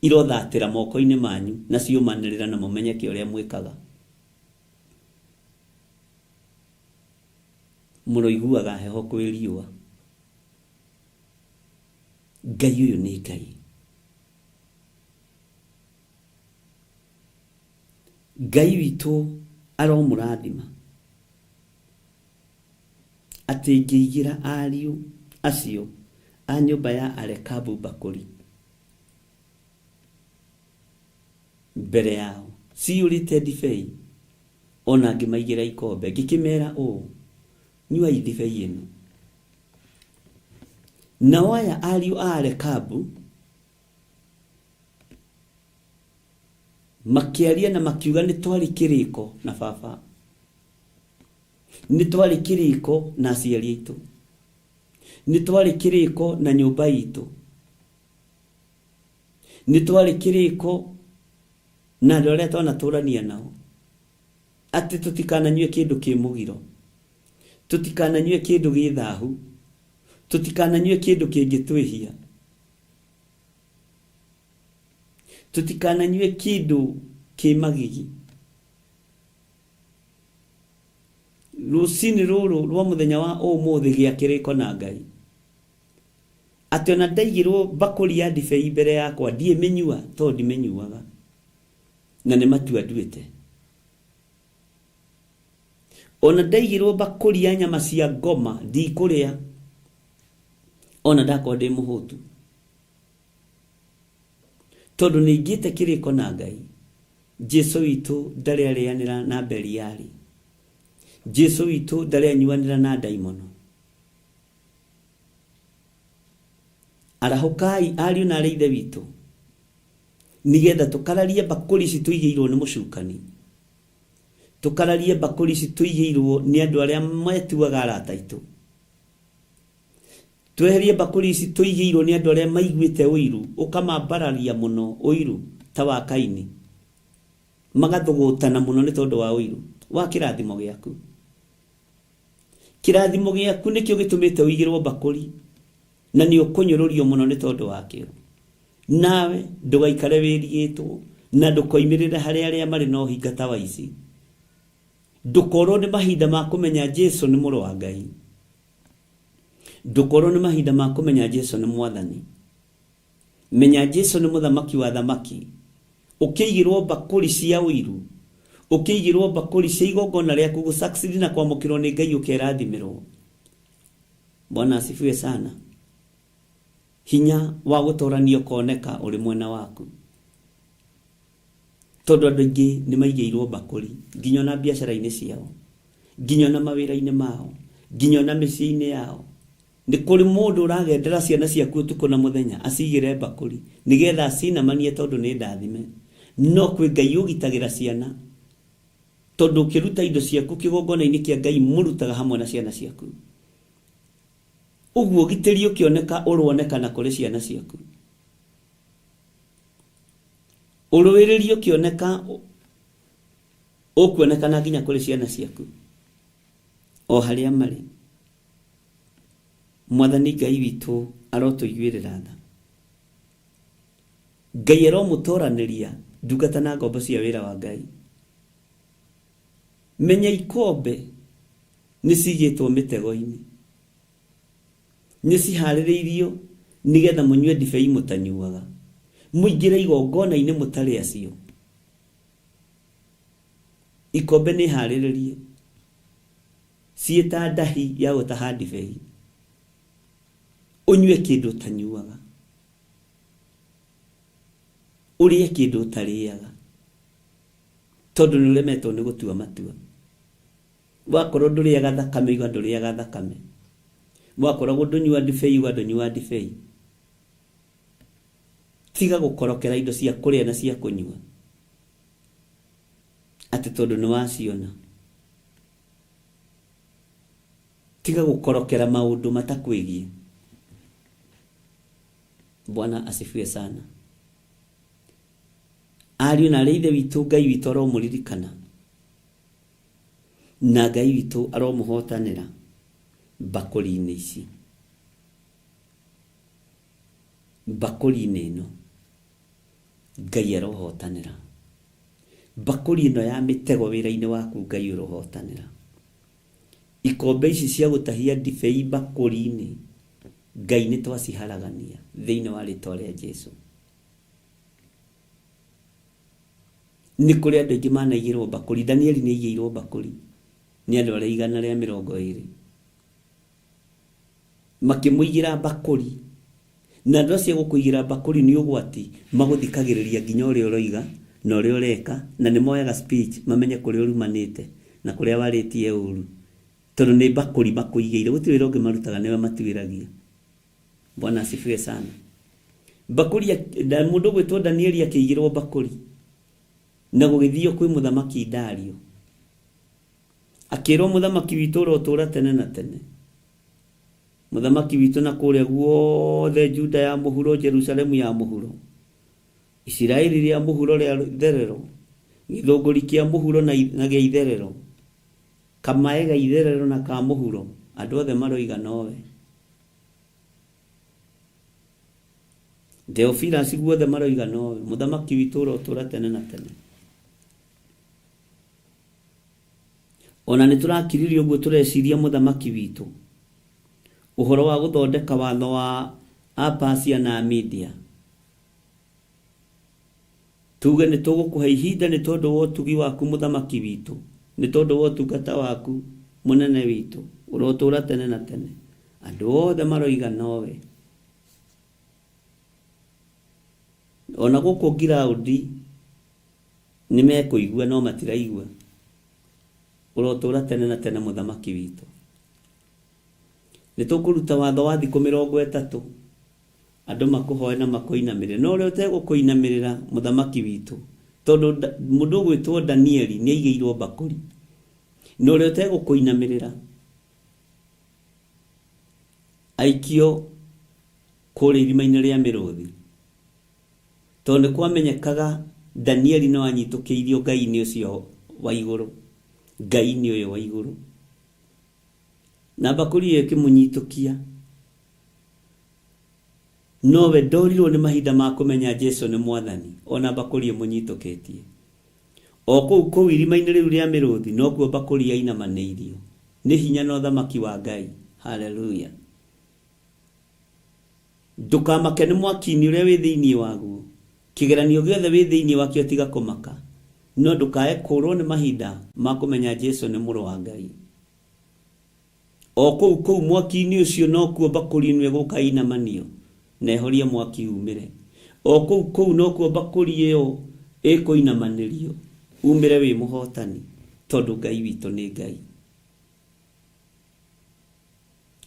irothatĩra moko-inĩ manyu na ciũmanĩrĩra na mũmenyeke ũrĩa mwĩkaga. Mũroiguaga heho kwĩ riũa. Ngai ũyũ nĩ Ngai. Ngai witũ aromũrathima atĩ ngĩigĩra ariũ acio a nyũmba ya Arekabu mbakũri mbere yao ciyũrĩte ndibei, o na ngĩmaigĩra ikombe, ngĩkĩmera ũũ, Nyuai ndibei ĩno. Nao aya ariũ a Arekabu Makĩaria na makiuga nĩ twarĩ kĩrĩko na baba. Nĩ twarĩ kĩrĩko na aciari aitũ. Nĩ twarĩ kĩrĩko na nyũmba itũ. Nĩ twarĩ kĩrĩko na andũ arĩa twanatũrania nao. Atĩ tũtikananyue kĩndũ kĩ mũgiro. Tũtikananyue kĩndũ gĩ thahu. Tũtikananyue kĩndũ kĩngĩtwĩhia. Tũtikananyue kĩndũ kĩ magigi. Rũcinĩ rũrũ rwa mũthenya wa ũmũthĩ gĩa kĩrĩko na Ngai. Atĩ ona ndaigĩrwo mbakũri ya ndibei mbere yakwa ndiĩmĩnyua tondũ ndimĩnyuaga. Na nĩ matua nduĩte. Ona ndaigĩrwo mbakũri ya nyama cia ngoma ndikũrĩa. Ona ndakorwo ndĩ mũhũtu. Tondũ nĩ ingĩte kĩrĩko na Ngai. Jesu witũ ndarĩ arĩanĩra na Beliali. Jesu witũ ndarĩ anyuanĩra na ndaimono. Arahũkai ariũ na arĩ ithe witũ, nĩgetha tũkararie mbakũri ici tũigĩirwo nĩ mũcukani. Tũkararie mbakũri ici tũigĩirwo nĩ andũ arĩa metuaga arata aitũ. Tweherie mbakũri ici tũigĩirwo nĩ andũ arĩa maiguĩte ũiru ũkamambararia mũno, ũiru ta wa Kaini, magathũgũtana mũno nĩ tondũ wa ũiru wa kĩrathimo gĩaku. Kĩrathimo gĩaku nĩkĩo gĩtũmĩte ũigĩrwo mbakũri, na nĩ ũkũnyũrũrio mũno nĩ tondũ wakĩo. Nawe ndũgaikare wĩrigĩtwo, na ndũkoimĩrĩre harĩ arĩa marĩ na ũhinga ta wa ici. Ndũkorwo nĩ mahinda ma kũmenya Jesu nĩ Mũrũ wa Ngai. Ndũkorwo nĩ mahinda ma kũmenya Jesu nĩ Mwathani. Menya Jesu nĩ Mũthamaki wa athamaki. Ũkĩigĩrwo mbakũri cia ũiru, ũkĩigĩrwo mbakũri cia igongona rĩaku gũ succeed na kwamũkĩrwo nĩ Ngai ũkerathimĩrwo. Bwana asifiwe sana. Hinya wa gũtorania ũkoneka ũrĩ mwena waku. Tondũ andũ aingĩ nĩ maigĩirwo mbakũri nginya ona biacara-inĩ ciao, nginya ona mawĩra-inĩ mao, nginya ona mĩciĩ-inĩ yao. Nĩ kũrĩ mũndũ ũragendera ciana ciaku ũtukũ na mũthenya acigĩre mbakũri nĩgetha acinamanie tondũ nĩ ndathime. No kwĩ Ngai ũgitagĩra ciana tondũ ũkĩruta indo ciaku kĩgongona-inĩ kĩa Ngai mũrutaga hamwe na ciana ciaku. Ũguo ũgitĩri ũkĩoneka ũronekana kũrĩ ciana ciaku. Ũrũĩrĩri ũkĩoneka ũkuonekana nginya kũrĩ ciana ciaku o harĩa marĩ. Mwathani Ngai witũ arotũiguĩrĩra tha. Ngai aromũtoranĩria ndungata na ngombo cia wĩra wa Ngai. Menya ikombe nĩ cigĩtwo mĩtego-inĩ. Nĩ ciharĩrĩirio Nĩgetha mũnyue ndibei mũtanyuaga. Mũingĩre igongona-inĩ mũtarĩ acio. Ikombe nĩ harĩrĩrie. Ciĩ ta ndahi ya gũtaha ndibei. Ũnyue kĩndũ ũtanyuaga. Ũrĩe kĩndũ ũtarĩaga. Tondũ nĩ ũremetwo nĩ gũtua matua. Wakorwo ndũrĩaga thakame, uga ndũrĩaga thakame. Wakoragwo ndũnyua ndibei, uga ndũnyua ndibei. Tiga gũkorokera indo cia kũrĩa na cia kũnyua. Atĩ tondũ nĩ waciona. Tiga gũkorokera maũndũ matakwĩgiĩ. Bwana asifiwe sana. Ariũ na arĩ ithe witũ Ngai witũ aromũririkana. Na Ngai witũ aromũhotanĩra mbakũri-inĩ ici. Mbakũri-inĩ ĩno Ngai arohotanĩra. Mbakũri ĩno ya mĩtego wĩra-inĩ waku Ngai ũrohotanĩra. Ikombe ici cia gũtahia ndibei mbakũri-inĩ Ngai nĩ twaciharagania thĩinĩ wa rĩtwa rĩa Jesu. Nĩ kũrĩ andũ aingĩ manaigĩrwo mbakũri. Danieli nĩ aigĩirwo mbakũri nĩ andũ arĩa 120. Makĩmũigĩra mbakũri. Na andũ acio gũkũigĩra mbakũri nĩ ũgwati, magũthikagĩrĩria nginya ũrĩa ũroiga na ũrĩa ũreka, na nĩ moyaga speech mamenye kũrĩa ũrumanĩte na kũrĩa warĩtie ũru. Tondũ nĩ mbakũri makũigĩire, gũtirĩ wĩra ũngĩ marutaga nĩwe matuĩragia. Bwana asifiwe sana. Mbakũri, mũndũ ũgwĩtwo Danieli akĩigĩrwo mbakũri na gũgĩthio kwĩ mũthamaki Dario. Akĩrwo mũthamaki witũ ũrotũra tene na tene. Mũthamaki witũ na kũrĩa guothe Juda ya mũhuro, Jerusalemu ya mũhuro, Isiraeli rĩa mũhuro rĩa itherero, gĩthũngũri kĩa mũhuro na gĩa itherero, kamaĩ ga itherero na ka mũhuro, andũ othe maroiga nowe. Theophilus guothe maroiga nowe, mũthamaki witũ ũrotũra tene na tene. Ona nĩ tũrakiririe ũguo tũreciria mũthamaki witũ ũhoro wa gũthondeka watho wa Apasia na Amidia. Tuge nĩ tũgũkũhe ihinda nĩ tondũ wa ũtugi waku mũthamaki witũ, nĩ tondũ wa ũtungata waku mũnene witũ, ũrotũra tene na tene. Andũ othe maroiga nowe. Ona gũkũ ngiraũndi nĩ mekũigua no matiraigua. Ũrotũra tene na tene mũthamaki witũ. Nĩ tũkũruta watho wa thikũ 30 andũ makũhoe na makũinamĩrĩre. No ũrĩa ũtegũkũinamĩrĩra mũthamaki witũ, tondũ mũndũ ũgwĩtwo Danieli nĩ aigĩirwo mbakũri. Na ũrĩa ũtegũkũinamĩrĩra aikio kũrĩa irima-inĩ rĩa mĩrũthi. Tondũ nĩ kwamenyekaga Danieli no anyitũkĩirio Ngai-inĩ ũcio wa igũrũ, Ngai-inĩ ũyũ wa igũrũ. Na mbakũri ĩyo ĩkĩmũnyitũkia. Nowe ndorirwo nĩ mahinda ma kũmenya Jesu nĩ mwathani, ona mbakũri ĩmũnyitũkĩtie. O kũu kũu irima-inĩ rĩu rĩa mĩrũthi, nokuo mbakũri yainamanĩirio. Nĩ hinya na ũthamaki wa Ngai. Haleluya. Ndũkamake nĩ mwaki-inĩ ũrĩa wĩ thĩinĩ waguo. Kĩgeranio gĩothe wĩ thĩinĩ wakĩo tiga kũmaka. No ndũkae kũrwo nĩ mahinda ma kũmenya Jesu nĩ mũrũ wa Ngai. O kũu kũu mwaki-inĩ ũcio nokuo mbakũri ĩno ĩgũka ĩinamanio na ĩhorie mwaki umĩre. O kũu kũu nokuo mbakũri ĩyo ĩkũinamanĩrio umĩre wĩ mũhotani, tondũ Ngai witũ nĩ Ngai.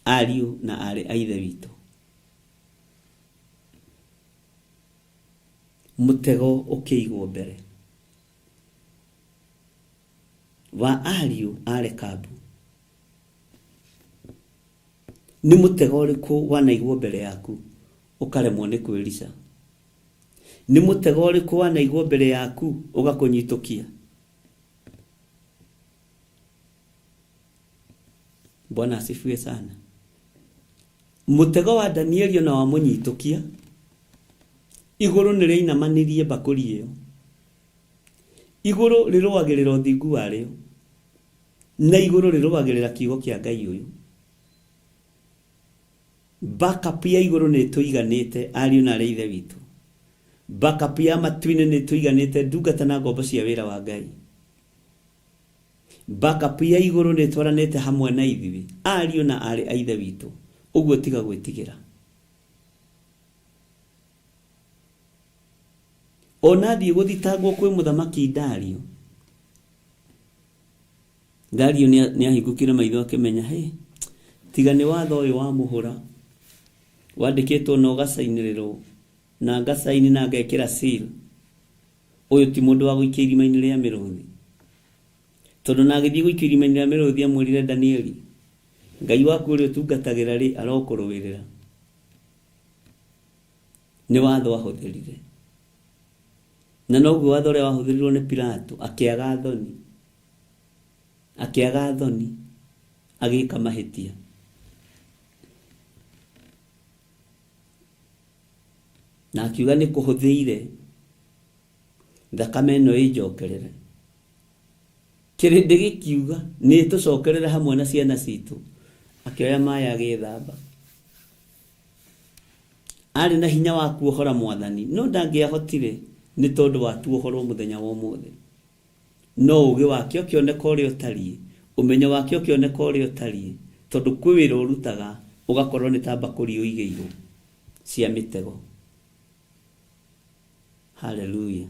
Ariũ na aarĩ a Ithe witũ, mũtego ũkĩigwo mbere wa ariũ a Rekabu. Nĩ mũtego ũrĩkũ wanaigwo mbere yaku ũkaremwo nĩ kwĩrica? Nĩ mũtego ũrĩkũ wanaigwo mbere yaku ũgakũnyitũkia? Bwana asifiwe sana. Mũtego wa Danieli ona wamũnyitũkia, igũrũ nĩ rĩainamanirie mbakũri ĩyo. Igũrũ rĩrũagĩrĩra ũthingu warĩo, na igũrũ rĩrũagĩrĩra kiugo kĩa Ngai ũyũ. Backup ya igũrũ nĩ ĩtũiganĩte ariũ na arĩ ithe witũ. Backup ya matu-inĩ nĩ ĩtũiganĩte ndungata na ngombo cia wĩra wa Ngai. Backup ya igũrũ nĩ ĩtwaranĩte hamwe na ithuĩ ariũ na arĩ a ithe witũ. Ũguo tiga gwĩtigĩra. Ona athiĩ gũthitangwo kwĩ mũthamaki Dario, Dario nĩ ahingũkire maitho akĩmenya, hey, tiga nĩ watho ũyũ wa mũhũra wandĩkĩtwo na ũgacainĩrĩrwo na ngacaini na ngekĩra seal, ũyũ ti mũndũ wa gũikio irima-inĩ rĩa mĩrũthi. Tondũ na agĩthiĩ gũikio irima-inĩ rĩa mĩrũthi amwĩrire Danieli, Ngai waku ũrĩa ũtungatagĩra rĩ arokũrũĩrĩra. Nĩ watho ahũthĩrire. Na noguo watho ũrĩa wahũthĩrirwo nĩ Pilato, akĩaga thoni. Akĩaga thoni, agĩka mahĩtia. Na akiuga nĩ kũhũthĩire thakame ĩno ĩnjokerere. Kĩrĩndĩ gĩkiuga nĩ ĩtũcokerere hamwe na ciana citũ. Akĩoya maĩ agĩthamba. Arĩ na hinya wa kuohora Mwathani, no ndangĩahotire nĩ tondũ wa tuohorwo mũthenya wa ũmũthĩ. No ũgĩ wake ũkĩoneka ũrĩa ũtariĩ, ũmenyo wake ũkĩoneka ũrĩa ũtariĩ, tondũ kwĩ wĩra ũrutaga ũgakorwo nĩ ta mbakũri ũigĩirwo cia mĩtego. Haleluya!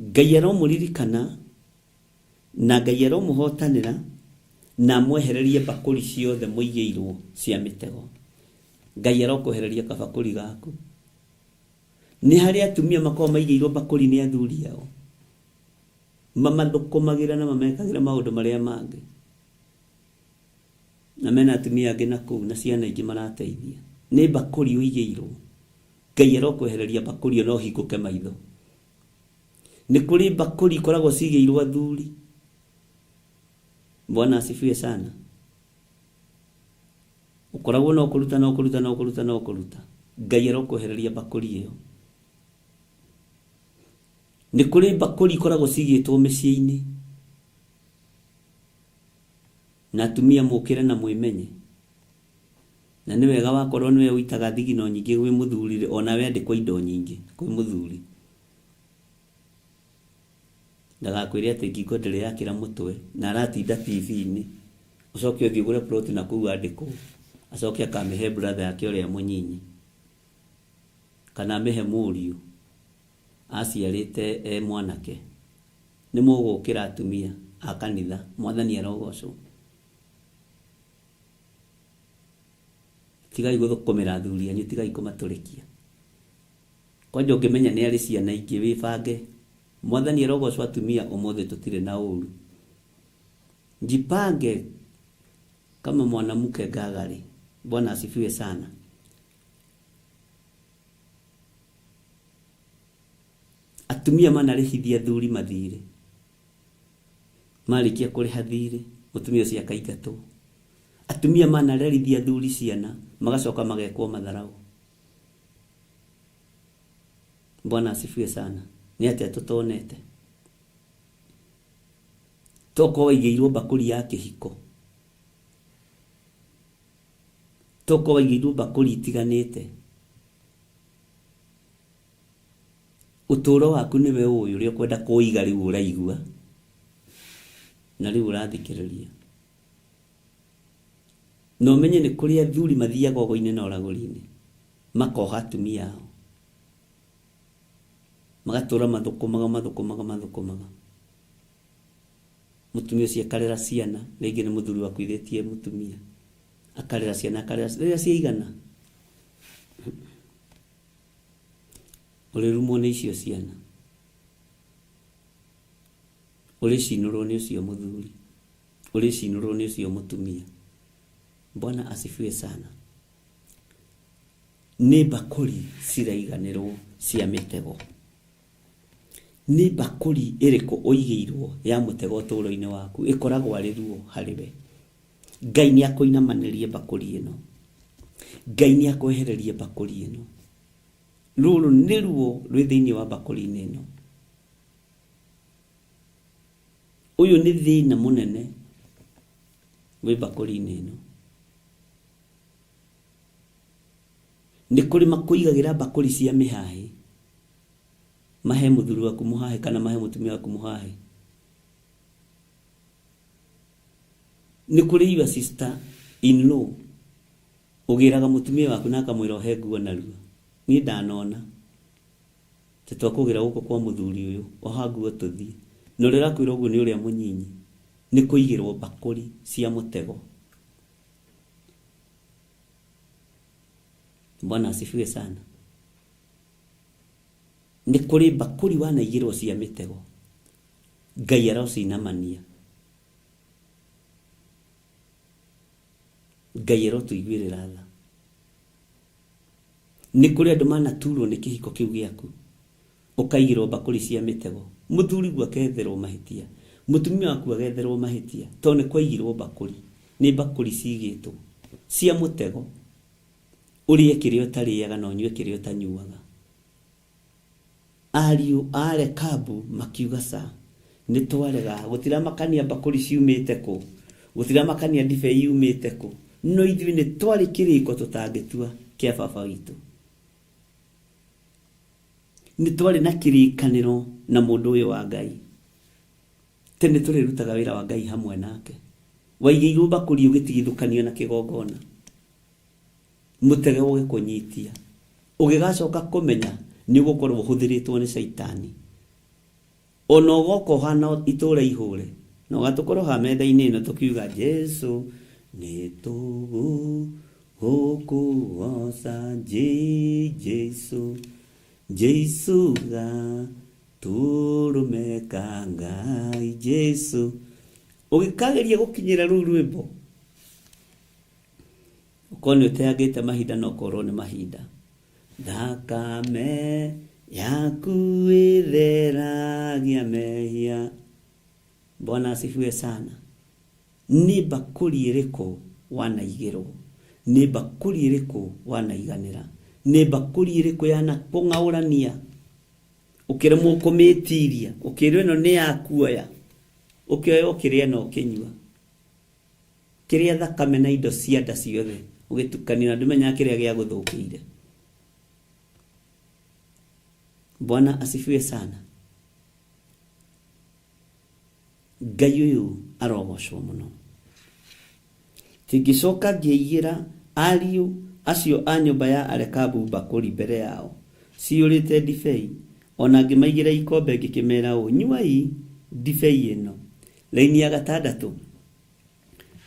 Ngai aromũririkana na Ngai aromũhotanĩra na amwehererie mbakũri ciothe mũigĩirwo cia mĩtego. Ngai arokwehereria kabakũri gaku. Nĩ harĩ atumia makoragwo maigĩirwo mbakũri nĩ athuri ao, mamathũkũmagĩra na mamekagĩra maũndũ marĩa mangĩ, na mena atumia angĩ na kũu na ciana ingĩ marateithia. Nĩ mbakũri ũigĩirwo. Ngai arokwehereria mbakũri ĩyo na ũhingũke maitho. Nĩ kũrĩ mbakũri ikoragwo cigĩirwo athuri. Bwana asifiwe sana. Ũkoragwo no kũruta no kũruta no kũruta no kũruta. Ngai arokwehereria mbakũri ĩyo. Nĩ kũrĩ mbakũri ikoragwo cigĩtwo mĩciĩ-inĩ. Na atumia mũkĩre na mwĩmenye. Na nĩ wega wakorwo nĩwe ũitaga thigino nyingĩ gwĩ mũthuri rĩ, onawe andĩkwo indo nyingĩ kwĩ mũthuri. Ndagakwĩre atĩ ngingo ndĩrĩ yakĩra mũtwe na aratinda TV-inĩ, ũcoke ũthiĩ ũgũre plot na kũu andĩkwo, acoke akamĩhe brother yake ũrĩa mũnyinyi, kana amĩhe mũriũ aciarĩte e mwanake. Nĩ mũgũkĩra atumia a kanitha, Mwathani arogocwo. Tigai gũthũkũmĩra athuri anyu, tigai kũmatũrĩkia. Kwanja ũngĩmenya nĩ arĩ ciana ingĩ wĩbange. Mwathani arogocwo atumia ũmũthĩ tũtirĩ na ũru. Jipange kama mwanamke ngagari. Bwana asifiwe sana. Atumia manarĩhithia athuri mathirĩ. Marĩkia kũrĩha thirĩ, mũtumia ũcio akaingatwo. Atumia manarerithia athuri ciana, magacoka magekwo matharaũ. Bwana asifiwe sana. Nĩ atĩa tũtonete? Tokorwo waigĩirwo mbakũri ya kĩhiko. Tokorwo waigĩirwo mbakũri itiganĩte. Ũtũũro waku nĩwe ũĩ ũrĩa ũkwenda kũũiga rĩu ũraigua na rĩu ũrathikĩrĩria. Na ũmenye nĩ kũrĩ athuri mathiaga ũgo-inĩ na ũragũri-inĩ makoha atumia ao. Magatũra mathũkũmaga mathũkũmaga mathũkũmaga. Mũtumia ũcio akarera ciana, rĩngĩ nĩ mũthuri wakuithĩtie mũtumia. Akarera ciana akarera rĩrĩa ciaigana ũrĩrumwo nĩ icio ciana. Ũrĩcinũrwo nĩ ũcio mũthuri. Ũrĩcinũrwo nĩ ũcio mũtumia. Bwana asifiwe sana. Nĩ mbakũri ciraiganĩrwo cia mĩtego. Nĩ mbakũri ĩrĩkũ ũigĩirwo ya mũtego ũtũũro-inĩ waku ĩkoragwo arĩ ruo harĩ we? Ngai nĩ akũinamanĩrie mbakũri ĩno. Ngai nĩ akwehererie mbakũri ĩno. Rũrũ nĩ ruo rwĩ thĩinĩ wa mbakũri-inĩ ĩno. Ũyũ nĩ thĩna mũnene wĩ mbakũri-inĩ ĩno. Nĩ kũrĩ makũigagĩra mbakũri cia mĩhahi, mahe mũthuri waku mũhahe kana mahe mũtumia waku mũhahe. Nĩ kũrĩ your sister in law ũgĩraga mũtumia waku na akamwĩra ohe nguo narua. Niĩ ndanona atĩ twakũgĩra gũkũ kwa mũthuri ũyũ, oha nguo tũthiĩ. Na ũrĩa ũrakwĩra ũguo nĩ ũrĩa mũnyinyi. Nĩ kũigĩrwo mbakũri cia mũtego. Bwana asifiwe sana. Nĩ kũrĩ mbakũri wanaigĩrwo cia mĩtego. Ngai arocinamania. Ngai arotũiguĩrĩra tha. Nĩ kũrĩ andũ manaturwo nĩ kĩhiko kĩu gĩaku. Ũkaigĩrwo mbakũri cia mĩtego. Mũthuri guo aketherwo mahĩtia. Mũtumia waku agetherwo mahĩtia. Tondũ nĩ kwaigirwo mbakũri. Nĩ mbakũri cigĩtwo cia mũtego. Ũrĩe kĩrĩa ũtarĩaga na ũnyue kĩrĩa ũtanyuaga. Ariũ a Rekabu makiuga ca, nĩ twarega, gũtiramakania mbakũri ciumĩte kũ, gũtiramakania ndibei yumĩte kũ, no ithuĩ nĩ twarĩ kĩrĩko tũtangĩtua kĩa baba witũ. Nĩ twarĩ na kĩrĩkanĩro na mũndũ ũyũ wa Ngai. Tene tũrĩrutaga wĩra wa Ngai hamwe nake. Waigĩirwo mbakũri ũgĩtigithũkanio na kĩgongona. Mũtege ũgĩkũnyitia. Ũgĩgacoka kũmenya nĩ ũgũkorwo ũhũthĩrĩtwo nĩ caitani. Ona ũgoka ũhana itũra ihũre. Na ũgatũkorwo haha metha-inĩ ĩno tũkiuga Jesu nĩ tũgũkũgoca Jesu Jesu gatũrũme ka Ngai Jesu. Ũgĩkageria gũkinyĩra rũu rwĩmbo. Ũkorwo nĩ ũteangĩte mahinda no ũkorwo nĩ mahinda. Thakame yaku ĩtheragia mehia. Bwana asifiwe sana. Nĩ mbakũri ĩrĩkũ wanaigĩrwo? Nĩ mbakũri ĩrĩkũ wanaiganĩra? Nĩ mbakũri ĩrĩkũ yanakũng'aũrania? Ũkĩremwo kũmĩtiria, ũkĩrwo ĩno nĩ yakuoya, ũkĩoya ũkĩrĩa na ũkĩnyua. Kĩrĩa thakame na indo cia nda ciothe ũgĩtukania na ndũmenyaga kĩrĩa gĩagũthũkĩire. Bwana asifiwe sana. Ngai ũyũ arogocwo mũno. Tingĩcoka ngĩigĩra ariũ acio a nyũmba ya Arekabu mbakũri mbere yao ciyũrĩte ndibei, o na ngĩmaigĩra ikombe ngĩkĩmera ũũ, nyuai ndibei ĩno. Raini ya gatandatũ.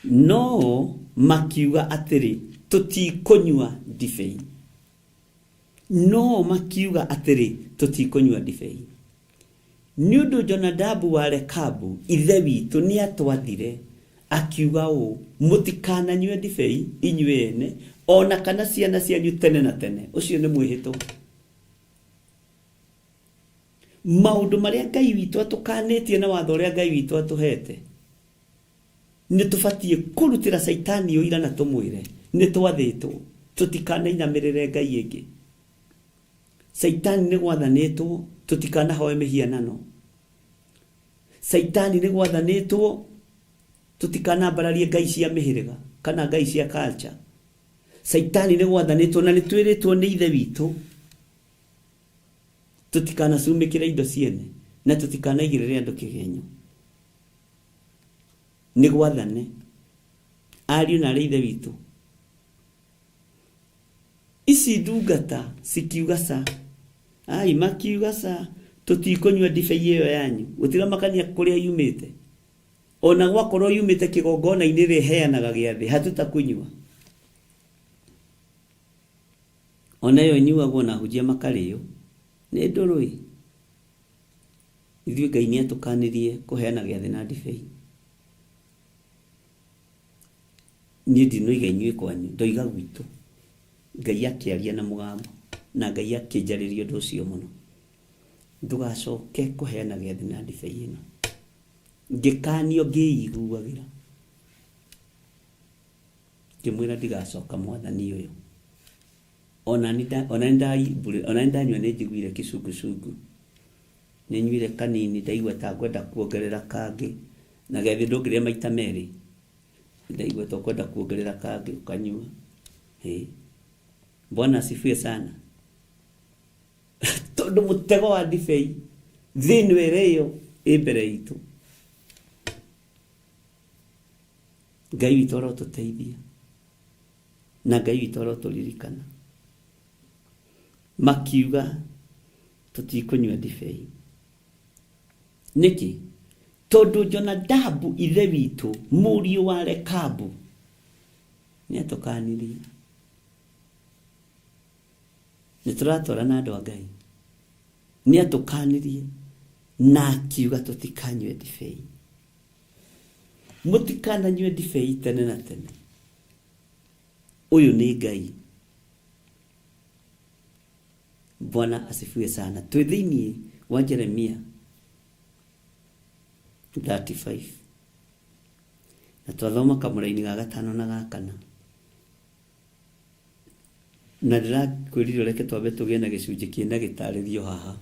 No makiuga atĩrĩ, tũtikũnyua ndibei. No makiuga atĩrĩ, tũtikũnyua ndibei. Nĩ ũndũ Jonadabu wa Rekabu, ithe witũ, nĩatwathire, akiuga ũũ, Mũtikananyue ndibei, inyuĩ ene, o na kana ciana cianyu tene na tene. Ũcio nĩ mwĩhĩtwa. Maũndũ marĩa Ngai witũ atũkanĩtie na watho ũrĩa Ngai witũ atũhete, nĩ tũbatiĩ kũrutĩra Caitani ũira na tũmwĩre nĩ twathĩtwo tũtikanainamĩrĩre ngai ĩngĩ. Caitani nĩ gwathanĩtwo tũtikanahoe mĩhianano. Caitani nĩ gwathanĩtwo tũtikanambararie ngai cia mĩhĩrĩga kana ngai cia culture. Caitani nĩ gwathanĩtwo na nĩ twĩrĩtwo nĩ Ithe witũ tũtikanacumĩkĩre indo ciene na tũtikanaigĩrĩre andũ kĩgenyo. Nĩ gwathane. Ariũ na arĩ Ithe witũ. Ici ndungata cikiuga ca. Ai makiuga ca, tũtikũnyua ndibei ĩyo yanyu. Gũtiramakania kũrĩa yumĩte. Ona gwakorwo yumĩte kĩgongona-inĩ ĩrĩa ĩheanaga gĩathĩ, hatutakunyua. Ona ĩyo ĩnyuagwo na ahunjia makarĩo. Nĩ ndũrũ-ĩ. Ithuĩ Ngai nĩatũkanirie kũheana gĩathĩ na ndibei. Niĩ ndinoiga inyuĩ kwanyu, ndoiga gwitũ. Ngai akĩaria na mũgambo, na Ngai akĩnjarĩria ũndũ ũcio mũno. Ndũgacoke kũheana gĩathĩ na ndibei ĩno. Ngĩkanio ngĩiguagĩra. Ngĩmwĩra ndigacoka mwathani ũyũ. Ona nĩ ndanyua nĩ njiguire kĩcungucungu. Nĩ nyuire kanini ndaigua ta ngwenda kuongerera kangĩ. Na gĩathĩ ndũngĩrĩa maita merĩ. Ndaigua ta ũkwenda kuongerera kangĩ ũkanyua. Ĩĩ. Bwana asifiwe sana. Tondũ mũtego wa ndibei thĩ ĩno ĩrĩ ĩyo ĩ mbere itũ. Ngai witũ arotũteithia na Ngai witũ arotũririkana. Makiuga tũtikũnyua ndibei. Nĩkĩ? Tondũ Jonadabu ithe witũ mũriũ wa Rekabu nĩatũkanirie. Nĩtũratwarana andũ a Ngai. Nĩatũkanirie na akiuga tũtikanyue ndibei. Mũtikananyue ndibei tene na tene. Ũyũ nĩ Ngai. Bwana asifiwe sana. Twĩ thĩinĩ wa Jeremia 35 na twathoma kamũraini ga gatano na ga kana, na ndĩrakwĩrire ũreke twambe tũgĩe na gĩcunjĩ kĩna gĩtarĩrio haha,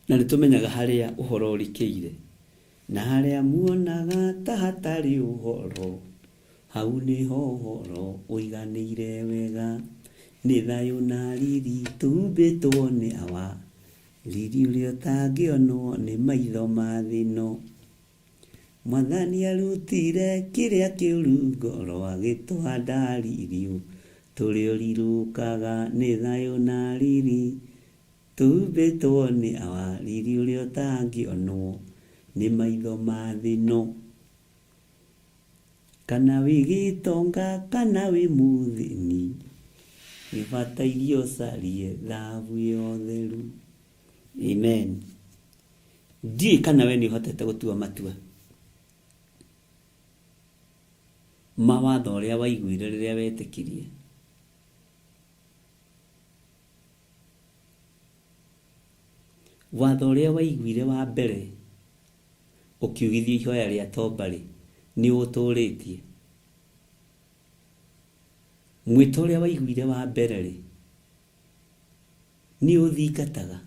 na nĩtũmenyaga harĩa ũhoro ũrikĩire, na harĩa muonaga ta hatarĩ ũhoro, hau nĩho ũhoro ũiganĩire wega. Nĩ thayũ na riri tũhumbĩtwo nĩ awa, riri ũrĩa ũtangĩonwo nĩ maitho ma thĩ ĩno. Mwathani arutire kĩrĩa kĩũru ngoro agĩtũhanda riri tũrĩa ũrirũkaga. Nĩ thayũ na riri tũhumbĩtwo nĩ awa, riri ũrĩa ũtangĩonwo nĩ maitho ma thĩ ĩno. Kana wĩ gĩtonga kana wĩ mũthĩni, nĩũbataire ũcarie thahabu ĩyo theru. Amen. Ndiũĩ kana we nĩũhotete gũtua matua ma watho ũrĩa waiguire rĩrĩa wetĩkirie. Watho ũrĩa waiguire wa mbere ũkiugithio ihoya rĩa tomba-rĩ, nĩũũtũrĩtie? Mwĩto ũrĩa waiguire wa mbere-rĩ, nĩũthingataga?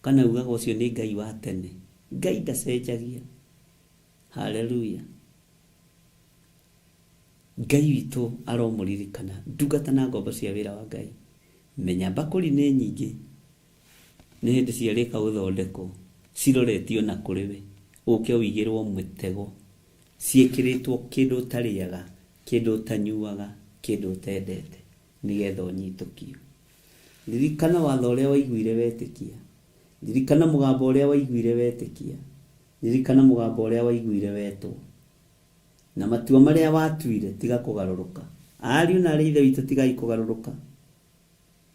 Kana ugaga ũcio nĩ Ngai wa tene? Ngai ndacenjagia. Haleluya. Ngai witũ aromũririkana. Ndungata na ngombo cia wĩra wa Ngai. Menya mbakũri nĩ nyingĩ, nĩ hĩndĩ ciarĩka gũthondekwo, ciroretio na kũrĩ we, ũke ũigĩrwo mũtego, ciĩkĩrĩtwo kĩndũ ũtarĩaga, kĩndũ ũtanyuaga, kĩndũ ũtendete, nĩgetha ũnyitũkio. Ririkana watho ũrĩa waiguire wetĩkia. Ririkana mũgambo ũrĩa waiguire wetĩkia. Ririkana mũgambo ũrĩa waiguire wetwo. Na matua marĩa watuire, tiga kũgarũrũka. Ariũ na arĩ ithe witũ, tigai kũgarũrũka.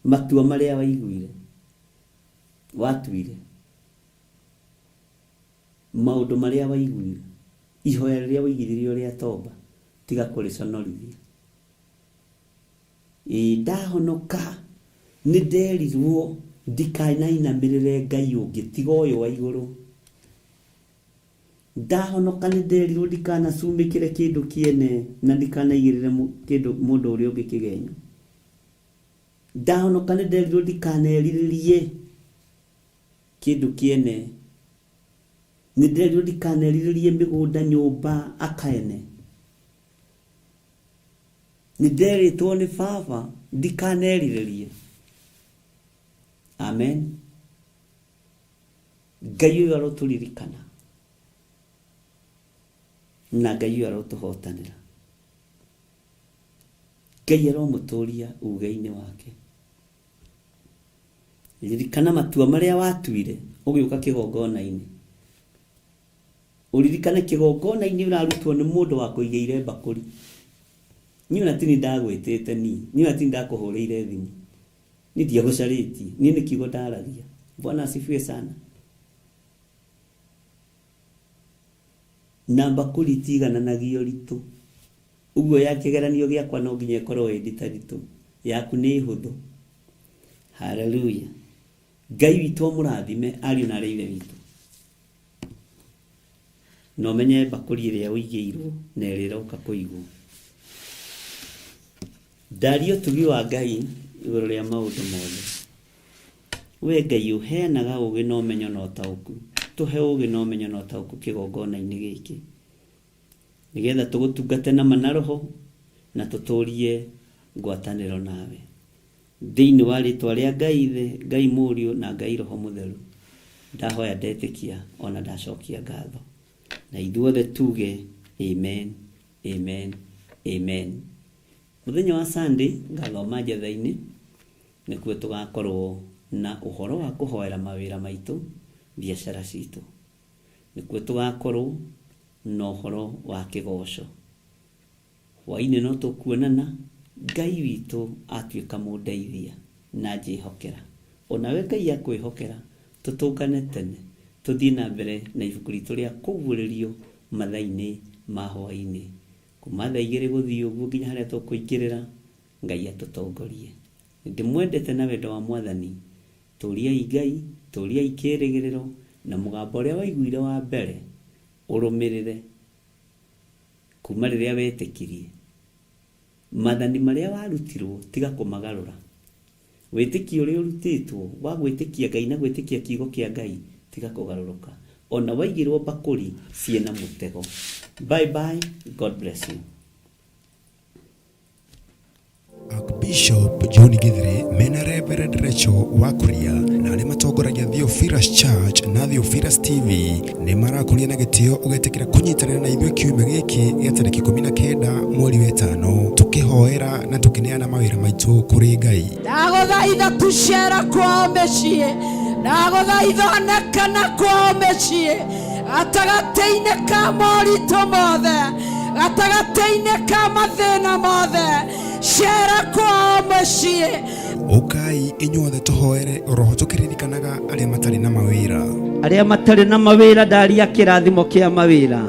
Matua marĩa waiguire, watuire. Maũndũ marĩa waiguire, ihoya rĩrĩa waigithirio rĩa tomba, tiga kũrĩconorithia. Ĩĩ ndahonoka, nĩnderirwo ndikanainamĩrĩre Ngai ũngĩ tiga ũyũ wa igũrũ. Ndahonoka nĩnderirwo ndikanacumĩkĩre kĩndũ kĩene na ndikanaigĩrĩre kĩndũ mũndũ ũrĩa ũngĩ kĩgenyo. Ndahonoka nĩnderirwo ndikanerirĩrie kĩndũ kĩene. Nĩnderirwo ndikanerirĩrie mĩgũnda, nyũmba, akaene. Nĩnderĩtwo nĩ baba ndikanerirĩrie. Amen. Ngai ũyũ arotũririkana na Ngai ũyũ arotũhotanĩra. Ngai aromũtũria uge-inĩ wake. Ririkana matua marĩa watuire ũgĩũka kĩgongona-inĩ. Ũririkane kĩgongona-inĩ ũrarutwo nĩ mũndũ wa kũigĩire mbakũri. Niĩ ona ti niĩ ndagwĩtĩte niĩ, niĩ ona ti niĩ ndakũhũrĩire thimũ. Niĩ ndiagũcarĩtie, niĩ nĩ kiugo ndaragia. Bwana asifiwe sana. Na mbakũri itiigananagia ũritũ. Ũguo ya kĩgeranio gĩakwa no nginya ĩkorwo ĩ nditaritũ, yaku nĩ hũthũ. Haleluya. Ngai witũ amũrathime ariũ na arĩ ithe witũ. Na ũmenye mbakũri ĩrĩa ũigĩirwo na ĩrĩa ĩroka kũigwo. Ndaria ũtugi wa Ngai igũrũ rĩa maũndũ mothe. We Ngai ũheanaga ũũgĩ na ũmenyo na ũtaũku, tũhe ũũgĩ na ũmenyo na ũtaũku kĩgongona-inĩ gĩkĩ, nĩgetha tũgũtungate na ma na roho na tũtũrie Ngwatanĩro nawe. Thĩinĩ wa rĩtwa rĩa Ngai Ithe, Ngai Mũriũ na Ngai Roho Mũtheru, ndahoya ndetĩkia ona ndacokia ngatho. Na ithuothe tuge amen, amen, amen. Mũthenya wa Sunday ngathoma njetha-inĩ, nĩkuo tũgakorwo na ũhoro wa kũhoera mawĩra maitũ, biacara citũ. Nĩkuo tũgakorwo na ũhoro wa kĩgoco. Hwainĩ no tũkuonana, Ngai witũ atuĩka mũndeithia na anjĩhokera. O nawe Ngai akwĩhokera, tũtũngane tene, tũthiĩ na mbere na ibuku ritũ rĩa Kũguũrĩrio mathaa-inĩ ma hwainĩ. Kuma thaa igĩrĩ gũthiĩ ũguo nginya harĩa tũkũingĩrĩra, Ngai atũtongorie. Nĩndĩmwendete na wendo wa Mwathani. Tũriai Ngai, tũriai kĩĩrĩgĩrĩro, na mũgambo ũrĩa waiguire wa mbere ũrũmĩrĩre. Kuuma rĩrĩa wetĩkirie. Maathani marĩa warutirwo tiga kũmagarũra. Wĩtĩkio ũrĩa ũrutĩtwo wa gwĩtĩkia Ngai na gwĩtĩkia kiugo kĩa Ngai tiga kũgarũrũka. Ona waigĩrwo mbakũri ciĩna mũtego. Bye bye, God bless you. Archbishop John Githure mena Reverend Rachel Wakuria na arĩa matongoragia Theophilus Church na Theophilus TV nĩ marakũria na gĩtĩo ũgetĩkĩra kũnyitanĩra na ithuĩ kiumia gĩkĩ gĩa tarĩki 19 mweri wa ĩtano tũkĩhoera na tũkĩneana mawĩra maitũ kũrĩ Ngai. Ndagũthaitha tucera kwao mĩciĩ, ndagũthaitha onekana kwao mĩciĩ, gatagatĩ-inĩ ka moritũ mothe, gatagatĩ-inĩ ka mathĩna mothe, cera kwao mũciĩ. Ũkai inyuothe tũhoere oroho tũkĩririkanaga arĩa matarĩ na mawĩra. Arĩa matarĩ na mawĩra ndaria kĩrathimo kĩa mawĩra,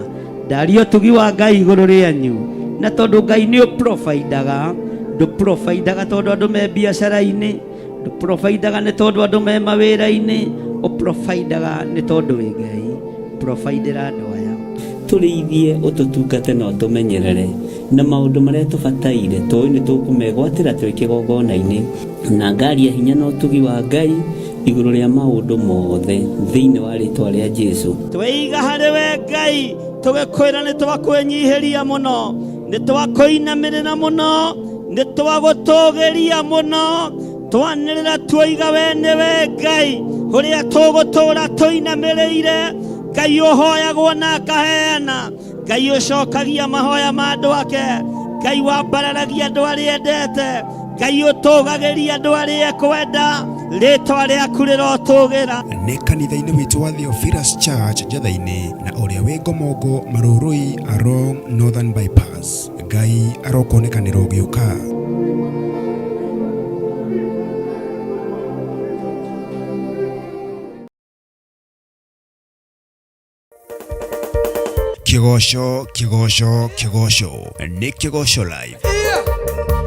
ndaria ũtugi wa Ngai igũrũ rĩanyu. Na tondũ Ngai nĩ ũprofaidaga, ndũprofaidaga tondũ andũ me biacara-inĩ, ndũprofaidaga nĩ tondũ andũ me mawĩra-inĩ, ũprofaidaga nĩ tondũ wĩ Ngai. Profaidĩra andũ aya. Tũrĩithie, ũtũtungate na ũtũmenyerere, na maũndũ marĩa tũbataire tũĩ nĩ tũkũmegwatĩra twĩ kĩgongona-inĩ, na ngaria hinya na ũtugi wa Ngai igũrũ rĩa maũndũ mothe, thĩinĩ wa rĩtwa rĩa Jesu. Tweiga harĩ we Ngai, tũgĩkwĩra nĩ twakwĩnyihĩria mũno, nĩ twakũinamĩrĩra mũno, nĩ twagũtũgĩria mũno, twanĩrĩra tuoiga we nĩwe Ngai ũrĩa tũgũtũũra tũinamĩrĩire, Ngai ũhoyagwo na akaheana, Ngai ũcokagia mahoya ma andũ ake, Ngai wambararagia andũ arĩa endete, Ngai ũtũgagĩria andũ arĩa ekwenda, rĩtwa rĩaku rĩrotũgĩra. Nĩ kanitha-inĩ witũ wa Theophilus Church Njatha-inĩ na ũrĩa wĩ Ngomongo Marũrũi along Northern Bypass. Ngai arokuonekanĩra ũgĩũka. Kĩgoco, kĩgoco, kĩgoco nĩ Kĩgoco Live.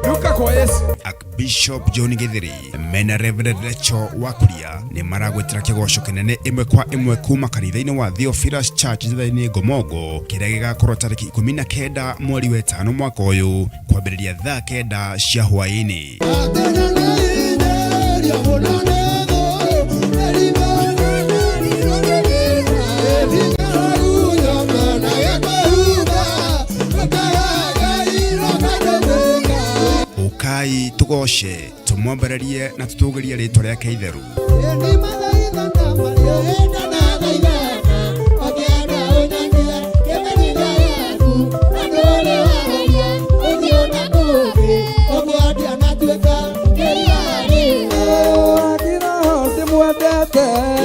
Duka kwa Yesu. Archbishop John Githiri mena Reverend Rachel Wakuria nĩ maragwĩtĩra kĩgoco kĩnene ĩmwe kwa ĩmwe kuma kanitha-inĩ wa Theophilus Church Njatha-inĩ Ngomongo kĩrĩa gĩgakorwo tarĩki 19 mweri wa ĩtano mwaka ũyũ kwambĩrĩria thaa kenda cia hwaĩ-inĩ. Ũkai tũgoce tũmwambarĩrie na tũtũgĩrie rĩtwa rĩake itheru.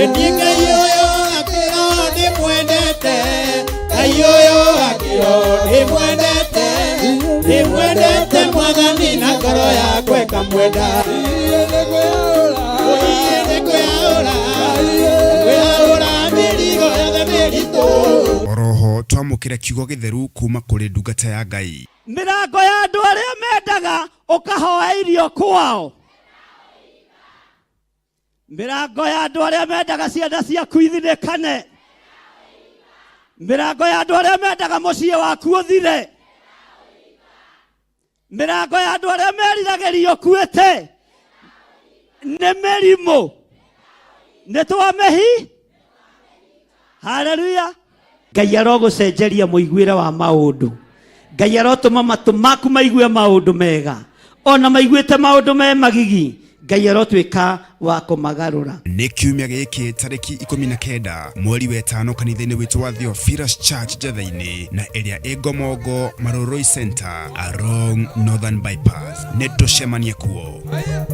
Niĩ Ngai ũyũ akĩro ndĩmwendete, Ngai ũyũ akĩro ndĩmwendete, ndĩmwendete Mwathani na ngoro yakwa ĩkamwenda. Ĩĩ nĩngwĩyaũra, ngwĩyaũra mĩrigo yothe mĩritũ. Oroho twamũkĩre kiugo gĩtheru kuma kũrĩ ndungata ya Ngai. Mĩrango ya andũ arĩa mendaga ũkahoya irio kwao. Mĩrango ya andũ arĩa mendaga ciana ciaku ithinĩkane. Mĩrango ya andũ arĩa mendaga mũciĩ waku ũthire. Mĩrango ya andũ arĩa meriragĩria ũkuĩte nĩ mĩrimũ. Nĩ twamĩhi. Haleluya. Ngai arogũcenjeria mũiguĩre wa maũndũ. Ngai arotũma matũ maku maigue maũndũ mega. Ona maiguĩte maũndũ me magigi, Ngai arotuĩka wa kũmagarũra. Nĩ kiumia gĩkĩ tarĩki 19 mweri wetano kanitha-inĩ witũ wa Theophilus Church Njetha-inĩ na ĩrĩa ĩ Ngomongo Marũrũi Center along Northern Bypass. Nĩ tũcemanie kuo. Haya.